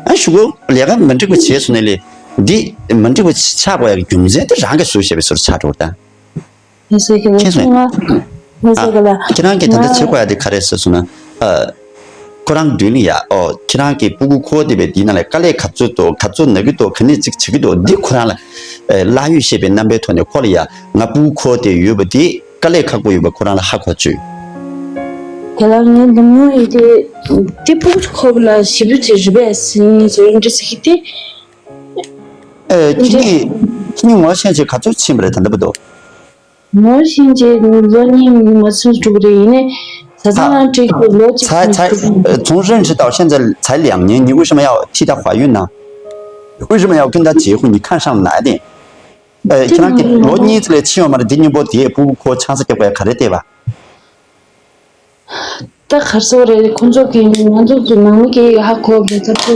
ཨ་ཞུ་གོ་ལས་ཀ་མི་འགྲིག་པ་བྱས་སོང་ནས་ལས་འདི་མི་འགྲིག་པ་ཆགས་དགོས་ཡག་གི་རྒྱུ་མཚན་དེ་རང་གིས་བཟོས་བཤད་པའི་བཟོ་འདྲ་ཆགས་འགྲོ་གི་ད། ལགས་སེ་གི་ལ་མཁྱེན་སོང་། ང་། ལགས་སེ་གི་ལ། ཁྱེད་རང་གིས་ད་ལྟ་བྱེད་དགོས་ཡ་དེ་ག་རེ་ཟེར་སོང་ན། ཨ། ཁོ་རང་མདུན་ལ་ཡ་ཨོ་ཁྱེད་རང་གི་སྤུ་གུ་ཁོ་དེ་བས་དེའི་ནང་ལ་དཀའ་ལས་ག་ཚོད་འདུག་ག་ཚོད་ན་གི་འདུག་ག་ནས་ཅིག་བྱེད་ཀྱི་འདུག་འདི་ཁོ་རང་ལ་ཨ་ལྷ་ཡུལ་བཤད་པའི་རྣམ་པའི་ཐོག་ནས་ཁོ་ལ་ཡ་ང་སྤུ་གུ་ཁོ་དེ་ཡོད་པ་དེ་དཀའ་ལས་ཁག་པོ་ཡོད་པ་ཁོ་རང་ལ་ཧ་གོ་བཅུག་དེ་ལ་ངའི་ལུས་ངོ་ཡིན་ཏེ་དེ་སྤུ་གུ་ཁོ་ལ་ཞེ་པོ་ཅིག་རེད་པས་ཟེར་ངས་ཟེར་འདྲི་ཟེར་གི་དེ། ཨ། ཁྱེད་གཉིས་ཁྱེད་གཉིས་ངོ་ཤེས་བྱས་ག་ཚོད་ཕྱིན་པ་རེད་ད་ལྟ་བར་དུ། ངོ་ཤེས་བྱས་ལོ་གཉིས་མ་ཚུད་འགྲོ་གི་རེད། ཡིན་ནའི་བཟའ་ཚང་རང་འགྲིག་གི་ལོ་གཅིག་ཚ་ཚ་ཚུད་འགྲོ་གི་རེད། 从认识到现在才两年，你为什么要替他怀孕呢？为什么要跟他结婚？你看上了哪一点？呃， ཁྱེད་རང་གིས་ལོ་གཉིས་ཙམ་ལས་ཕྱིན་ཡོད་མ་རེད། འདི་སྙིང་པོ་དེ་སྤུ་གུ་ཁོ་ཆང་ས་རྒྱག་པའི་ག་རེ་བལྟས་པ། ད་གར་སོང་རེད། ཁོང་ཚོ་གིས་ང་ཚོ་གི་ནང་མི་གིས་ཧ་གོ་བའི་ཚབ་ཏུ།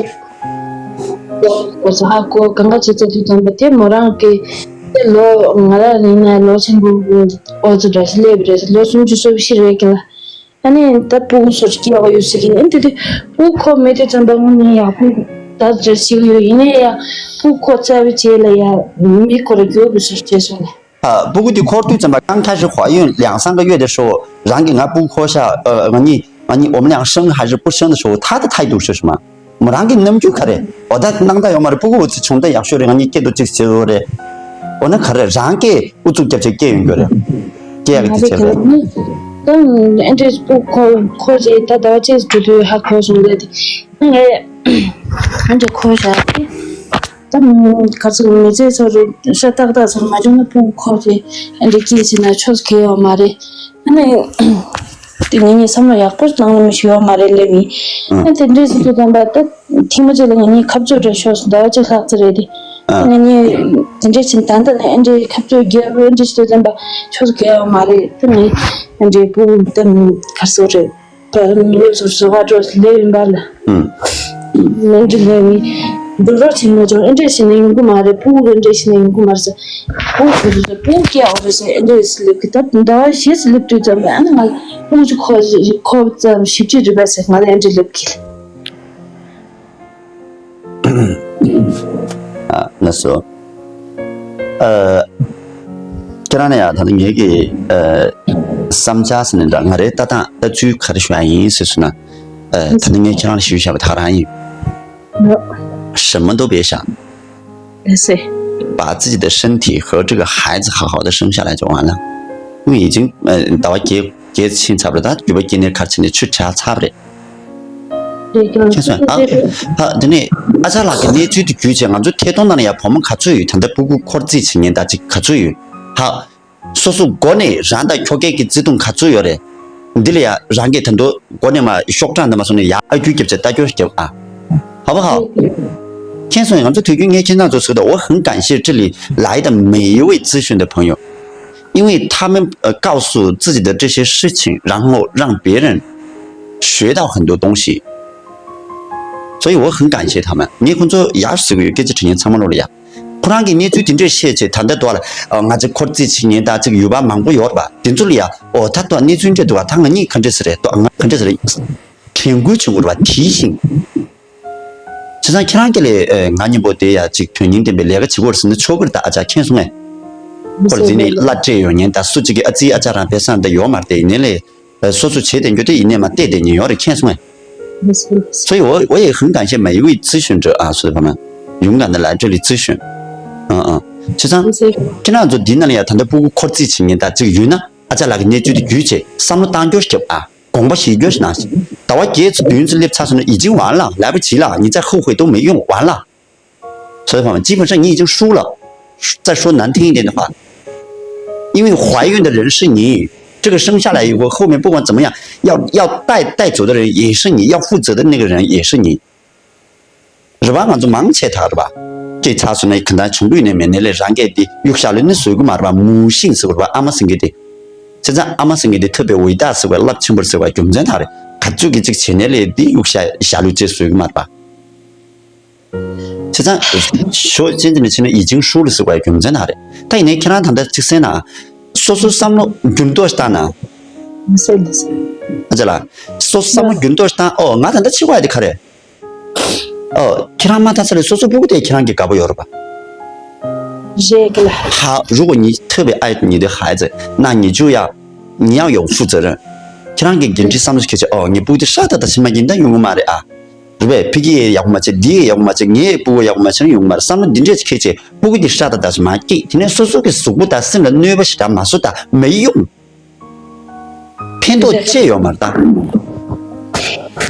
ཁོ་ཚོ་ཧ་གོ་གང་ག་བྱེད་ཚོད་དུས་ཙམ་པ་དེ་མོ་རང་གི་དེ་ལོ་ང་རང་ཡིན་ན་ལོ་ཆེན་པོ་ཨོ་ཙི་འདྲ་སླེབས་རེད། ལོ་སུམ་ཅུ་སོ་བཞི་རེད་ཀྱི་ལ། ཨ་ནི་ད་སྤུ་གུ་ཚོར་སྐྱེ་བ་ཡོད་ཟེར་གི་ཨ་ནི་དེ་དུས་སྤུ་གུ་ཁོ་མེད་དུས་ཙམ་པ་ངོ་ནས་ཡག་པོ་ད་འདྲ་ཞིག་ཡོད། ཡིན་ནའི་ཡ་སྤུ་གུ་ཁོ་བཙའ་བའི་རྗེས་ལ་ཡ་མི་ཁོ་ར་རྒྱུ་བུ་ཟེར་བྱས་སོང་ལ། 啊，不过对考虑怎么刚开始怀孕两三个月的时候，然后给俺不科学，呃，俺你俺你我们俩生还是不生的时候，他的态度是什么？我们让给那么久可嘞，我在那个有嘛，不过我是从在养学的，俺你给都这些了嘞，我那可嘞，然后给我做这些给用过嘞，给个这些了。 དང་ཨེ་འདྲས་པོ་ཁོ་ཁོ་རེད་ད་ཟླ་བ་གཅིག་དུས་དུས་ཧ་གོ་སོང་ལས་དེ་ངས་ཨེ་འདྲས་ཁོ་བཞག་དེ། ད་ག་ཚོད་མི་ཚེ་ཚོ་རེད་ཤ་ཏག་ཏག་ཚོ་མ་བྱུང་ན་སྤུ་གུ་ཁོ་རེད་ཨེ་འདྲས་སྐྱེས་ཟིན་ན་ཆོས་གལ་ཡོད་མ་རེད། ཨ་ནི་དེ་ངེད་གཉིས་བསམ་བློ་ཡག་པོ་བཏང་ན་མི་ཤི་ཡོད་མ་རེད་ལས་མི་ཨ་དེ་འདྲས་སུ་དུས་ཙམ་པ་ད་ཐེངས་མ་གཅིག་ལ་ངེད་གཉིས་ཁ་རྩོད་རེད་ཤོག་ཟླ་བ་གཅིག་ལྷག་ཙམ་རེད་དེ་ཨ་ངེད་གཉིས་དེ་འདྲས་ཕྱིན་ད་ལྟ་ནས་ཨེ་འདྲས་ཁ་རྩོད་རྒྱབ་ཨེ་འདྲས་སུ་དུས་ཙམ་པ་ཆོས་གལ་ཡོད་མ་རེད་ད་ངེད་ཨེ་འདྲས་སྤུ་གུ་ད་ཁ་རྩོད་རེད། ད་ངེད་ཚོ་བཟོ་བ་འགྲོ་ལས་ཡིན་པ་ལ། ཨུམ། ལས་འདི་ལས་མི། འགྲོ་རོགས་བྱེད་མ་བྱུང་ཨེ་འདྲས་བྱས་ནས་ཡོང་གི་མ་རེད་སྤུ་གུ་ཨེ་འདྲས་བྱས་ནས་ཡོང་གི་མ་རེད་ཟེར། སྤུ་གུ་རེད་ཟེར་སྤུ་གུ་སྐྱེ་འོ་རེད་ཟེར་ཨེ་འདྲས་སླེབས་གི་ད་ཟླ་བ་བཞི་ཙམ་སླེབས་དུས་ཙམ་པ་ཨ་ནི་ང་ལ་སྤུ་གུ་ཅིག་ཁོ་ཁོ་ཙམ་ཞིབ་ཅིག་རེད་པ་ཟེར་ང་ལ་ཨེ་འདྲས་སླེབས་གི། ཨ་ལགས་སོ། ཨ། ཁྱེད་རང་ནས་ཡང་ད་ནི་ངེད་ཀྱི་ཨ། བསམ་འཆར་ཟེར་ནས་འདྲ་ང་རའི་ལྟ་སྟངས་ལྟ་ཚུལ་ག་རེ་ཞུ་ཡ་ཡིན་ཟེར་སོང་ན། ཨ། ད་ནི་ངས་ཁྱེད་རང་ལ་ཞུས་བཞག་པ་ད་ག་རང་ཡིན།什么都别想。 对，是。 把自己的身体和这个孩子好好的生下来就完了。因为已经呃，ཟླ་བ་བརྒྱད་བརྒྱད་ཕྱིན་ཚར་བ་རེད་ད་རྒྱུད་པ་སྐྱེ་གནས་ག་རེ་བྱས་ནས་ཆུ་བྱ་ཚར་བ་རེད། ཁྱེད་ཚོས་ཨ་ཨ་དེ་ནས་ཨ་ཅག་ལགས་ཀྱི་གནས་ཚུལ་དེ་བརྒྱུད་བྱས་ང་ཚོ་ཐད་གཏོང་ནང་ལ་ཡང་བུ་མོ་ག་ཚོད་ཡོད་ད་ལྟ་སྤུ་གུ་འཁོར་རྩིས་བྱེད་མཁན་ད་ཅིག་ག་ཚོད་ཡོད་ཧ། སོ་སོ་མགོ་ནས་རང་དང་ཁྱོ་གས་ཀྱི་བརྩེ་དུང་ག་ཚོད་ཡོད་རེད། འདི་ལ་ཡང་རང་གིས་ད་དུང་མགོ་ནས་མ་ཤོག་གྲངས་འདི་མ་སོང་ནས་ཡར་ཨ་ཁུ་རྒྱབ་ཚེ་ལྟ་སྐྱོར་རྒྱབ་ཨ། ཧ་བ་ཧ། མཁྱེན་སོང་ང་ཚོ་དུས་རྒྱུན་ངས་ཁྱེད་རང་ཚོ་ཟེར་གི་འདུག 我很感谢这里来的每一位咨询的朋友，因为他们呃告诉自己的这些事情，然后让别人学到很多东西，所以我很感谢他们。ངས་ཁོང་ཚོ་ཡག་ཟེར་གི་ཡོད་སྐད་ཆ་དྲི་མཁན་ཚང་མ་ལོ་ལ་ཡ། ཁོ་རང་གིས་གནས་ཚུལ་དེ་འདྲས་བཤད་བྱས་ད་ལྟ་དུ་བ་ལ་ང་ཚོ་འཁོར་རྩིས་བྱེད་མཁན་དང་ཅིག་ཡུལ་པ་མང་པོ་ཡོད་རེད་པ་དེ་ཚོ་ལ་ཡ་ཨོ་ད་དུ་གནས་ཚུལ་འདྲས་འདུག་བ་ད་ང་གཉིས་ག་འདྲས་ཟེར་རེད་ད་ང་ག་འདྲས་ཟེར་རེད། དྲན་སྐུལ་བྱུང་དགོས་རེད་པ་དེའི་ཞིང་། བྱས་ཙང་ཁྱེད་རང་གིས་ལས་ང་གཉིས་པོ་དེ་ཡ་ཅིག་དོན་སྙིང་ལྡན་པའི་ལས་ཀ་བྱེད་དགོས་རེད་ཟེར་ན་ཆོག་གི་རེད་ད་ཨ་ཅག་མཁྱེན་སོང་ངས། ཁོ་ར་འཛིན་ནས་བླ་སྤྲད་ཡོང་མཁན་ད་སུ་གཅིག་གིས་ཨ་ཙི་ཨ་ཅག་རང་པེ་སང་འདི་ཡོད་མ་རེད་དེ་ཡིན་ནའི་ལས། སོ་སོ་བྱེད་དེ་འགྱོ་དེ་ཡིན་ནས་མ་བལྟས་དེ་ཉན་ཡོད་རེད་མཁྱེན་སོང་ངས། 所以我我也很感谢每一位咨询者啊，所以朋友们勇敢的来这里咨询。嗯嗯，实际上，现在做迪那里啊，谈到不过科技青年的这个云呢，啊，再来个年纪的举起，三六当就是啊，广播喜剧是哪些？到我节子、轮子立场上已经完了，来不及了，你再后悔都没用，完了。 所以朋友们，基本上你已经输了。再说难听一点的话，因为怀孕的人是你，这个生下来以后，后面不管怎么样，要要带带走的人也是你，要负责的那个人也是你。རེད་པ། ང་ཚོ་མང་ཆེ་ད་རེད་པ། སྐྱེས་ཚར་སོང་ན་གང་ལྟར་བྱུང་དུས་ནས་མེད་ནས་ལས་རང་སྐད་དེ་གཡུག་བཞག་ལས་ནི་བཟོད་ཀྱི་མ་རེད་པ། མུ་ཤིང་ཟེར་བ་རེད་པ། ཨ་མ་ཟེར་མཁན་དེ། བྱས་ཙང་ཨ་མ་ཟེར་མཁན་དེ་ཐོབ་པའི་འོད་རྟགས་ཟེར་བ་རླབས་ཆེན་པོར་ཟེར་བ་རྒྱུ་མཚན་ད་རེད། ག་ཚོད་ཀྱི་ཅིག་བྱས་ནས་ལས་དེ་གཡུག་བཞག་བཞག་ལུས་ཅེས་བཟོད་ཀྱི་མ་རེད་པ། བྱས་ཙང་ཞོ་ཅན་དེ་ནས་ཕྱིན་ན་ཡིད་ཅིང་ཧྲུའུ་ལ་ཟེར་བའི་རྒྱུ་མཚན་ད་རེད། ད་ཡིན་ནའི་ཁྱེད་རང་ད་ལྟ་ཅིག་གསན་ན། སོ་སོའི་བསམ་བློ་འགྱུར་ལྡོག་ཞིག་བཏང་ན། མི་སེམས་མི་སེམས། ཨ་ཅེ་ལགས། སོ་སོའི་བསམ་བློ་འགྱུར་ལྡོག་ཞིག་བཏང་ཨོ་ང་ད་ལྟ་ཕྱི་བ་ཡ་དེ་ག་རེད། ཨོ་ཁྱེད་རང་མ་ད་ས་རེད་སོ་སོའི་སྤུ་གུ་དེ་ཁྱེད་རང་གི་དགའ་པོ་ཡོད་རེད་པ། རེད་གི་ལ། 好，如果你特别爱你的孩子，那你就要，你要有负责任。 ཁྱེད་རང་གི་འགན་འཁྲི་བསམ་བློ་ཞིག་འཁྱེར་བྱས་ཨོ་ངའི་སྤུ་གུ་དེ་ཧྲ་ཏག་ཏག་ཞིག་མ་ཡིན་ད་ཡོང་གི་མ་རེད་ཨ། རེད་པས་ཕ་གི་ཡག་པོ་མ་བྱས་འདི་ཡག་པོ་མ་བྱས་ངའི་སྤུ་གུ་ཡག་པོ་མ་བྱས་ན་ཡོང་གི་མ་རེད་བསམ་བློ་འདི་འདྲས་ཅིག་འཁྱེར་བྱས་སྤུ་གུ་འདི་ཧྲ་ཏག་ཏག་ཞིག་མ་སྐྱེས་དེ་ནས་སོ་སོ་གི་གཟུགས་པོ་དང་སེམས་ལ་གནོད་པ་ཞིག་དྲག་མ་བཟོ་ད་མི་ཡོང་། ཕན་ཐོགས་ཅི་ཡོད་མ་རེད་ད།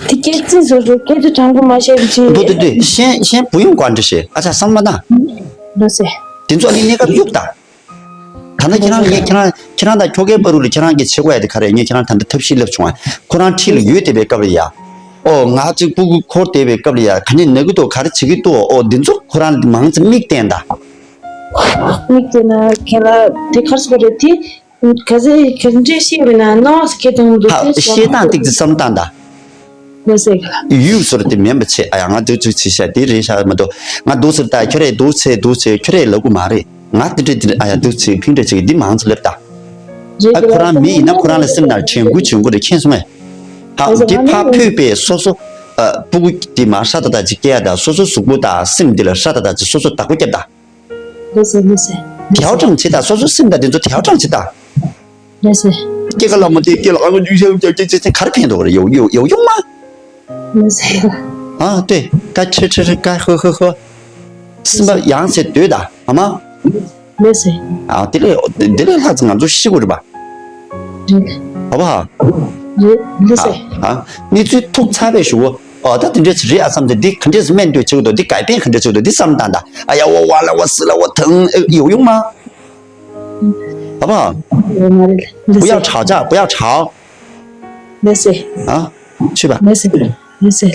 དེ་སྐད་ཅིག་བཟོ་རྒྱུ་སྐད་ཆ་དྲང་པོ་མ་བཤད་པ་ཅིག 对对对，先先不用管这些，ཨ་ཅག་བསམ་བློ་ན། ལོས་ཟེར། དེ་ཚོ་ཨ་ནི་གནས་སྐབས་གཡུག་ད། ད་ལྟ་ཁྱེད་རང་ངས་ཁྱེད་རང་ཁྱེད་རང་དང་ཁྱོ་གའི་བར་དུ་ལ་ཁྱེད་རང་གིས་བྱེད་དགོས་ཡ་དེ་ག་རེ་ངས་ཁྱེད་རང་ད་ལྟ་ཐབས་ཤེས་སླེབས་བྱུང་ཨ། ཁོ་རང་འཁྲིས་ལ་ཡོད་བསྡད་པའི་སྐབས་ལ་ཡ། ཨོ་ང་གཅིག་སྤུ་གུ་འཁོར་བསྡད་པའི་སྐབས་ལ་ཡ་ག་ནས་ན་གི་འདུག་ག་རེ་བྱེད་ཀྱི་འདུག་ཨོ་འདི་ཚོ་ཁོ་རང་མང་ཙམ་མིག་བསྟན་ད། མིག་བསྟན་ན་ཁྱེད་རང་དེ་ག་རེ་ཟེར་དགོས་རེད་དེ། ག་ཚོད་ག་འདྲས་ཤེས་པས་ན་སྣང་བ་སྐྱེ་གཏོང་འདུག་ཧ་ཤེས་སྟངས་ཏིག་ཙི་བསམ་སྟངས་ད། ལོས་ཟེར་གི་ལ། ཡུལ་ཟུར་དེ་མིན་པ་ཆེ་ཨ་ཡ་ང་འདུག་ཚུལ་ཆེ་ཤ་དེ་རེད་ཤ་མ་གཏོགས་ང་འདུག་ཟེར་ད་ཁྱོད་རེད་འདུག་ཚེ་འདུག་ཚེ་ཁྱོད་རེད་ལབ་གི་མ་རེད། ང་དེ་འདྲས་དེ་ཨ་ཡ་འདུག་ཚེ་ཕིང་འདྲས་ཆེ་གི་འདི་མང་ཚོ་ལབ་ད། ཨ་ཁོ་རང་མི་ཡིན་ན་ཁོ་རང་ལ་སེམས་ནང་དྲན་སྐུལ་བྱུང་གི་རེད་མཁྱེན་སོང་ངས། ཧ་འདི་ཕ་ཕུད་པའི་སོ་སོ་ཨ་སྤུ་གུ་འདི་མ་ཧྲ་ཏག་ཏག་ཅིག་སྐྱེ་ཡ་ད་སོ་སོ་གཟུགས་པོ་དང་སེམས་འདི་ལ་ཧྲ་ཏག་ཏག་ཅིག་སོ་སོ་བདག་པོ་རྒྱབ་ད། ལོས་ཟེར་ལོས་ཟེར། 调整བྱེད་དང་། སོ་སོའི་སེམས་དང་དེ་ཚོ་调整བྱེད་དང་། ལགས་སེ། སྐྱེ་རྒ་ལ་མོ་དེ་སྐྱེ་ལ་ཨ་ཁུ་ཡུ་ཡུ་ཡུ་ཡུ་ཡུ་ག་རེ་ཕན་ཐོགས་རེད། 有有有用吗？ ལགས་སེ། 啊，对，该吃吃吃，该喝喝喝，སེམས་པ་ཡང་སེ་སྡོད་དང་ཨ་མ། ལགས་སེ། 啊，དེ་ལས་དེ་ལས་ལྷག་ཙམ་ང་ཚོ་ཤི་དགོས་རེད་པ། རེད། 好不好？ རེད། ལགས་སེ། 啊，你最吐槽的时候，哦，ད་དེ་འདྲས་རེད་ཨ་བསམ་སྟེ། འདི་ག་འདྲས་སྨན་བཏོན་བྱེད་དགོས་འདུག་འདི་改变་ག་འདྲས་བྱེད་དགོས་འདུག་འདི་བསམ་བཏང་དང་། 哎呀，我完了，我死了，我疼，呃，有用吗？ 好不好？ ཡོད་མ་རེད། 不要吵架，不要吵。 ལགས་སེ། 啊，去吧。 ལགས་སེ། ལགས་སེ།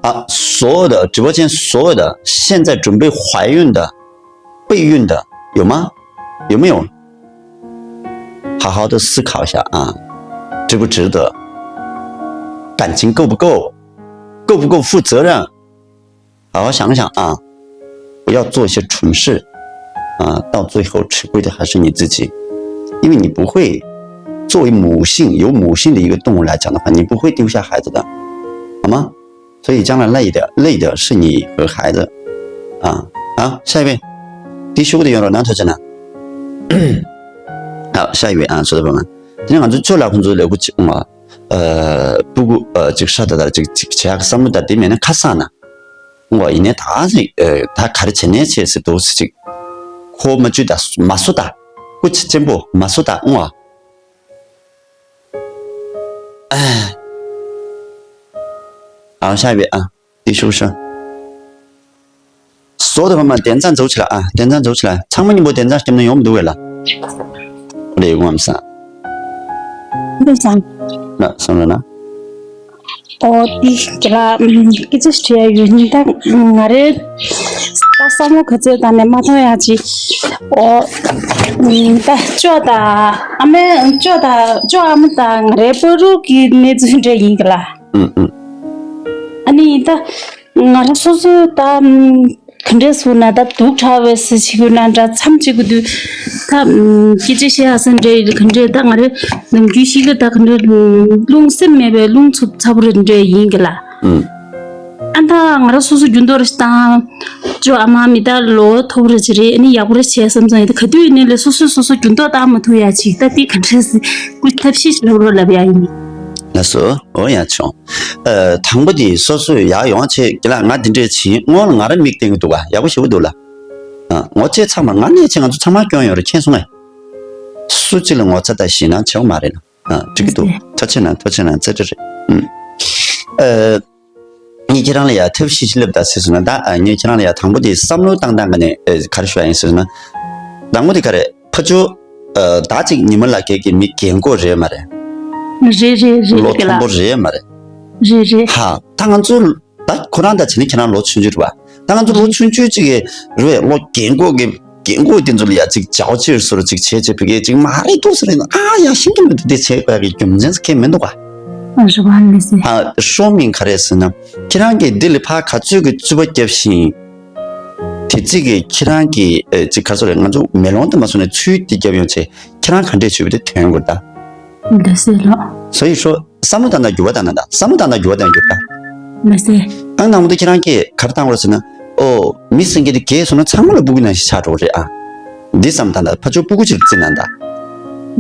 啊，所有的直播间，所有的现在准备怀孕的、备孕的，有吗？有没有？好好的思考一下啊，值不值得？感情够不够？够不够负责任？好好想想啊，不要做一些蠢事啊，到最后吃亏的还是你自己，因为你不会，作为母性，由母性的一个动物来讲的话，你不会丢下孩子的，好吗？ 所以将来累的，累的是你和孩子。啊，好，下一位。第十个的原来拿头在哪？ 好，下一位啊，说的朋友们，今天晚上就来工作来不及嘛，呃，不过呃，这个啥的，这个这个这个什么的，对面的卡萨呢？我一年他是呃，他开的前年去是都是这个，可没觉得，没说的，过去进步，没说的，我。 哎，好，下一位啊，第十个。所有的朋友们点赞走起来啊，点赞走起来。 ཚང་མ་མཉམ་པོ་点赞་སྐྱབས་ན་ཡོང་མི་འདུག་གས་ལ། ལས་ངོམ་ས། འདི་སང་། ན་སང་ལ་ན། ཨོ་དེ་ག་ལ་སྐད་ཆ་དྲི་ཡ་ཡོད་ནི། ད་ང་རེ་ད་བསམ་བློ་ག་ཚོད་བཏང་ནས་མ་མཐོང་ཡ་ཅིག་ཨོ་ད་ཅོ་ད་ཨ་མའི་ཅོ་ད་ཅོ་ཨ་མ་ད་ང་རའི་བུ་རུ་གི་གནས་ཚུལ་འདྲ་ཡིན་གི་ལ། ཨུམ་ཨུམ། ཨ་ནི་ད་ང་རང་སོ་སོ་ད་ག་འདྲས་སོང་ན་ད་སྡུག་དྲགས་པའི་སི་ཆི་གུ་ན་འདྲ་མཚམས་གཅིག་གུ་དུས་ད་སྐད་ཆ་བཤད་ཡ་ས་འདྲ་ཡིན་ག་འདྲས། ད་ང་རེ་ནམ་རྒྱུན་ཞིག་གི་ད་ག་འདྲས་རླུང་སེམས་མེད་པའི་རླུང་འཚུབ་ཚ་པོ་རེ་འདྲ་ཡིན་གི་ལ། ཨུམ། ཨ་ད་ང་རང་སོ་སོ་རྒྱུ་མདོག་རེ་ཞིག་དང་། ཅོ་ཨ་མ་མི་ད་ལོ་ཐོབ་རེ་ཅི་རེད། ཨ་ནི་ཡག་པོ་རེ་བྱས་བསམ་བསམ་ཡིན། ད་ག་དུས་ཡིན་ནའི་ལས་སོ་སོས་སོ་སོ་རྒྱུ་མདོག་བཏང་མ་ཐུབ་ཡ་ཅིག་ད་དེ་ག་འདྲས་སི་ཀུ་ཐབས་ཤེས་ཅི་ལབ་རོགས་ལབ་ཡ་ཡིན། ལགས་སོ། འོ་ཡ་ཆུང་། ཨ་དང་པོ་དེ་སོ་སོས་ཡག་ཡོང་ཆེད་ཀྱི་ལ་ང་དེ་འདྲས་བྱེད་སྔོན་ལ་ང་རང་མིག་བསྟན་གི་འདུག་ག་ཡག་པོ་ཞེ་པོ་འདུག་ལ། ཨ་ངོ་ཚ་ཚང་མ་ང་ནས་ཆེ་ང་ཚོ་ཚང་མ་སྐྱོན་ཡོད་རེད། མཁྱེན་སོང་ངས། སུ་གཅིག་ལ་ངོ་ཚ་ད་ཞེད་སྣང་བྱེད་མ་རེད་ལ། ཨ་འགྲིག་གི་འདུག་ཐུགས་རྗེ་ཆེ་གནང་། ཐུགས་རྗེ་ཆེ་གནང་། ཙེ་ཏྲ་རེད། ཨུམ། ཨ། ངས་ཁྱེད་རང་ལ་ཡ་ཐབས་ཤེས་ཤིག་ལབ་ད་ཟེར་སོང་ན། ད་ཨ་ངས་ཁྱེད་རང་ལ་ཡ་དང་པོ་དེ་བསམ་བློ་བཏང་སྟངས་ཀ་ནས་ཨེ་ག་རེ་ཞུ་ཡ་ཡིན་ཟེར་ན། དང་པོ་དེ་ག་རེ་ཕ་ཆོ། ཨ་ད་ཅིག་ཉི་མ་ལ་སྐད་ཀྱི་མི་རྒན་གོག་རེད་མ་རེད། རེད་རེད་རེད། ལོ་མཐོན་པོ་རེད་མ་རེད། རེད་རེད། ཧ་ད་ང་ཚོ་ད་ཁོ་རང་ད་བྱས་ན་ཁྱེད་རང་ལོ་ཆུང་ཆུང་རེད་པ། ད་ང་ཚོ་ལོ་ཆུང་ཆུང་ཅིག་གི་རེད། ལོ་རྒན་གོག་གི་རྒན་གོག་དེ་ཚོ་ལ་ཡ་ཅིག་ཇའོ་ཅིར་སོར་ཅིག་བྱས་བྱས་ཕ་གི་ཅིག་མ་རེད་འདུག་ཟེར་ན། ཨ་ཡ་ཤིང་གི་མི་འདུག་དེ་བྱས་པ་གི་རྒྱུ་མཚན་ཟེར་མཁན་མི་འདུག་ག་ཨ་རེད་པ། ལགས་སེ། ཨ་ཤོ་མིན་ག་རེ་ཟེར་ན། ཁྱེད་རང་གིས་འདི་ལ་ཕར་ག་ཚོད་ཀྱི་རྩོད་པ་བརྒྱབ་ཤིང་། དེ་ཚིག་གིས་ཁྱེད་རང་གིས་ཨེ་ཅིག་ག་ཚོད་རེད། ང་ཚོ་མེ་ལོང་དུ་མ་སོང་ནས་ཚུལ་དེ་བརྒྱབ་ཡོང་ཚེ་ཁྱེད་རང་ག་འདྲས་བྱུས་པ་དེ་ཐོན་དགོས་ད། ལགས་སེ་ལགས། 所以说བསམ་བློ་བཏང་ན་འགྱུར་བ་བཏང་ན་ད། བསམ་བློ་བཏང་ན་འགྱུར་བ་བཏང་འགྱུར་ད། ལགས་སེ། ཨང་དང་པོ་དེ་ཁྱེད་རང་གིས་ག་རེ་བཏང་བ་རེད་ཟེར་ན། ཨོ་མི་སེང་གེ་དེ་རྒས་སོང་ན་ཚང་མ་ལ་སྤུ་གུ་ནང་བཞིན་ཆགས་འགྲོ་གི་རེད་ཨ། འདི་བསམ་བཏང་ད། ཕ་ཆོས་སྤུ་གུ་ཅིག་བརྩིས་ན་ད།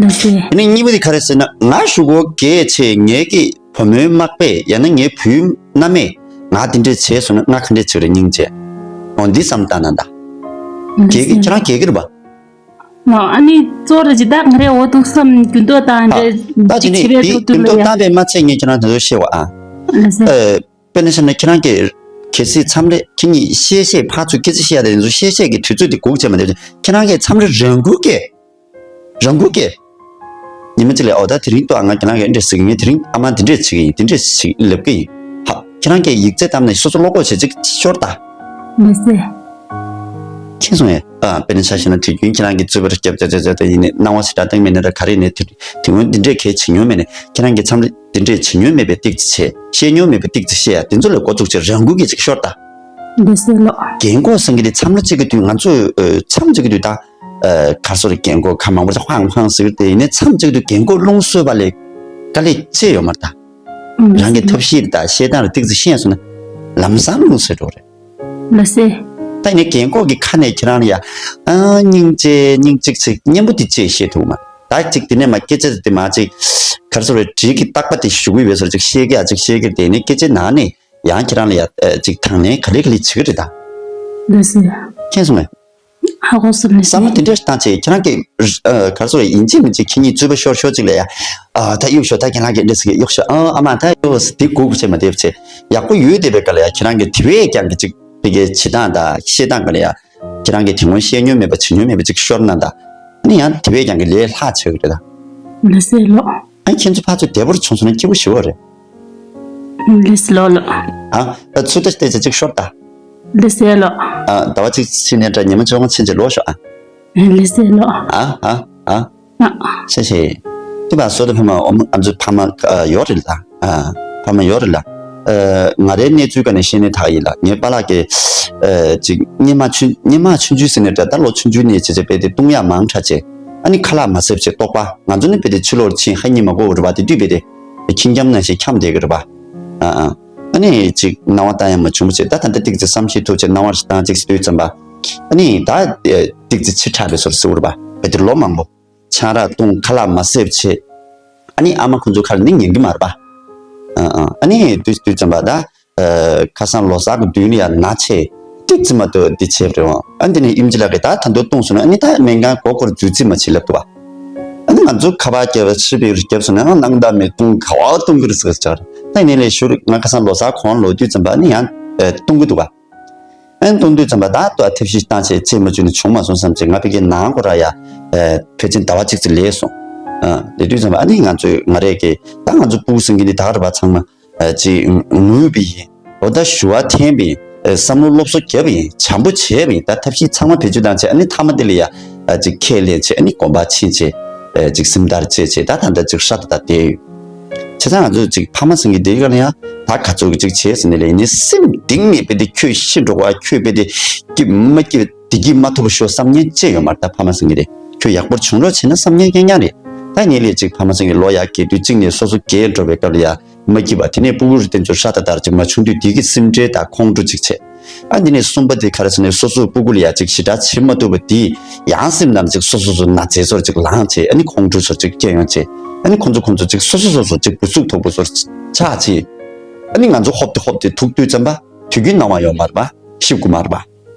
ལགས་སེ། དེ་ནས་གཉིས་པ་དེ་ག་རེ་ཟེར་ན། ང་གཞུག་གུ་རྒས་བྱས་ངེད་ཀྱི་བུ་མོའི་མག་པས་ཡང་ན་ངའི་བུའི་མནའ་མས་ང་དེ་འདྲས་བྱས་སོང་ན་ང་ག་འདྲས་བྱེད་རེད་སྙིང་རྗེ། ཨོ་འདི་བསམ་བཏང་ན་ད། ལགས་སེ། རྒས་ཀྱི་ཁྱེད་རང་རྒས་ཀྱི་རེད་པ། ལགས། ཨ་ནི་གཙོ་རེ་ཇི་ལྟར་ང་རེ་འོ་འདུག་བསམ་རྒྱུ་མདོག་དང་འདྲེ་ད་དེ་ཅིག་ནི་བྱེད་པའི་དེ་ཐོག་ཏུ་རྒྱུ་མདོག་ལ་ཡ། བཏང་བའི་མ་ཚད་ངས་ཁྱེད་རང་དེ་ཚོ་བཤད་བ་ཨ། ལགས་སེ། ཨ། དཔེར་ན་བཤད་ན་ཁྱེད་རང་གིས་གལ་སྲིད་མཚམས་རེ་ཁྱེད་གཉིས་བཤད་བཤད་ཕར་ཚུར་སྐད་ཆ་བཤད་ཡ་དེ་ཚོ་བཤད་བཤད་ཀྱི་དུས་ཚོད་དེ་སྒུག་བྱས་མ་བསྡད། ཁྱེད་རང་གིས་མཚམས་རེ་རང་འགུལ་གྱིས། རང་འགུལ་གྱིས། ཉི་མ་གཅིག་ལ་ཨོ་ད་དེ་རིང་ཏོ་ཨ་ང་ཁྱེད་རང་གིས་འདྲ་ཟེར་གི་ངས་དེ་རིང་ཨ་མ་འདི་འདྲས་བྱེད་ཀྱི་ཡིན། འདི་འདྲས་ཞིག་ལབ་ཀྱི་ཡིན། ཧ། ཁྱེད་རང་གིས་ཡིག་ཚད་བཏབ་ནས་སོ་སོ་བློ་ཁོག་བྱེད་ཅིག་ཤོར་ད། ལགས་སེ། མཁྱེན་སོང་ངས། ཨ་དཔེར་ན་ཆ་བཞག་ན་དུས་རྒྱུན་ཁྱེད་རང་གིས་རྩོད་པ་རྒྱབ་རྒྱབ་རྒྱབ་རྒྱབ་ཡིན་ནས་སྣང་བ་ཞེ་དྲག་བཏང་མེད་ན་ར་ག་རེ་ནས་དེ་དེ་སྔོན་འདི་འདྲས་གལ་བྱེད་མྱོང་མེད་ནས་ཁྱེད་རང་གིས་མཚམས་རེ་འདི་འདྲས་བྱེད་མྱོང་མེད་པའི་ཏིག་ཙི་བྱས། བཤད་མྱོང་མེད་པའི་ཏིག་ཙི་བཤད་ཡ་དེ་ཚོ་ལ་འགོ་བཙུགས་བྱས་རང་འགུལ་གྱིས་ཅིག་ཤོར་ད། ལགས་སེ་ལགས། རྒན་གོག་ཟེར་གྱི་དེ་མཚམས་རེ་གཅིག་གི་དུས་ང་ཚོས་ཨ་མཚམས་གཅིག་གི་དུས་ད། ཨ་ག་སོ་རེ་རྒན་གོག་ཁ་མང་པོ་ཧང་ཧང་ཟེར་གྱི་དེ་ཡིན་ནས་མཚམས་གཅིག་གི་དུས་རྒན་གོག་རླུང་གསོས་པ་ལས་དཀའ་ལས་ཅི་ཡོད་མ་རེད་ད། ཨུམ། རང་གི་ཐབས་ཤེས་དང་བཤད་སྟངས་རེ་ཏིག་ཙི་ཤེས་སོང་ན་ལམ་སང་རླུང་གསོས་འགྲོ་རེད། ལགས་སེ། ད་ཡིན་ནའི་རྒན་གོག་གི་ཁ་ནས་ཁྱེད་རང་ལ་ཡ། ཨ་སྙིང་རྗེ་སྙིང་རྗེ་ཟེར་སྙན་པོ་དེ་ཅིག་བཤད་ཐུབ་མ། ད་ཅིག་དེ་ནས་མ་སྐད་ཆ་དེ་མ་ཅིག་ག་རེ་ཟེར་བའི་དྲིལ་གྱི་རྟག་པ་དེ་ཞུ་གི་ཡོད་ཟེར་ཅིག་བཤད་གི་ཨ་ཅིག་བཤད་གི་དེ་ནས་སྐད་ཆ་ནང་ནས་ཡང་ཁྱེད་རང་ལ་ཡ་ཨ་ཅིག་དང་ནས་ག་ལེ་ག་ལེ་བྱེད་གི་རེད་ད། ལགས་སེ། མཁྱེན་སོང་ངས། ཧ་གོ་སོང་ལགས་སེ། བསམ་བློ་དེ་འདྲ་ཞིག་བཏང་བྱས་ཁྱེད་རང་གི་ཨ་ག་རེ་ཟེར་བའི་ཡིན་གཅིག་མིན་གཅིག་ཁྱེད་གཉིས་རྩོད་པ་ཤོར་ཤོར་ཅིག་ལ་ཡ། ཨ་ད་གཡུག་ཤོག་ད་ཁྱེད་རང་གི་འདྲ་ཟེར་གི་གཡུག་ཤོག་ཨ་ཨ་མ་ད་གཡུག་ཟེར་དེ་སྒུག་བྱས་མ་བསྡད་བྱས་ཡག་པོ་ཡོད་བསྡད་པའི་སྐབས་ལ་ཡ་ཁྱེད་རང་གི་དེ་བས་ཀྱང་གི་ཅིག་དེ་གའི་བྱེད་སྟངས་དང་བཤད་སྟངས་ག་ལ་ཡ། ཁྱེད་རང་གིས་དེ་སྔོན་བཤད་མྱོང་མེད་པ་བྱེད་མྱོང་མེད་པ་ཅིག་ཤོར་ན་ད། ཨ་ནི་ཡང་དེ་བས་ཀྱང་གི་ལས་ལྷག་ཆེ་གི་རེད་ད། ལགས་སེ་ལགས། ཨ་ཁྱེད་ཚོ་ཕར་ཚུར་བདེ་པོར་བྱུང་སོང་ན་སྐྱིད་པོ་ཞེ་པོ་རེད། ལགས་སེ་ལགས་ལགས། ཨ་ད་ཚུར་ལྟ་བལྟས་ཚེ་ཅིག་ཤོར་ད། ལགས་སེ་ལགས། ཨ་ཟླ་བ་གཅིག་ཕྱིན་ནས་འདྲ་ཉི་མ་བཅོ་ལྔ་ཕྱིན་ཚེ་ལོག་ཤོག་ཨ། ལགས་སེ་ལགས། ཨ་ཨ་ཨ། ཨ། ཤེས་ཤེས། དེ་བ་བཟོ་དེ་ཕ་མ་ཨོ་མ་ཨ་མཚོ་ཕ་མ་ཨ་ཡོད་རེད་ལ། ཨ་ཕ་མ་ཡོད་རེད་ལ། ཨ་ང་རའི་གནས་ཚུལ་ག་ནས་ཤེས་ནས་ཐག་ཡིན་ལ་ངའི་པཱ་ལགས་ཀྱི་ཨ་ཅིག་སྙེ་མ་ཆུང་སྙེ་མ་ཆུང་ཆུང་ཟེར་ནས་འདྲ་ད་ལོ་ཆུང་ཆུང་ནས་བྱས་བྱས་བས་དེ་བཏུང་ཡག་མང་དྲགས་བྱས་ཨ་ནི་ཁ་ལག་མ་བཟས་བྱས་ལྟོགས་པ་ང་ཚོ་ནི་བས་དེ་ཕྱི་ལོགས་ཕྱིན་ཧ་ཉི་མ་གོ་རེད་བ་དེ་དུས་བས་དེ་ཁྱིམ་རྒྱབ་ནང་བཞིན་འཁྱམས་བསྡད་ཀྱི་རེད་བ། ཨ་ཨ་ཨ་ནི་ཅིག་སྣང་བ་བཏང་ཡག་མ་བྱུང་བ་བྱས་ད་ད་ལྟ་ཏིག་ཙི་བསམ་ཤེས་ཐུབ་བྱས་སྣང་བ་ཞིག་བཏང་ཅིག་ཟེར་དུས་ཙམ་པ་ཨ་ནི་ད་ཏིག་ཙི་ཕྱི་དྲགས་པའི་བཟོ་འདྲ་ཟེར་བ་རེད་བ་བས་དེ་ལོ་མང་པོ། ཆང་རག་བཏུང་ཁ་ལག་མ་བཟས་བྱས། ཨ་ནི་ཨ་མ་ཁོ་ཚོ་ཁ་ལ་ནི་ཉན་གི་མ་རེད་པ། ཨ་ཨ་ཨ་ནི་དུས་དུས་ཙམ་པ་ད། ཨ་ཁ་སང་ལོ་གསར་གི་མདུན་ལ་ཡ་ན་ཆེ། ཏིག་ཙི་མ་གཏོགས་འདི་བྱས་པ་རེད་འོང་། ཨ་འདི་ནས་ཨིམ་ཆི་ལགས་ཀྱིས་ད་ད་དུང་བཏུང་སོང་ན་ཨ་ནི་ད་སྨན་ཁང་སྒོ་སྒོར་འཛུལ་རྩིས་མ་བྱེད་ལབ་འདུག་བ། ཨ་ནི་ང་ཚོ་ཁ་པར་བརྒྱབ་པ་ཕྱིར་བི་རུ་བརྒྱབ་སོང་ན་ཨ་སྣང་དག་མེད་བཏུང་ག་བ་བཏུང་གི་རེད་ཟེར་ཅག་རེད། ད་ཡིན་ནའི་ལས་ཞུ་རེད་ང་ཁ་སང་ལོ་གསར་གོང་ལོག་དུས་ཙམ་པ་ཨ་ནི་ཡང་ཨ་བཏུང་གི་འདུག་བ། ཨན་གཏོང་དུས་ཙམ་པ་ད་ལྟ་ཐབས་ཤེས་བཏང་བྱས་ཚེ་མ་བཅུག་ནས་བྱུང་མ་སོང་བསམ་བྱས་ང་ཕ་གིའི་ནང་ཁོ་ར་ཡ། ཕལ་ཆེར་ཟླ་བ་གཅིག་ཙམ་ལས་སོང་། ཨ་དེ་དུས་ཙམ་པ་ཨ་ནི་ང་ཚོས་ང་རས་ཀྱི་ད་ང་ཚོ་སྤུ་གུ་སེང་གེ་འདི་ད་ག་རེ་བ་ཚང་མ་ཅིག་ངུས་པ་ཡིན། འོ་ད་ཞུ་བ་འཐེན་པ་ཡིན། བསམ་བློ་སློབ་གསོ་བརྒྱབ་པ་ཡིན། བྱམས་པོ་བྱས་པ་ཡིན། ད་ཐབས་ཤེས་ཚང་མ་བེད་སྤྱོད་བཏང་བྱས་ཨ་ནི་མཐའ་མ་དེ་ལ་ཡ་ཅིག་ཁས་ལེན་བྱས་ཨ་ནི་གོམ་པ་ཕྱིན་བྱས་ཅིག་སེམས་ཐག་བཅད་བྱས་ད་ད་ལྟ་ཅིག་ཧྲ་ད་ད་བསྡད་ཡོད། བྱས་ཙང་ང་ཚོ་ཅིག་ཕ་མ་སེང་གེ་འདི་ག་ལ་ཡང་ད་ག་ཚོད་ཅིག་བྱས་ཟིན་ནས་ལས་ནི་སེམས་གཏིང་ནས་དཔེ་དེ་ཁྱོད་ཤི་འགྲོ་བ་ཁྱོད་དཔེ་དེ་སྐྱིད་མ་སྐྱིད་བདེ་སྐྱིད་མ་ཐོབ་ཤོག་བསམ་ཉན་ཅི་ཡོད་མ་རེད། ད་ཕ་མ་སེང་གེ་རེད་ཁྱོད་ཡག་པོ་བྱུང་རོགས་བྱས་ན་བསམ་ཉན་རྐྱང་རྐྱང་རེད། ད་ངས་ལས་ཅིག་ཕ་མ་སེང་གེ་ལོ་ཡག་རྒས་དུས་གཅིག་ནས་སོ་སོ་རྒས་འགྲོ་བའི་སྐབས་ལ་ཡ་མ་སྐྱིད་པ་དེ་ནས་སྤུ་གུ་རུ་དེ་ཚོ་ཧྲ་ད་དར་ཅིག་མ་བྱུང་དུས་དེ་གི་སེམས་ཁྲལ་དང་ཁོང་ཁྲོ་ཅིག་བྱས། ཨ་འདི་ནས་གསུམ་པ་དེ་ག་རེ་ཟེར་ནས་སོ་སོའི་སྤུ་གུ་ལ་ཡ་ཅིག་ཞེ་དྲག་བྱེད་མ་ཐུབ་པ་དེ་ཡང་སེམས་ནང་ཅིག་སོ་སོ་སོ་ན་ཚ་ཚོར་ཅིག་ལངས་བྱས་ཨ་ནི་ཁོང་ཁྲོ་ཚོར་ཅིག་སྐྱེ་ཡོང་བྱས་ཨ་ནི་ཁོང་ཚོ་ཁོང་ཚོ་ཅིག་སོ་སོ་སོ་སོ་ཅིག་འབུ་ཚུགས་དོག་པོ་ཚོར་ཆགས་བྱས། ཨ་ནི་ང་ཚོ་ཧོབ་སྟེ་ཧོབ་སྟེ་ཐུག་དུས་ཙམ་པ་དུས་རྒྱུན་སྣང་བ་ཡོད་མ་རེད་པ། ཤི་དགོས་མ་རེད་པ།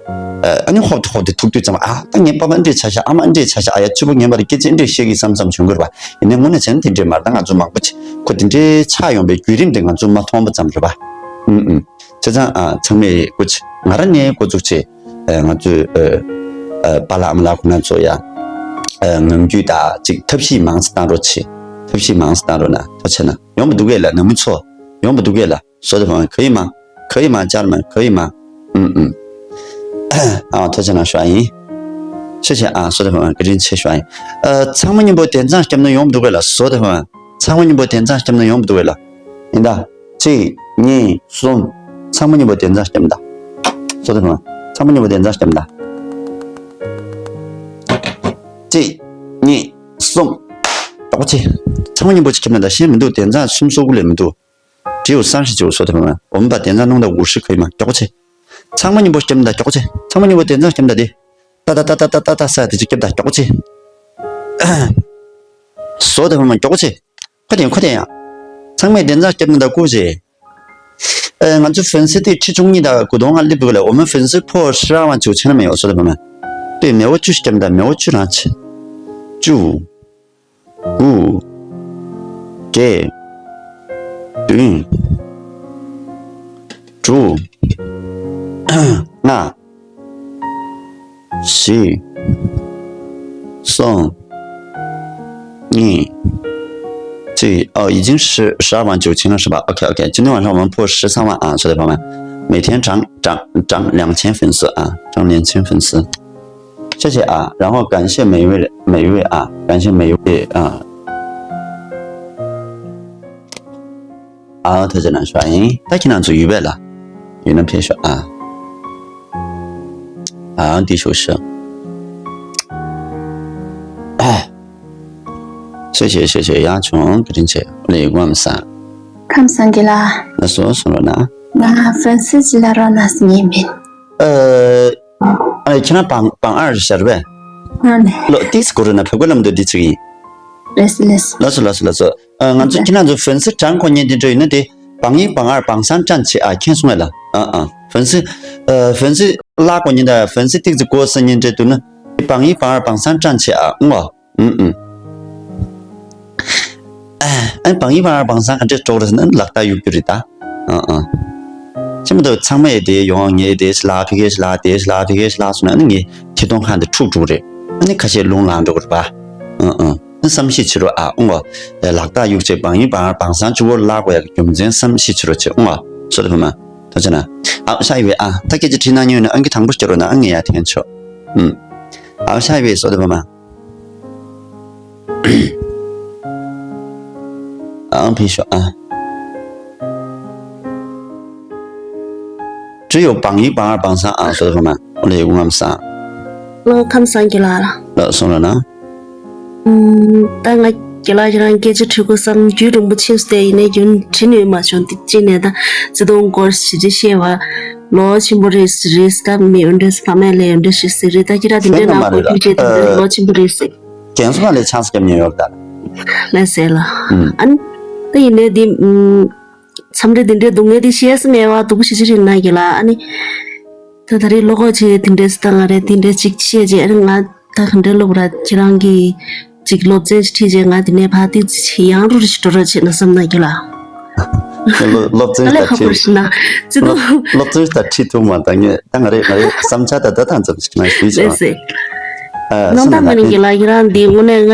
ཨ་ནི་ཧོབ་སྟེ་ཧོབ་སྟེ་ཐུག་དུས་ཙམ་པ་ཨ་ད་ངའི་པ་ཕ་འདྲེ་ཆ་ཤ་ཨ་མ་འདྲེ་ཆ་ཤ་ཨ་ཡ་ཕྱུ་པ་ངན་པ་རེད་སྐད་ཆ་འདྲེ་བཤད་གི་བསམ་བསམ་བྱུང་གི་རེད་པ། ཡིན་ནའི་དངོས་གནས་བྱས་ན་དེ་འདྲེ་མ་རེད་ད་ང་ཚོ་མང་པོ་ཅིག་ཁོ་དེ་འདྲེ་ཆགས་ཡོང་པའི་བརྒྱུད་རིམ་དེ་ང་ཚོ་མ་མཐོང་པ་ཙམ་རེད་པ། ཨུམ་ཨུམ། བྱས་ཙང་ཨ་ཚང་མས་འགོ་ཚུགས་ང་རང་ནས་འགོ་ཚུགས་བྱས་ཨ་ང་ཚོའི་ཨ་ཨ་པཱ་ལགས་ཨ་མ་ལགས་ཁོང་རྣམ་ཚོ་ཡ་ཨ་ངང་རྒྱུད་དང་ཅིག་ཐབས་ཤེས་མང་ཙམ་བཏང་རོགས་བྱེད། ཐབས་ཤེས་མང་ཙམ་བཏང་རོགས་གནང་ཐུགས་རྗེ་གནང་། ཡོང་བ་འདུག་གས་ལ་ནང་མི་ཚོ། ཡོང་བ་འདུག་གས་ལ་བཟོ་དེ་བང་ག་ཡི་མ་ག་ཡི་མ་ཅར་མ་ག་ཡི་མ། ཨུམ་ཨུམ། ཨ་ཐུགས་རྗེ་གནང་ཞུ་བ་ཡིན། ཤེས་བྱས་ཨ་བཟོ་དེ་བང་བཀའ་དྲིན་ཆེ་ཞུ་བ་ཡིན། ཨ་ཚང་མ་མཉམ་པོ་དེང་སང་སྐྱབས་ན་ཡོང་བ་འདུག་གས་ལ་བཟོ་དེ་བང་། ཚང་མ་མཉམ་པོ་དེང་སང་སྐྱབས་ན་ཡོང་བ་འདུག་གས་ལ། ཡིན་ད། གཅིག་གཉིས། གསུམ། ཚང་མ་མཉམ་པོ་དེ་འཛིན་སྐྱབས་ད། བཟོ་དེ་ཕ་མ། ཚང་མ་མཉམ་པོ་དེ་འཛིན་སྐྱབས་ད། གཅིག་གཉིས། གསུམ། མགྱོགས་པོ་ཆེ། ཚང་མ་མཉམ་པོ་ཅིག་སྐྱབས་ད། ཤེས་མི་འདུག་དེ་འཛིན་གསུམ་སོ་དགུ་ལས་མི་འདུག་དྲིའུ་སང་ཞིག་བྱེད། བཟོ་དེ་ཕ་མ། འོ་མ་པ་དེ་འཛིན་སྣང་དག་འུར་ཧྲི་ཁོ་ཡི་མ། མགྱོགས་པོ་ཆེ། ཚང་མ་མཉམ་པོ་སྐྱབས་ད། མགྱོགས་པོ་ཆེ། ཚང་མ་མཉམ་པོ་དེ་འཛིན་སྐྱབས་ད་དེ། ཏ་ཏ་ཏ་ཏ་ཏ་ས་དེ་ཅིག་སྐྱབས་ད། མགྱོགས་པོ་ཆེ། བཟོ་དེ་ཕ་མ་མགྱོགས་པོ་ཆེ། ཁོ་དེ་ཁོ་དེ་ཡང་། ཚང་མས་དེ་འཛིན་སྐྱབས་ད་སྐུ་ཆེ། ཨེ། ང་ཚོ་粉丝དེ་ཁྲི་བཅུ་གཉིས་དང་དགུ་སྟོང་ལྔ་སླེབས་འདུག་ལ། 我们粉丝破十二万九千了没有？ བཟོ་དེ་ཕ་མ། དེ་མེ་བོ་བཅུ་སྐྱབས་ད། མེ་བོ་བཅུ་རང་ཆེ། བཅུ། དགུ། བརྒྱད། བདུན། དྲུག་ལྔ། བཞི། གསུམ། གཉིས། གཅིག་ཨོ། 已经十十二万九千了是吧？ OK OK， 今天晚上我们破十三万啊， བཟོ་དེ་ཕ་མ། 每天涨涨涨两千粉丝啊，涨两千粉丝。谢谢啊，然后感谢每一位每一位啊，感谢每一位啊。 ཨ་ཐུགས་རྗེ་གནང་ཞུ་བ་ཡིན། ད་ཁྱེད་རང་ཚོ་ཡོད་པས་ལ། ཡོད་ན་ཕེབས་ཤོག་ཨ། ཨ་འདི་ཤོག་ཤོག་ཨ། ཤོག་ཤོག་ཤོག་ཤོག་ཡག་བྱུང་བཀའ་དྲིན་ཆེ། ལས་ཡུལ་ཁམས་བཟང་། ཁམས་བཟང་གི་ལ། ལགས་སོ་གསུང་རོགས་གནང་། ང་ཧྥ་རན་སི་ཅི་ལ་རོ་ན་སི་ངེས་མིན། ཨ། ཨ་ཁྱེད་རང་བང་བང་ཨར་ཞར་བས། ཨ་ནི། ལོ་ཏིས་གོ་རུ་ན་བོད་སྐད་ལམ་དུ་འདི་ཚིག་ཡིན། ལགས་སོ་ལགས་སོ། ལགས་སོ་ལགས་སོ་ལགས་སོ། ཨ་ང་ཚོ་ཁྱེད་རང་ཚོ་粉丝团གོ་ཉན་དེ་འདྲ་ཡོད་ན་དེ་བང་ཡིག་བང་ཨར་བང་སང་ཀྲང་ཆེ་ཨ་མཁྱེན་སོང་ངས་ལ། ཨ་ཨ་粉丝། ཨ་粉丝ལ་གོ་ཉན་ད་粉丝ཏིག་ཙི་གོ་ས་ཉན་འདྲ་འདུག་ན་དེ་བང་ཡིག་བང་ཨར་བང་སང་ཀྲང་ཆེ་ཨ་ཨུང་ཨ། ཨུང་ཨུང་། ཨ་ཨ་བང་ཡིག་བང་ཨར་བང་སང་ག་འདྲས་འགྲོ་རེད་ཟེར་ན་ལག་བསྟར་ཡོད་རྒྱུ་རེད་ད། ཨ་ཨ། ཅི་མ་གཏོགས་ཚང་མ་ཡི་དེ་ཡོང་ངེས་དེ་ལ་ཕི་གེ་ལ་དེ་ལ་ཕི་གེ་ལ་སོང་ན་ནི་ངས་ཁྱི་སྟོང་ཁང་དེ་འཁྲུག་འགྲོ་གི་རེད། ཨ་ནི་ཁ་ཤས་རླུང་ལངས་འགྲོ་གི་རེད་པ། ཨ་ཨ། ཨ་བསམ་ཤེས་བྱེད་རོགས་ཨ་ཨུང་ཨ། ལག་བསྟར་ཡོད་ཅེས་བང་ཡིག་བང་ཨར་བང་སང་གཅིག་པོ་ལ་གོ་ཡག་གི་རྒྱུ་མཚན་བསམ་ཤེས་བྱེད་རོགས་བྱེད་ཨུང་ཨ། སོ་དེ་བ་མ། ཐོ་ཅེ་ན། ཨ་ཤ་ཡི་བས་ཨ་ད་སྐད་ཆ་དྲིས་ན་ཉོས་ན་ཨང་ཀི་དང་པོ་སྐྱོར་རོགས་ན་ཨ་ངས་ཡ་འཐེན་ཆོག་ཨུམ། ཨ་ཤ་ཡི་བས་སོ་དེ་བ་མ། ཨང་ཕི་ཤོ་ཨ། ཅི་ཡོ་བང་ཡིག་བང་ཨར་བང་སང་ཨ་སོ་དེ་བ་མ་ཨོ་ལེ་ཡུ་ངམ་སང་། ལོ་ཁམས་སངས་རྒྱས་ལགས། ལགས་སོ་ལ་ན། ཨུམ། ད་ང་རྒན་ལགས་ཁྱེད་རང་སྐད་ཆ་དྲི་དགོས་བསམ་རྒྱུན་རིང་པོ་ཕྱིན་སོང་སྟེ་ཡིན་ནའི་རྒྱུན་དྲི་ནུས་མ་བྱུང་། འདི་གཅིག་ནས་ད་བརྩེ་དུང་སྐོར་ཞིབ་ཕྲ་བཤད་པ་ལོ་ཆེན་པོ་རེད་ཟེར་རེད་ད་མི་འོན་ཏེ་ཕ་མས་ལས་འོན་ཏེ་ཞིག་ཟེར་རེད་ད་ཁྱེད་རང་དེ་འདྲའི་ནང་ཁོ་རྒྱུ་བྱས་དེ་འདྲའི་ལོ་ཆེན་པོ་རེད་ཟེར། རྒན་གསུམ་ལ་ལས་ཆང་ས་རྒྱབ་མྱོང་ཡོད་ད། ལས་ཟེར་ལ། ཨུམ། ཨ་ནི་ད་ཡིན་ནའི་འདི་ཨུམ། མཚམས་རེ་དེ་འདྲའི་སྡུག་བསྔལ་དེ་བཤད་ས་མེད་པ་སྡུག་པོ་ཞེ་ཅིག་རེད་ན་གི་ལ་ཨ་ནི། ད་ད་རེས་བློ་ཁོག་ཆེ་དེ་འདྲས་ད་ང་རེ་དེ་འདྲས་ཅིག་བཤད་རྗེས་ཨ་ནི་ང་ད་ག་འདྲས་སློབ་ར་ཁྱེད་རང་གི་ཅིག་སློབ་ཚན་ཞིག་ཁྲིད་རྗེས་ང་དེ་ནས་ཕར་ཏིག་ཙི་ཆེ་ཡང་རུ་རུ་ཞིག་འགྲོ་ར་བྱེད་ན་བསམ་ན་གི་ལ། སློབ་སློབ་ཚན་ད་ལས་ཁ་ཁྲིད་པར་ཞིག་ན་ཙི་དུ། སློབ་སློབ་ཚན་ད་ཁྲིད་ཐུབ་མ་ད་ངས་ད་ང་རེ་ང་རེ་བསམ་འཆར་ད་ད་ཐང་ཙམ་ཞིག་ང་ཞུས་ཆོག་ལགས་སེ། ཨ་སྣང་དག་མི་རིང་གི་ལ་ཁྱེད་རང་འདི་དངོས་གནས་ང་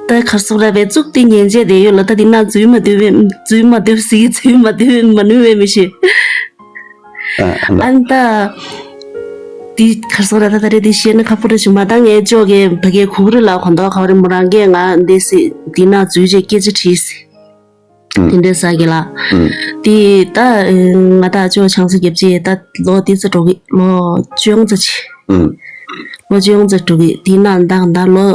ད་གར་སོག་ར་བའི་གཙུག་དེ་ཉན་བྱས་བསྡད་ཡོད་ལ་ད་འདི་ན་འཛུལ་མ་འདོད་པའི་འཛུལ་མ་འདོད་སི་འཛུལ་མ་འདོད་མ་ནུས་པའི་མི་ཤེས། ཨ་ཨ་ནི་ད་འདི་གར་སོག་ར་ད་ད་རེད་འདི་བཤད་ན་ཁ་ཕོ་རེ་བྱུང་མ་ད་ངའི་ཅོག་གི་ཕ་གའི་གུ་གུ་རི་ལ་གོ་འདོག་ག་བ་རི་མོ་རང་གིས་ང་འདི་སི་འདི་ན་འཛུལ་བྱས་སྐད་ཆ་དྲིས་སི། ཨུམ། དེ་འདྲའི་ས་གི་ལ། ཨུམ། དེ་ད་ང་ད་ཅོ་ཆང་ས་རྒྱབ་ཅེས་ད་ལོ་དེ་ཚོ་འགྲོ་གི་ལོ་བཅོ་ཡོང་ཚ་ཆེ། ཨུམ། ལོ་བཅོ་ཡོང་ཚ་འགྲོ་གི་དེ་ན་ད་ད་ལོ་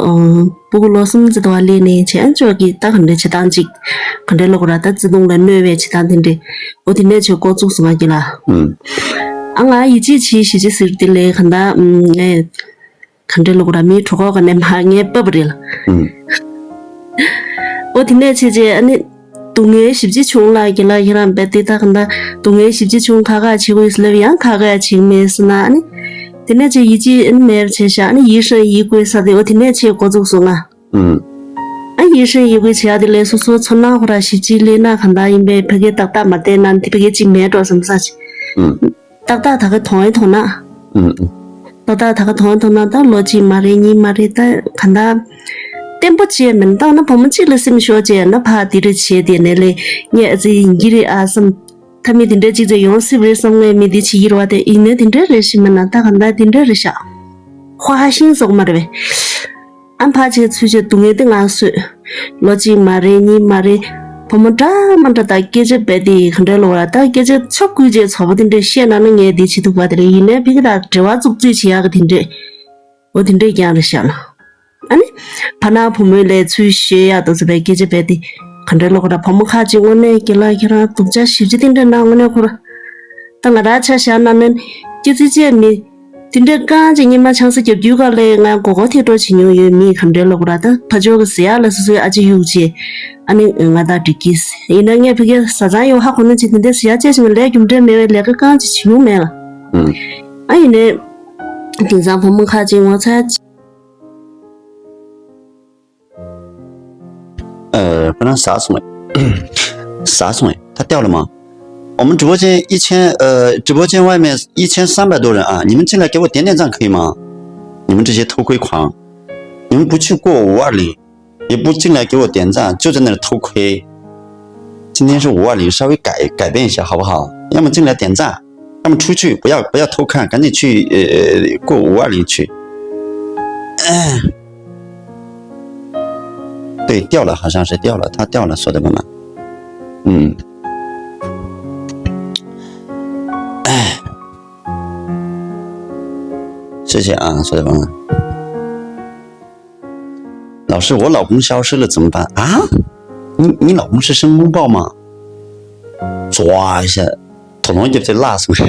སྤུ་གུ་ལོ་གསུམ་ཙམ་དུ་བ་ལས་ནས་བྱས་ཨ་ཅོ་གི་ད་ག་འདྲའི་བྱེད་སྟངས་ཅིག་ག་འདྲའི་ལོ་ག་ར་ད་བརྩེ་དུང་ལ་གནོད་པའི་བྱེད་སྟངས་དེ་འདྲའི་འོ་དེ་ནས་ཆོས་འགོ་བཙུགས་སོང་ང་གི་ལ། ཨུམ། ཨ་ང་ཡིད་ཆེས་བྱེད་ཞེ་ཅི་ཟེར་དེ་ལས་ག་ད་ངས། ག་འདྲའི་ལོ་ག་ར་མིའི་གྲོད་ཁོག་ག་ནས་མ་ངས་ཕབ་པ་རེད་ལ། ཨུམ། འོ་དེ་ནས་བྱས་རྗེས་ཨ་ནི་སྡུག་བསྔལ་ཞེ་པོ་ཅིག་བྱུང་ལ་གི་ལ་ཁྱེད་རང་བས་དེ་ད་ག་འདྲ་སྡུག་བསྔལ་ཞེ་པོ་ཅིག་བྱུང་ཁ་ཁ་བྱེད་དགོས་ཟེར་ལབ་ཡང་ཁ་ཁ་བྱེད་མེད་ཟེར་ན་ཨ་ནི། དེ་ནས་ཅིག་ཡིད་ཆེས་ཨ་ནི་མེད་པ་བྱས་ཤག་ཨ་ནི་ཡིད་ཧྲན་ཡིད་ཀུན་ས་དེ་འོ་དེ་ནས་ཆེས་འགོ་བཙུགས་སོང་ང་། ཨུམ། ཨ་ཡིད་ཧྲན་ཡིད་ཀུན་བྱེད་ཡག་དེ་ལས་སོ་སོའི་ཚོར་སྣང་ཁོ་ར་ཞེ་པོ་ཅིག་སླེབས་ན་ག་འདྲ་ཡིན་པས་ཕ་གི་ཏག་ཏག་མ་བལྟས་ན་དེ་ཕ་གི་ཅིག་མེད་འགྲོ་བསམ་ས་ཅིག་ཨུམ། ཏག་ཏག་ད་ག་མཐོང་ཡིན་མཐོང་ན། ཨུམ། ཏག་ཏག་ད་ག་མཐོང་ཡིན་མཐོང་ན་ད་ལོ་གཅིག་མ་རེད་གཉིས་མ་རེད་ད་ག་འདྲ། བརྟན་པོ་བྱས་མིན་ད་ན་བུ་མོ་གཅིག་ལ་སེམས་ཤོར་བྱས་ན་ཕ་དེ་རེད་བྱས་དེ་ནས་ལས་ངས་ཨ་ཙི་ཡིན་གྱི་རེད་ཨ་བསམ། ད་མི་དེ་འདྲ་གཅིག་ཙམ་ཡོང་སྲིད་རེད་བསམ་ངས་མི་དེ་བྱེད་ཀྱི་རེད་བ་དེ་ཡིན་ནའི་དེ་འདྲ་རེད་ཤི་མིན་ན་ད་ག་འདྲ་དེ་འདྲ་རེད་ཤག་ཧོ་ཧ་ཤིང་སོགས་མ་རེད་བས། ཨ་ཕ་ཆེ་ཚུལ་ཆེ་སྡུག་བསྔལ་དེ་ང་གསོས། ལོ་གཅིག་མ་རེད་གཉིས་མ་རེད། བུ་མོ་འདྲ་མ་འདྲ་དང་སྐད་ཆ་བས་དེ་ག་འདྲའི་ལོ་བ་ད་སྐད་ཆ་ཚོ་བསྐུལ་རྗེས་ཚོ་བ་དེ་འདྲས་བཤད་ན་ནི་ངས་དེ་བྱེད་ཐུབ་པ་དེ་རེད་ཡིན་ནའི་ཕི་གི་དང་འབྲེལ་བ་བཙུགས་རྩིས་བྱེད་ཡག་གི་དེ་འདྲས། འོ་དེ་འདྲས་ཀྱང་རེད་ཤག་ལ། ཨ་ནི། བར་ན་བུ་མོའི་ལས་ཚུལ་ཤེས་ཡག་དང་ཟེར་བའི་སྐད་ཆ་བས་དེ་ག་འདྲའི་ལོ་བ་ད་བུ་མོ་ཁ་ཅིག་དངོས་གནས་སྐྱེ་ལ་ཁྱེད་རང་སྡུག་ཅག་ཞིབ་ཅིག་དེ་འདྲས་ན་དངོས་གནས་ཁོ་ར། ད་ང་རང་ཆ་བཞག་ན་ནི་སྐྱེ་ཚིག་བཅད་མི། དེ་འདྲའི་རྐང་གཅིག་ཉི་མ་ཆང་ས་རྒྱབ་རྒྱུའི་སྐབས་ལ་ང་མགོ་སྐོར་ཐེབས་འགྲོ་བྱེད་མྱོང་ཡོད་མི་ག་འདྲའི་ལོ་ག་ར་ད་ཕ་ཇོ་གི་ཟེར་ཡག་ལ་སོ་སོའི་ཨ་ཅེ་གཡུག་བྱས་ཨ་ནི་ང་དང་འགྲིག་གིས་ཡིན་ན་ངས་ཕ་གིར་བཟའ་ཚང་ཡོད་ཧ་གོ་ན་ཅིག་དེ་འདྲའི་ཟེར་ཡག་བཅད་བྱས་ནས་ལས་རྒྱུ་འབྲས་མེད་པའི་ལས་ཀ་རྐང་གཅིག་བྱེད་མྱོང་མེད་ལ། ཨུམ། ཨ་ཡིན་ནའི། དེང་སང་བུ་མོ་ཁ་ཅིག་ངོ་ཚ། 呃，不能啥送哎，啥送哎，他掉了吗？我们直播间一千，呃，直播间外面一千三百多人啊，你们进来给我点点赞可以吗？你们这些偷窥狂，你们不去过五二零，也不进来给我点赞，就在那儿偷窥。今天是五二零，稍微改改变一下好不好？要么进来点赞，要么出去，不要不要偷看，赶紧去呃过五二零去。哎。 对，掉了，好像是掉了，他掉了，说的妈妈。嗯。哎。谢谢啊，说的妈妈。老师，我老公消失了怎么办啊？你你老公是申公豹吗？抓一下，统统就被辣死了。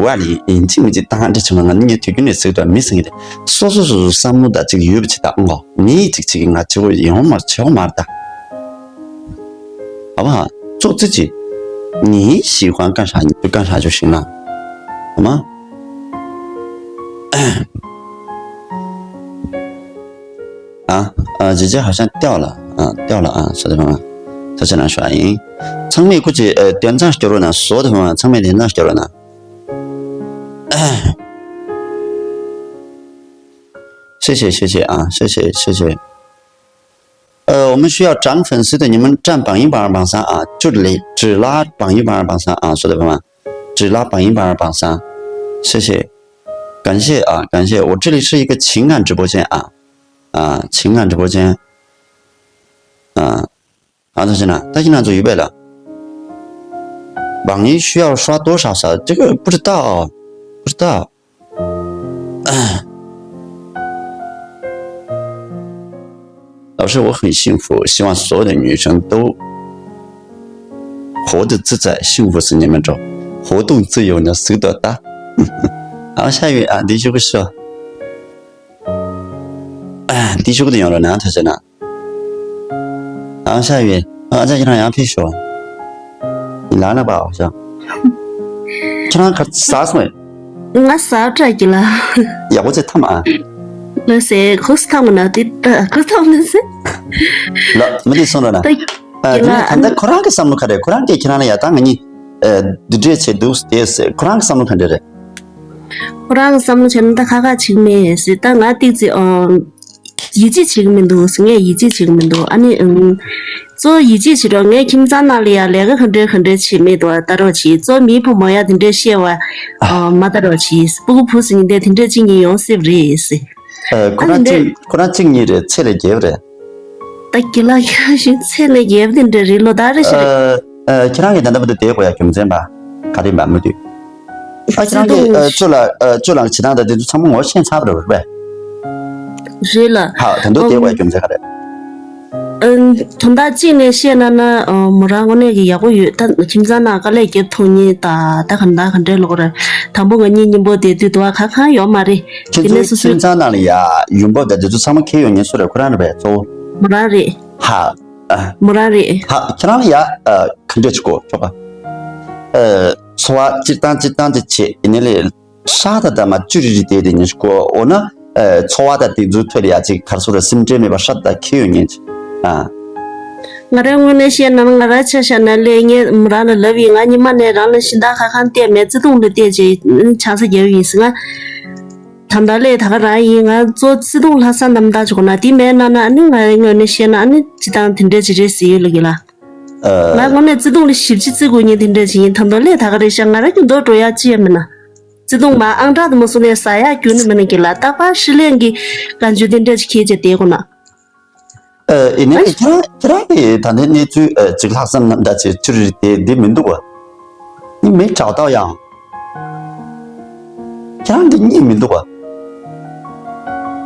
不爱了，引进没进，当然这情况啊，你对军的手段没生的，说说说说三木的这个有不起的，哦，你这这个啊，结果用嘛，结果嘛的，好不好？做自己，你喜欢干啥你就干啥就行了，好吗？啊，呃，姐姐好像掉了，啊，掉了啊，说的什么？他只能说，哎， ཚང་མས་ཁུ་ཅི་དོན་ཚང་སྐྱོར་རོགས་གནང་། བཟོ་དེ་མ་ཚང་མས་དོན་ཚང་སྐྱོར་རོགས་གནང་谢谢谢谢啊，谢谢谢谢。呃，我们需要涨粉丝的，你们占榜一榜二榜三啊，就来只拉榜一榜二榜三啊，说的朋友们，只拉榜一榜二榜三，谢谢，感谢啊，感谢。我这里是一个情感直播间啊，啊，情感直播间，啊。 啊，他现在他现在做预备了。榜一需要刷多少色？这个不知道，不知道。老师，我很幸福，希望所有的女生都活得自在，幸福是你们种，活动自由呢，谁得大？好，下一位啊，李修个说。哎，李修个的用了呢，他现在。 ཨང་ཤ་ཡོད། ཨང་ཅག་ཁྱེད་རང་ཡང་ཕེབས་ཤོག་ལ་ན་པ་ཤ། ཁྱེད་རང་ཁ་ཟ་སོང་ངས། ང་ཟ་བྲ་གི་ལ། ཡག་པོ་ཚེ་ཐམ་ཨ། ལ་སེ་ཁོ་སི་ཐམ་ན་དེ་ད་ཁོ་སི་ཐམ་ན་སེ། ལ་མི་དེ་སོང་ར་ན། ད་ཨ་གི་ལ་ཨ་ད་ཁོ་རང་གི་བསམ་བློ་ག་རེ། ཁོ་རང་གིས་ཁྱེད་རང་ལ་ཡ་ད་ང་གཉིས་འདི་འདྲས་བྱེད་འདུག་ཟེར་ཏེ་ཁོ་རང་གི་བསམ་བློ་ག་འདྲས་རེད། ཁོ་རང་གི་བསམ་བློ་བྱས་ན་ད་ཁ་ཁ་ཆིག་མེད་ཟེར། ད་ང་ཏིག་ཙི་ཨ། ཡིད་ཆེས་བྱེད་ཀྱི་མི་འདུག་ངས་ཡིད་ཆེས་བྱེད་ཀྱི་མི་འདུག་ཨ་ནི་ཨང་། གཙོ་བོ་ཡིད་ཆེས་བྱེད་རོགས། ངས་ཁྱིམ་ཚང་ནང་ལ་ཡ་ལས་ཀ་ག་འདྲས་ག་འདྲས་བྱེད་མེད་དོ་ལྟ་རོགས་བྱེད། གཙོ་བོ་མིའི་བུ་མོ་ཡ་དེ་འདྲས་བཤད་བ་ཨ་མ་ལྟ་རོགས་བྱེད། སྤུ་གུ་བུ་ཟེར་མཁན་དེ་དེ་འདྲས་གཅིག་གཉིས་ཡོང་སྲིད་པ་རེད་ཟེར། ཨ་ཁོ་ཨ་རང་དེ་འདྲས། གཅིག་ཁོ་རང་གཅིག་གཉིས་རེད། ཚེ་ལས་རྒྱལ་བ་རེད། ད་གི་ལ་ཁ་ཤས་ཚེ་ལས་རྒྱལ་བ་དེ་འདྲས་རེད། ལོ་ཟླ་རེ་ཞིག་རེད། ཨ་ཁྱེད་རང་གིས་ད་ལྟ་བར་དུ་བསྡད་དགོས་ཡ་རྒྱུ་མཚན་པ་ག་རེ་ཡིན་པ་མི་འདུག་ཨ་ཁྱེད་རང་གིས་ཨ་ཅོ་ལགས་ཨ་ཅོ་ལགས་བྱེད་སྟངས་དང་དེ་ཚོ་ཚང་མ་ངོ་ཤེས་ཚར་བ་རེད་པས། རེད་ལ། ཧ་ད་དུང་བསྡད་དགོས་ཡ་རྒྱུ་མཚན་ག་རེ། ཨ་དོན་དག་གཅིག་ནས་བཤད་ན་ན་ཨ་མོ་རང་དངོས་གནས་ཀྱི་ཡག་པོ་ཡོད། ད་ཁྱིམ་ཚང་ནང་དཀའ་ལས་རྒྱབ་ཐུབ་མཁན་ད་ད་ག་འདྲ་ག་འདྲའི་ལོག་རེད། དང་པོ་ང་གཉིས་མཉམ་པོ་བསྡད་དུས་དུ་བ་ག་གང་ཡོད་མ་རེད། ཁྱེད་དེ་ནས་ཚོའི་སོ་སོའི་ཁྱིམ་ཚང་ནང་ལ་ཡ་ཡོང་འབབ་དང་དེ་ཚོ་ཚང་མ་ཁྱེར་ཡོང་མཁན་སུ་རེད། ཁོ་རང་རེད་པས་གཙོ་བོ། མོ་རང་རེད། ཧ། ཨ། མོ་རང་རེད། ཧ་ཁྱེད་རང་ལ་ཡ་ཨ་ག་འདྲས་ཅིག་གོ་ཆོག་ག་ཨ་འཚོ་བ་སྤྱིར་བཏང་སྤྱིར་བཏང་དེ་བྱེད་ཡིན་ནའི་ལས། ཧྲ་ད་ད་མ་ཅུ་རི་རི་དེ་དེ་ཉིན་ཞིག་གོ་འོ་ན་ཨ་འཚོ་བ་དང་དེ་ཚོའི་ཐོག་ལ་ཡ་ཅིག་གར་སོ་ར་སེམས་ཁྲལ་མེད་པ་ཧྲ་ད་ཁྱེར་ཡོང་མཁན་ཅིག་ཨ། ང་རའི་ངོས་ནས་བཤད་ན་ང་ར་ཆ་བཞག་ན་ལས་ངས་མོ་རང་ལ་ལབ་ཡིན། ང་ཉི་མ་ནས་རང་ལ་ཤིང་རྟ་ཁ་ཁང་བལྟས་མེད། བརྩེ་དུང་ལ་བལྟས་རྗེས་ཆང་ས་རྒྱབ་ཡིན་ཟེར་ང་། ད་ལྟ་ལས་ད་ག་རང་ཡིན། ང་གཙོ་བརྩེ་དུང་ལྷག་བསམ་རྣམ་དག་ཅིག་དགོས་ན་དེ་མེད་ན་ན་ཨ་ནི་ང་རའི་ངོས་ནས་བཤད་ན་ཨ་ནི་སྤྱི་བཏང་དེ་འདྲས་ཅིག་རེད་ཟེར་ཡོད་ལ་གི་ལ། ང་དངོས་གནས་བརྩེ་དུང་ལ་ཞིབ་ཅིག་བརྩི་དགོས་ཉིན་དེ་འདྲས་ཅིག་ཡིན། ད་དུང་ལས་ད་ག་རེད་ཤག་ང་ར་རྒྱུ་འདོགས་འགྲོ་ཡག་ཅི་ཡང་མིན་ན། བརྩེ་དུང་མ་ཨང་གྲངས་དུ་མ་སོང་ནས་ཟ་ཡག་རྒྱུ་ནི་མིན་ན་གི་ལ། རྟག་པར་ཧྲི་ལེན་གི་གང་བྱུང་དེ་འདྲས་ཅིག་ཁྱེད་ཀྱིས་བསྡད་དགོས་ན། ཨ་ཨེ་ནས་ཁྱེད་རང་ཁྱེད་རང་གི་ད་ལྟའི་གནས་ཚུལ་ཨ་ཅིག་ལྷག་བསམ་རྣམ་དག་ཅིག་ཅུ་རི་དེ་འདི་མི་འདུག་བ། ནི་མི་དྲག་ཏོ་ཡང་། ཁྱེད་རང་འདི་གཉིས་མི་འདུག་བ།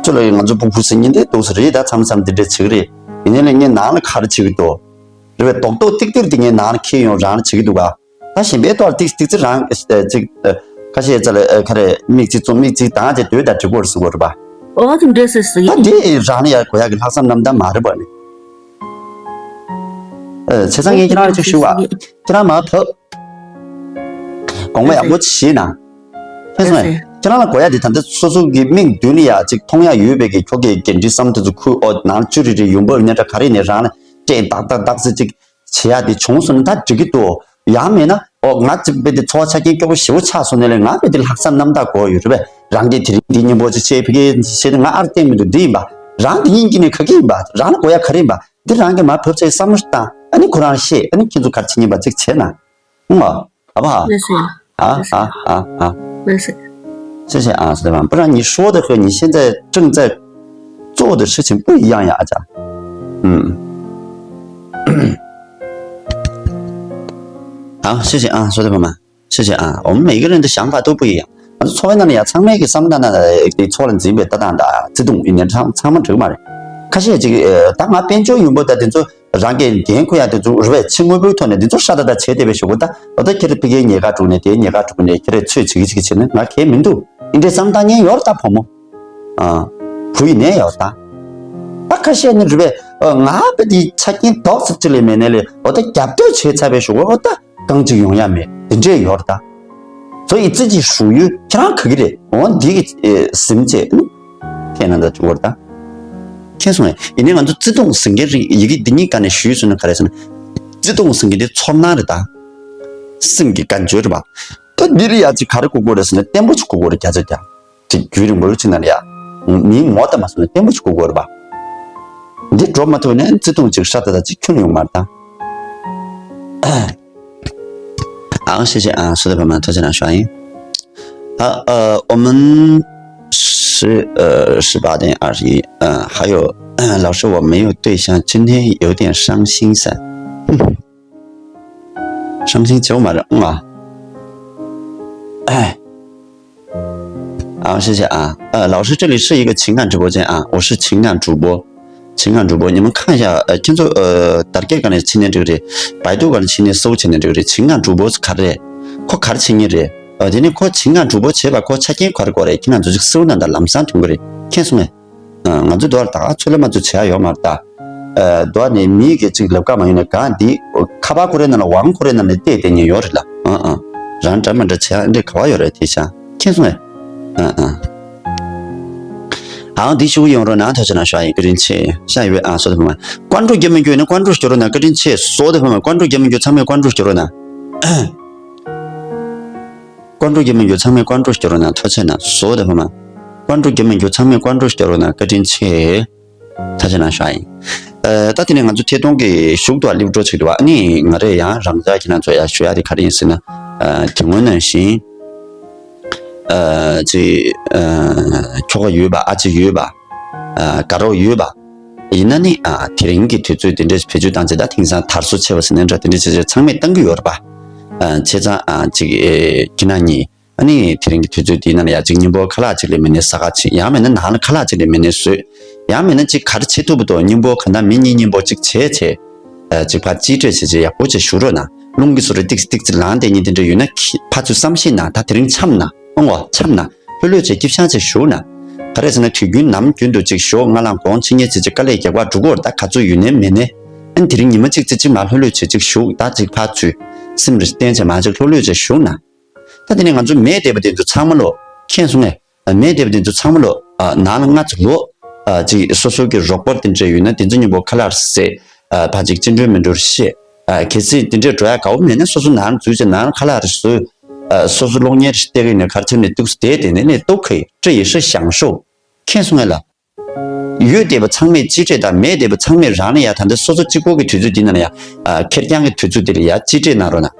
ཅོ་ལགས་ང་ཚོ་ཕུ་ཕུ་ཟེར་མཁན་དེ་འདུག་ས་རེད། ད་མཚམས་མཚམས་འདི་འདྲས་བྱེད་ཀྱི་རེད། ཡིན་ནའི་ལས་ངས་ནང་ལ་ག་རེ་བྱེད་ཀྱི་འདུག་རེད་པས། རྡོག་རྡོག་ཏིག་ཏིག་དེ་ངས་ནང་ལ་འཁྱེར་ཡོང་རང་ལ་བྱེད་ཀྱི་འདུག་ག་ད་གཞན་པའི་ཐོག་ལ་ཏིག་ཏིག་ཙི་རང་ཨ་ཅིག་ཨ་ཁ་ཤས་ཙ་ལ་ཨ་ག་རེ་མིག་ཅིག་བཙུམ་མིག་ཅིག་གདངས་བྱས་སྡོད་དང་འགྲིག་གོ་རེད་ཟེར་གོ་རེད་པ། ཨོ་དེ་འདྲས་ཟེར་ཟེར་ད་གི་འདི་རང་ལ་ཡ་གོ་ཡག་གི་ལྷག་བསམ་རྣམ་དག་མ་རེད་པ་ནི། ཨ་བྱས་ཙང་ངས་ཁྱེད་རང་ལ་ཅིག་ཞུ་བ། ཁྱེད་རང་མ་བབས། དགོངས་པ་ཡག་པོ་ཅིག་བཞེས་གནང་། ཕན་སོང་ངས། ཁྱེད་རང་ལ་གོ་ཡག་དེ་ད་ལྟ་སོ་སོ་གི་མིག་མདུན་ལ་ཡ་ཅིག་མཐོང་ཡག་ཡོད་པའི་གི་ཁྱོ་གའི་འགན་འཁྲི་བསམ་དེ་ཚོ་ཁུར་ཨོ་ནང་ལ་ཅུ་རི་རི་ཡོང་འབབ་སྙན་གྲགས་ག་རེ་ནས་རང་ལ་སྤྲད་ཏག་ཏག་ཏག་ཙི་ཅིག་བྱེད་ཡག་དེ་བྱུང་སོང་ན་ད་འགྲིག་གི་འདུག་ཡང་མེད་ན་ཨོ་ང་ཅིག་དཔེ་དེ་འཚོ་བ་ཆ་རྐྱེན་སྐྱོ་པོ་ཞེ་པོ་ཆགས་སོང་ནས་ལས་ང་དཔེ་དེ་ལྷག་བསམ་རྣམ་དག་དགོས་ཡོད་རེད་པས། རང་གིས་དེ་རིང་འདི་སྙིང་པོ་ཅིག་བྱས་ཕ་གི་བྱས་ཏེ་ང་ཨར་བསྟན་མི་འདུག་འདི་ཡིན་པ། རང་འདི་སྙིང་གི་ནས་ག་གི་ཡིན་པ། རང་ལ་དགོས་ཡག་ག་རེ་ཡིན་པ། འདི་རང་གིས་མར་བབས་ཚེ་བསམ་བློ་ཞིག་བཏང་། ཨ་ནི་ཁོ་རང་ཤེས། ཨ་ནི་ཁྱེད་ཚོ་ག་རེ་བྱེད་ཉན་པ་ཅིག་བྱས་ན། ཨང་ཨ་བ། ཨ་ཨ་ཨ་ཨ། 谢谢啊，斯蒂芬。不然你说的和你现在正在做的事情不一样呀，阿佳。嗯。好，谢谢啊，说的朋友们，谢谢啊。我们每个人的想法都不一样。འཚོ་བའི་ནང་ལ་ཡ་ཚང་མའི་གི་བསམ་བློ་ནང་ལ་འཚོ་བ་འཛིན་པའི་ལྟ་སྟངས་དང་བརྩེ་དུང་ཡིན་ནའི་ཚང་ཚང་མ་འགྲིག་མ་རེད། ཁ་ཤས་ཅིག་ད་ང་དཔལ་འབྱོར་ཡོང་འབབ་དང་དེ་ཚོ། རང་གི་འགན་འཁུར་ཡ་དེ་ཚོ་རེ་བས་ཕྱི་དངོས་པོའི་ཐོག་ནས་འདི་ཚོ་ཧྲ་ཏ་ཏ་བྱས་བསྡད་པའི་ཞོག་གི་ད། འོ་ད་ཁྱེད་རང་ཕ་གིའི་ཉེས་ཁ་དཀྲུགས་ནས་དེའི་ཉེས་ཁ་དཀྲུགས་ནས་ཁྱེད་རང་ཚོས་བྱེད་ཀྱི་བྱེད་ཀྱི་བྱེད་ན་ང་གལ་མི་འདུག་འདི་འདྲའི་བསམ་བཏང་མཁན་ཡོད་རེད་ད་བུ་མོ། ཨ། བུ་ཡིན་ནའི་ཡོད་ད། ད་ཁ་ཤས་ནི་རེ་བས་ང་བས་འདི་ཆ་རྐྱེན་དོག་ཙམ་ཅིག་ལས་མེད་ནའི་ལས་འོ་ད་རྒྱབ་སྐྱོར་བྱས་ཚར་བའི་ཞོག་གི་འོ་ད། རྐང་གཅིག་ཡོང་ཡ་མེད་དེ་འདྲས་ཡོད་རེད་ད། ཚོ་ཡི་ཙི་ཅིག་ཞུ་ཡུལ་ཁྱེད་རང་ག་གི་རེད་འོ་འདི་གི་ཨེ་ཟིམ་བྱས་ཨ་ནི་ཁྱེད་རང་ད་བྱུང་བར་ད། མཁྱེན་སོང་ངས་ཡིན་ནའི་ང་ཚོ་བརྩེ་དུང་ཟེར་མཁན་རིགས་ཡི་གེ་འདི་གཉིས་ཀ་ནས་ཞུས་སོང་ན་ག་རེ་ཟེར་ན། བརྩེ་དུང་ཟེར་མཁན་འདི་ཚོར་སྣང་རེད་ད། སེམས་ཀྱི་བཀའ་འགྱུར་རེད་པ། ད་འདི་རེད་ཡ་ཅིག་ག་རེ་དགོས་དགོས་རེད་ཟེར་ན་བརྟན་པོ་ཅིག་དགོས་དགོས་རེད་བརྒྱ་ཆ་བརྒྱ། ཅིག་རྒྱུན་རིང་པོ་ཕྱིན་ན་ཡ། མིའི་ངོ་ལྟ་མ་སོང་ན་བརྟན་པོ་ཅིག་དགོས་དགོས་རེད་པ། འདི་འགྲོ་མ་ཐུབ་ན་བརྩེ་དུང་ཅིག་ཧྲ་ཏ་ཏ་ཅིག་ཁྱོན་ཡོང་མ་རེད་ད། 啊，谢谢啊，所有的朋友们，多谢两刷一。好，呃，我们十呃十八点二十一，呃，还有老师，我没有对象，今天有点伤心噻。伤心就完了啊。哎，好，谢谢啊。呃，老师，这里是一个情感直播间啊，我是情感主播。 情感主播，你们看一下，呃，听说呃，大家刚才青年这个人，百度刚才青年搜青年这个人，情感主播是卡的，可卡的青年人，呃，今天可情感主播切吧，可拆迁卡的过来，情感主播搜那的，làm sao通过的，看什么？嗯，我就多少大家出来嘛，就切有嘛的，呃，多少年米给这个干嘛用的干的，我卡巴过来那了，网过来那了，对对，你有的了，嗯嗯，然后咱们这钱这卡有的提下，看什么？嗯嗯。 ཨང་འདི་ཞུ་ཡོང་རོགས་གནང་ཐུགས་རྗེ་གནང་ཞུ་ཡིན་བཀའ་དྲིན་ཆེ། ཤ་ཡི་བའི་ཨང་སོ་དེ་ཕ་མ། ཀོན་ཀྲུ་རྒྱ་མི་འགྱུར་ནི་ཀོན་ཀྲུ་སྐྱོ་རོགས་གནང་བཀའ་དྲིན་ཆེ་སོ་དེ་ཕ་མ་ཀོན་ཀྲུ་རྒྱ་མི་འགྱུར་ཚང་མས་ཀོན་ཀྲུ་སྐྱོ་རོགས་གནང་། ཀོན་ཀྲུ་རྒྱ་མི་འགྱུར་ཚང་མས་ཀོན་ཀྲུ་སྐྱོ་རོགས་གནང་ཐུགས་རྗེ་གནང་སོ་དེ་ཕ་མ། ཀོན་ཀྲུ་རྒྱ་མི་འགྱུར་ཚང་མས་ཀོན་ཀྲུ་སྐྱོ་རོགས་གནང་བཀའ་དྲིན་ཆེ། ཐུགས་རྗེ་གནང་ཞུ་ཡིན། ཨ་ད་དེ་ནས་ང་ཚོ་ཐད་གཏོང་གི་གཞུག་ཏུ་སླེབས་འགྲོ་ཆེད་དུ་བ་ཨ་ནི་ང་རེ་ཡང་རང་ཅག་ཁྱེད་རང་ཚོ་ཡ་ཞུ་ཡ་དེ་ག་རེ་ཡིན་ཟེར་ན། ཨ་དེ་སྔོན་ནང་བཞིན། ཨ་ཅིག་ཨ་ཁྱོ་ག་ཡོད་པ་ཨ་ཅེ་ཡོད་པ། ཨ་དགའ་རོགས་ཡོད་པ། ཡིན་ན་ནི་ཨ་དེ་རིང་གི་དུས་ཚོད་དེ་འདྲས་བེད་སྤྱོད་བཏང་ཅེས་ད་དེང་སང་དར་སྲོལ་ཆེ་བ་ཟེར་ནའི་འདྲ་དེ་འདྲས་བྱས་བྱས་ཚང་མས་བཏང་གི་ཡོད་རེད་པ། ཨ་བྱས་ཙང་ཨ་ཅིག་ཨེ་ཁྱེད་རང་གཉིས་ཨ་ནི་དེ་རིང་གི་དུས་ཚོད་འདིའི་ནང་ལ་ཡ་ཅིག་སྙིང་པོ་ཁ་ལག་ཅིག་ལས་མེད་ནའི་ཟ་ཁ་ཕྱིན། ཡང་མིན་ན་ནང་ལ་ཁ་ལག་ཅིག་ལས་མེད་ནའི་བཟོས། ཡང་མིན་ན་ཅིག་ག་རེ་བྱེད་ཐུབ་པ་དང་སྙིང་པོ་གང་ལྟར་མི་གཉིས་སྙིང་པོ་ཅིག་བྱས་བྱས། ཨ་ཅིག་ཕར་གཅིག་སྤྲད་བྱས་བྱས་ཡག་པོ་ཅིག་བཞུགས་རོགས་གནང་། རླུང་གི་བཟོ་རིགས་ཏིག་ཙི་ཏིག་ཙི་ལངས་བསྡད་མཁན་དེ་འདྲ་ཡོད་ན་ཁྱི་ཕར་ཚུར་བསམ་ཤེས་གནང་། ད་དེ་རིང་འཆམ་གནང་། ཨོ་འཆམ་གནང་། ལྷོད་ལྷོད་བྱས་སྐྱིད་ཤང་བྱས་བཞུགས་གནང་། ག་རེ་ཟེར་ན་དུས་རྒྱུན་ནམ་རྒྱུན་དུ་ཅིག་ཞོགས་སྔ་ལངས་དགོང་ཕྱི་ཉལ་བྱས་བྱས་དཀའ་ལས་རྒྱག་པ་འགྲོ་གི་ཡོད་རེད། ད་ག་ཚོད་ཡོད་ནའི་མེད་ནའི་ཨ་ནི་དེ་རིང་ཉི་མ་གཅིག་ཙམ་ཅིག་མར་ལྷོད་ལྷོད་བྱས་ཅིག་བཞུགས། ད་ཅིག་ཕར་ཚུར་སེམས་རེ་བརྟན་བྱས་མར་ཅིག་ལྷོད་ལྷོད་བྱས་བཞུགས་གནང་། ད་དེ་ནས་ང་ཚོ་མེད་བསྡད་པ་དེ་ཚོ་ཚང་མ་ལོ། མཁྱེན་སོང་ངས། མེད་བསྡད་པ་དེ་ཚོ་ཚང་མ་ལོ། ནང་ལ་ང་ཚོ་ལོ། ཅིག་སོ་སོ་གི་རོགས་པ་དེ་འདྲ་ཡོད་ན་དེ་ཚོ་མཉམ་པོ་ཁ་ལག་བཟས། ཕ་ཅིག་ཅི་འགྲོ་མི་འགྲོ་བཤད། གལ་སྲིད་དེ་འདྲ་འགྲོ་ཡ་དགའ་པོ་མེད་ན་སོ་སོ་ནང་འཛུལ་བྱས་ནང་ཁ་ལག་རེ་བཟོས། སོ་སོ་གློག་བརྙན་རེ་བལྟས་ཀྱི་ཡིན་ན་གར་ཆེན་ནས་ཏུག་སེ་བསྡད་དེ་ནས་ནས་ལྟོ་ཁ་ཡི་བཀྲ་ཡི་ཧྲི་ཞང་ཤོག་མཁྱེན་སོང་ངས་ལ། ཡོད་བསྡད་པ་ཚང་མས་གཅིག་སྤྲད་དང་མེད་བསྡད་པ་ཚང་མས་རང་ལ་ཡ་ད་ལྟ་སོ་སོ་གཅིག་པོ་གི་དུས་ཚོད་འདི་ནང་ལ་ཡ། ཨ་ཁེར་རྐྱང་གི་དུས་ཚོད་འདི་ལ་ཡ་གཅིག་སྤྲད་གནང་རོགས་གནང་།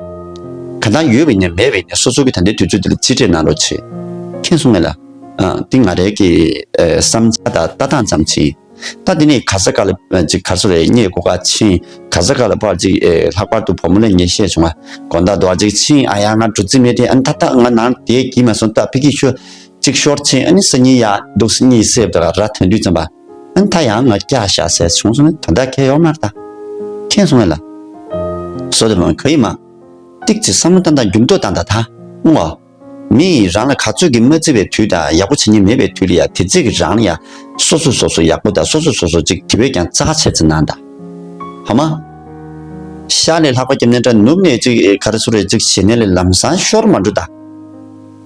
གང་ལྟར་ཡོད་པ་ཡིན་ནའི་མེད་པ་ཡིན་ནའི་སོ་སོ་གི་ད་ལྟའི་དུས་ཚོད་འདི་ལ་གཅིག་སྤྲད་གནང་རོགས་བྱེད། མཁྱེན་སོང་ངས་ལ། ཨ་འདི་ང་རའི་གི་ཨ་བསམ་འཆར་དང་ལྟ་སྟངས་ཙམ་ཅིག་ད་འདི་ནས་ག་ས་ག་ལ་ཅིག་ག་རེ་ཟེར་རེད། ངས་སྒོ་ཁ་ཕྱིན། ག་ས་ག་ལ་ཕར་ཅིག་ཨེ་ལྷག་པར་དུ་བུ་མོ་ལ་ངས་བཤད་བྱུང་བ། དགོང་དག་རྡོ་ཅིག་ཕྱིན། ཨ་ཡ་ང་འགྲོ་རྩིས་མེད་དེ། ཨ་ད་ད་ང་ནང་དེ་གྱིས་མ་སོང་། ད་ཕ་གི་ཤོད། གཅིག་ཤོར་ཕྱིན། ཨ་ནི་སང་ཉིན་ཡར་འདུག་སེ་གཉིད་སད་པ་དང་ར་ཐོན་དུས་ཙམ་པ། ཨ་ནི་ད་ཡང་ང་སྐྱག་བཞག་ཟེར་བྱུང་སོང་ན་ད་ལྟ་ཁེལ་ཡོད་མ་རེད་ད། མཁྱེན་སོང་ངས་ལ། བཟོ་དེ་མ་ག་ཡིན་མ། ཏིག་ཙི་བསམ་བློ་བཏང་དང་འགྱུར་ལྡོག་བཏང་དང་ད། ཨུང་བ། མི་ཡིས་རང་ལ་ག་ཚོད་ཀྱིས་མ་བརྩི་བའི་དུས་དང་ཡག་པོ་བྱེད་མཁན་མེད་པའི་དུས་ལ་ཡ་དེ་ཚེ་གི་རང་ལ་ཡ་སོ་སོ་སོ་སོ་ཡག་པོ་དང་སོ་སོ་སོ་སོ་ཅིག་དེ་བས་ཀྱང་རྩ་ཆེ་ཙམ་གནང་དང་། ཧ་མ། ཤ་ལས་ལྷག་པ་རྒྱབ་ནས་འདྲ་ནུབ་ནས་ཅིག་ག་རེ་ཟེར་རེད་ཅིག་བྱེད་ནས་ལས་ལམ་སང་ཤོར་མ་འགྲོ་ད།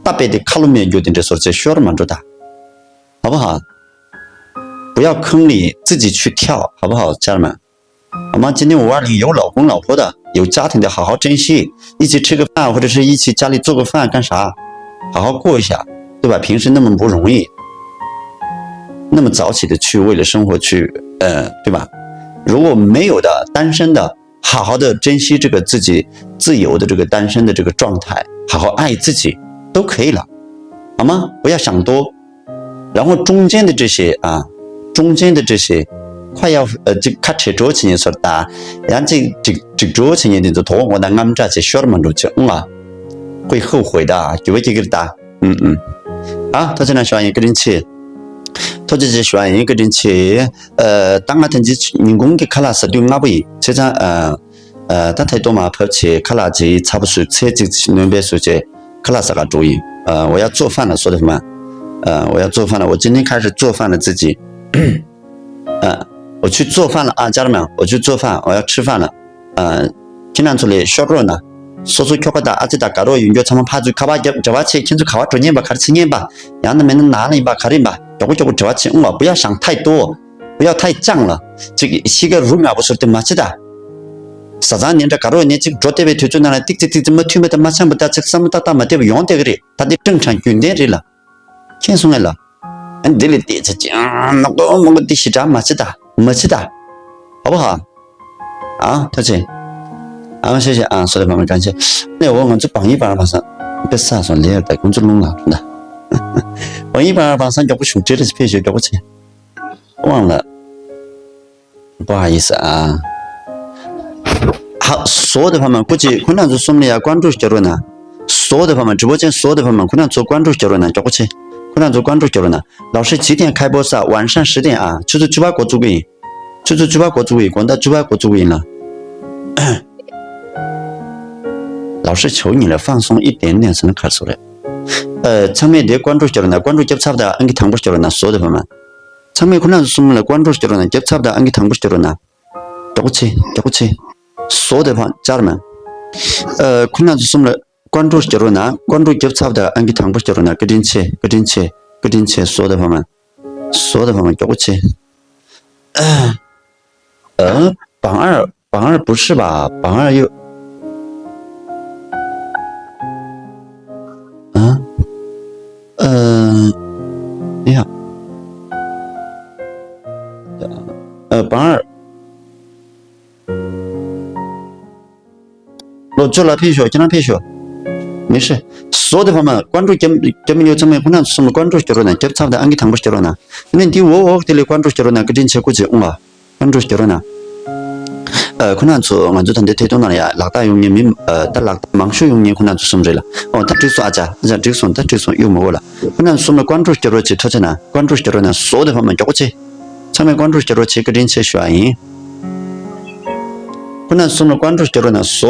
རྟ་པས་དེ་ཁ་ལོ་མེད་རྒྱུ་དེ་འདྲ་སོར་ཆེ་ཤོར་མ་འགྲོ་ད། ཧ་བ་ཧ། 不要坑里自己去跳，好不好，家人们？我们今天五二零有老公老婆的，有家庭的，好好珍惜。一起吃个饭，或者是一起家里做个饭，干啥？好好过一下，对吧？平时那么不容易，那么早起的去为了生活去，呃，对吧？如果没有的，单身的， 好好的珍惜这个自己自由的这个单身的这个状态，好好爱自己，都可以了，好吗？不要想多。然后中间的这些啊，中间的这些，快要呃这个开始着起你说的，然后这这这着起你的头我的俺们这些学嘛着去，嗯啊，会后悔的，就会这个的，嗯嗯。啊，他现在说一个人去。ཐུགས་རྗེ་ཆེ་ཞུ་བ་ཡིན། བཀའ་དྲིན་ཆེ། ཨ། ད་ང་ཐེངས་གཅིག་ཉིན་གུང་གི་ཁ་ལག་ཟ་དུས་སྔ་པོ་ཡིན། བྱས་ཙང་། ཨ། ཨ། ད་ཐེངས་གཏོར་མ་ཕབ་བྱས་ཁ་ལག་ཅིག་ཚ་པོ་བཟོས། ཚལ་ཙིག་ཙིག་སྣོན་པ་བཟོས་བྱས་ཁ་ལག་ཟ་གར་འགྲོ་ཡིན། ཨ། 我要做饭了，所有的朋友们。 ཨ། 我要做饭了，我今天开始做饭了，自己。 啊，我去做饭了啊，家人们，我去做饭，我要吃饭了。 ཨ། ཁྱེད་རང་ཚོ་ལས་ཤོག་རོགས་གནང་། སོ་སོ་ཁྱོ་ག་དང་ཨ་ཅེ་དང་དགའ་རོགས་ཡོད་མཁན་ཚང་མ་ཕར་ཚུར་ཁ་པར་རྒྱབ། འབྲེལ་བ་བྱེད། ཁྱེད་ཚོ་ག་པར་འགྲོ་མཁན་པ། ག་རེ་བྱེད་མཁན་པ། ཡང་ན་མིན་ན་ནང་ལ་ཡིན་པ། ག་རེ་ཡིན་པ། མགྱོགས་པོ་མགྱོགས་པོ་འབྲེལ་བ་བྱེད། འོང་བ། 不要想太多，不要太犟了。 ཅིག་གཤིས་ཀ་རུ་ང་པོ་ཟུར་དེ་མ་བྱེད་ད། བཟའ་ཚང་ནས་འདྲ་དགའ་རོགས་ནས་ཅིག་འགྲོ་བདེ་བའི་དུས་ཚོད་ནང་ལ་ཏིག་ཙི་ཏིག་ཙི་མ་མཐུན་པ་དང་མ་འཆམ་པ་དང་ཅིག་བསམ་བློ་ཏག་ཏག་མ་བདེ་བ་ཡོང་བསྡད་ཀྱི་རེད། ད་དེ་ཀྲང་ཀྲང་རྒྱུན་ལྡན་རེད་ལ། མཁྱེན་སོང་ངས་ལ། ཨ་ནི་དེ་ལས་དེ་ཚེ་ཅང་ནག་ཏོ་མོ་གི་དེ་ཞི་དྲག་མ་བྱེད་ད། མ་བྱེད་ད། ཧ་བ་ཧ། ཨ་ཐ་ཆེ། ཨ་ཤེ་ཤེ། ཨ་སོ་རེ་མ་མ་གང་ཆེ། ནས་འོ་ང་ཚོ་བང་ཡིག་བང་ར་བང་སང་དཔེ་ས་སོང་ལེ་ཡར་ད་ཁོང་ཚོ་རླུང་ལངས་ད། བང་ཡིག་བང་ར་བང་སང་མགྱོགས་པོ་ཞུགས་ཏེ་རེ་ཕེབས་ཤོག་མགྱོགས་པོ་ཆེ། དབང་ལ། 不好意思啊。好，所有的朋友们，过去困难组送的呀，关注小罗呢。所有的朋友们，直播间所有的朋友们，困难组关注小罗呢，叫过去。困难组关注小罗呢。老师几点开播是啊？晚上十点啊，就是猪八国主播。就是猪八国主播，广大猪八国主播了。老师求你了，放松一点点，才能开出来。呃，上面的关注小罗呢，关注叫差不多，按个糖果小罗呢，所有的朋友们。 ཚང་མས་ཁོ་རང་ཚོ་གསུམ་ལ་ཀོན་ཀྲོལ་བྱེད་རོགས་གནང་། རྒྱབ་ཚབ་དང་ཨང་ཀི་དང་པོ་བྱེད་རོགས་གནང་། མགྱོགས་པོ་བྱེད། མགྱོགས་པོ་བྱེད། བཟོ་དེ་ཕང་ཅར་མན། ཨ། ཁོ་རང་ཚོ་གསུམ་ལ་ཀོན་ཀྲོལ་བྱེད་རོགས་གནང་། ཀོན་ཀྲོལ་རྒྱབ་ཚབ་དང་ཨང་ཀི་དང་པོ་བྱེད་རོགས་གནང་། བཀའ་དྲིན་ཆེ། བཀའ་དྲིན་ཆེ། བཀའ་དྲིན་ཆེ། བཟོ་དེ་ཕང་མན། བཟོ་དེ་ཕང་མན། མགྱོགས་པོ་བྱེད། ཨ། བང་ཨར། བང་ཨར་不是吧། བང་ཨར་ཡོད། ཨ། ཨ། ཡ། ཨ། བང་ཨར། ལོ་ཅོ་ལ་ཕེབས་ཤོག་ཁྱེད་རང་ཕེབས་ཤོག་མི་ཤེས། བཟོ་དེ་ཕ་མ་ཀོན་ཀྲོལ་རྒྱབ་རྒྱབ་མི་ཉོ་ཚང་མས་ཁོ་རང་ཚོ་གསུམ་ལ་ཀོན་ཀྲོལ་བྱེད་རོགས་གནང་། རྒྱབ་ཚབ་དང་ཨང་ཀི་དང་པོ་བྱེད་རོགས་གནང་། དེ་ནས་འདི་འོག་འོག་དེ་ལ་ཀོན་ཀྲོལ་བྱེད་རོགས་གནང་། བཀའ་དྲིན་ཆེ། སྐུ་མཁྱེན་འོང་བ། ཀོན་ཀྲོལ་བྱེད་རོགས་གནང་། ཨ། ཁོ་རང་ཚོ་ང་ཚོ་ད་ལྟའི་ཐད་གཏོང་ནང་ལ་ཡ་ལག་རྟགས་ཡོང་མཁན་མི། ཨ། ད་ལག་རྟགས་མང་ཤོས་ཡོང་མཁན་ཁོ་རང་ཚོ་གསུམ་རེད་ལ། ཨོ་ད་འགྲིག་སོང་། ཨ་ཅག་ཨ་ཅག་འགྲིག་སོང་། ད་འགྲིག་སོང་། གཡུག་མ་དགོས་ལ། ཁོ་རང་ཚོ་གསུམ་ལ་ཀོན་ཀྲོལ་བྱེད་རོགས་བྱེད། ཐུགས་རྗེ་གནང་། ཀོན་ཀྲོལ་བྱེད་རོགས་གནང་། བཟོ་དེ་ཕ་མ་མགྱོགས་པོ་བྱེད། ཚང་མས་ཀོན་ཀྲོལ་བྱེད་རོགས་བྱེད། བཀའ་དྲིན་ཆེ་ཞུ་བ་ཡིན། ཁོ་རང་ཚོ་གསུམ་ལ་ཀོན་ཀྲོལ་བྱེད་རོགས་གནང་། བཟོ།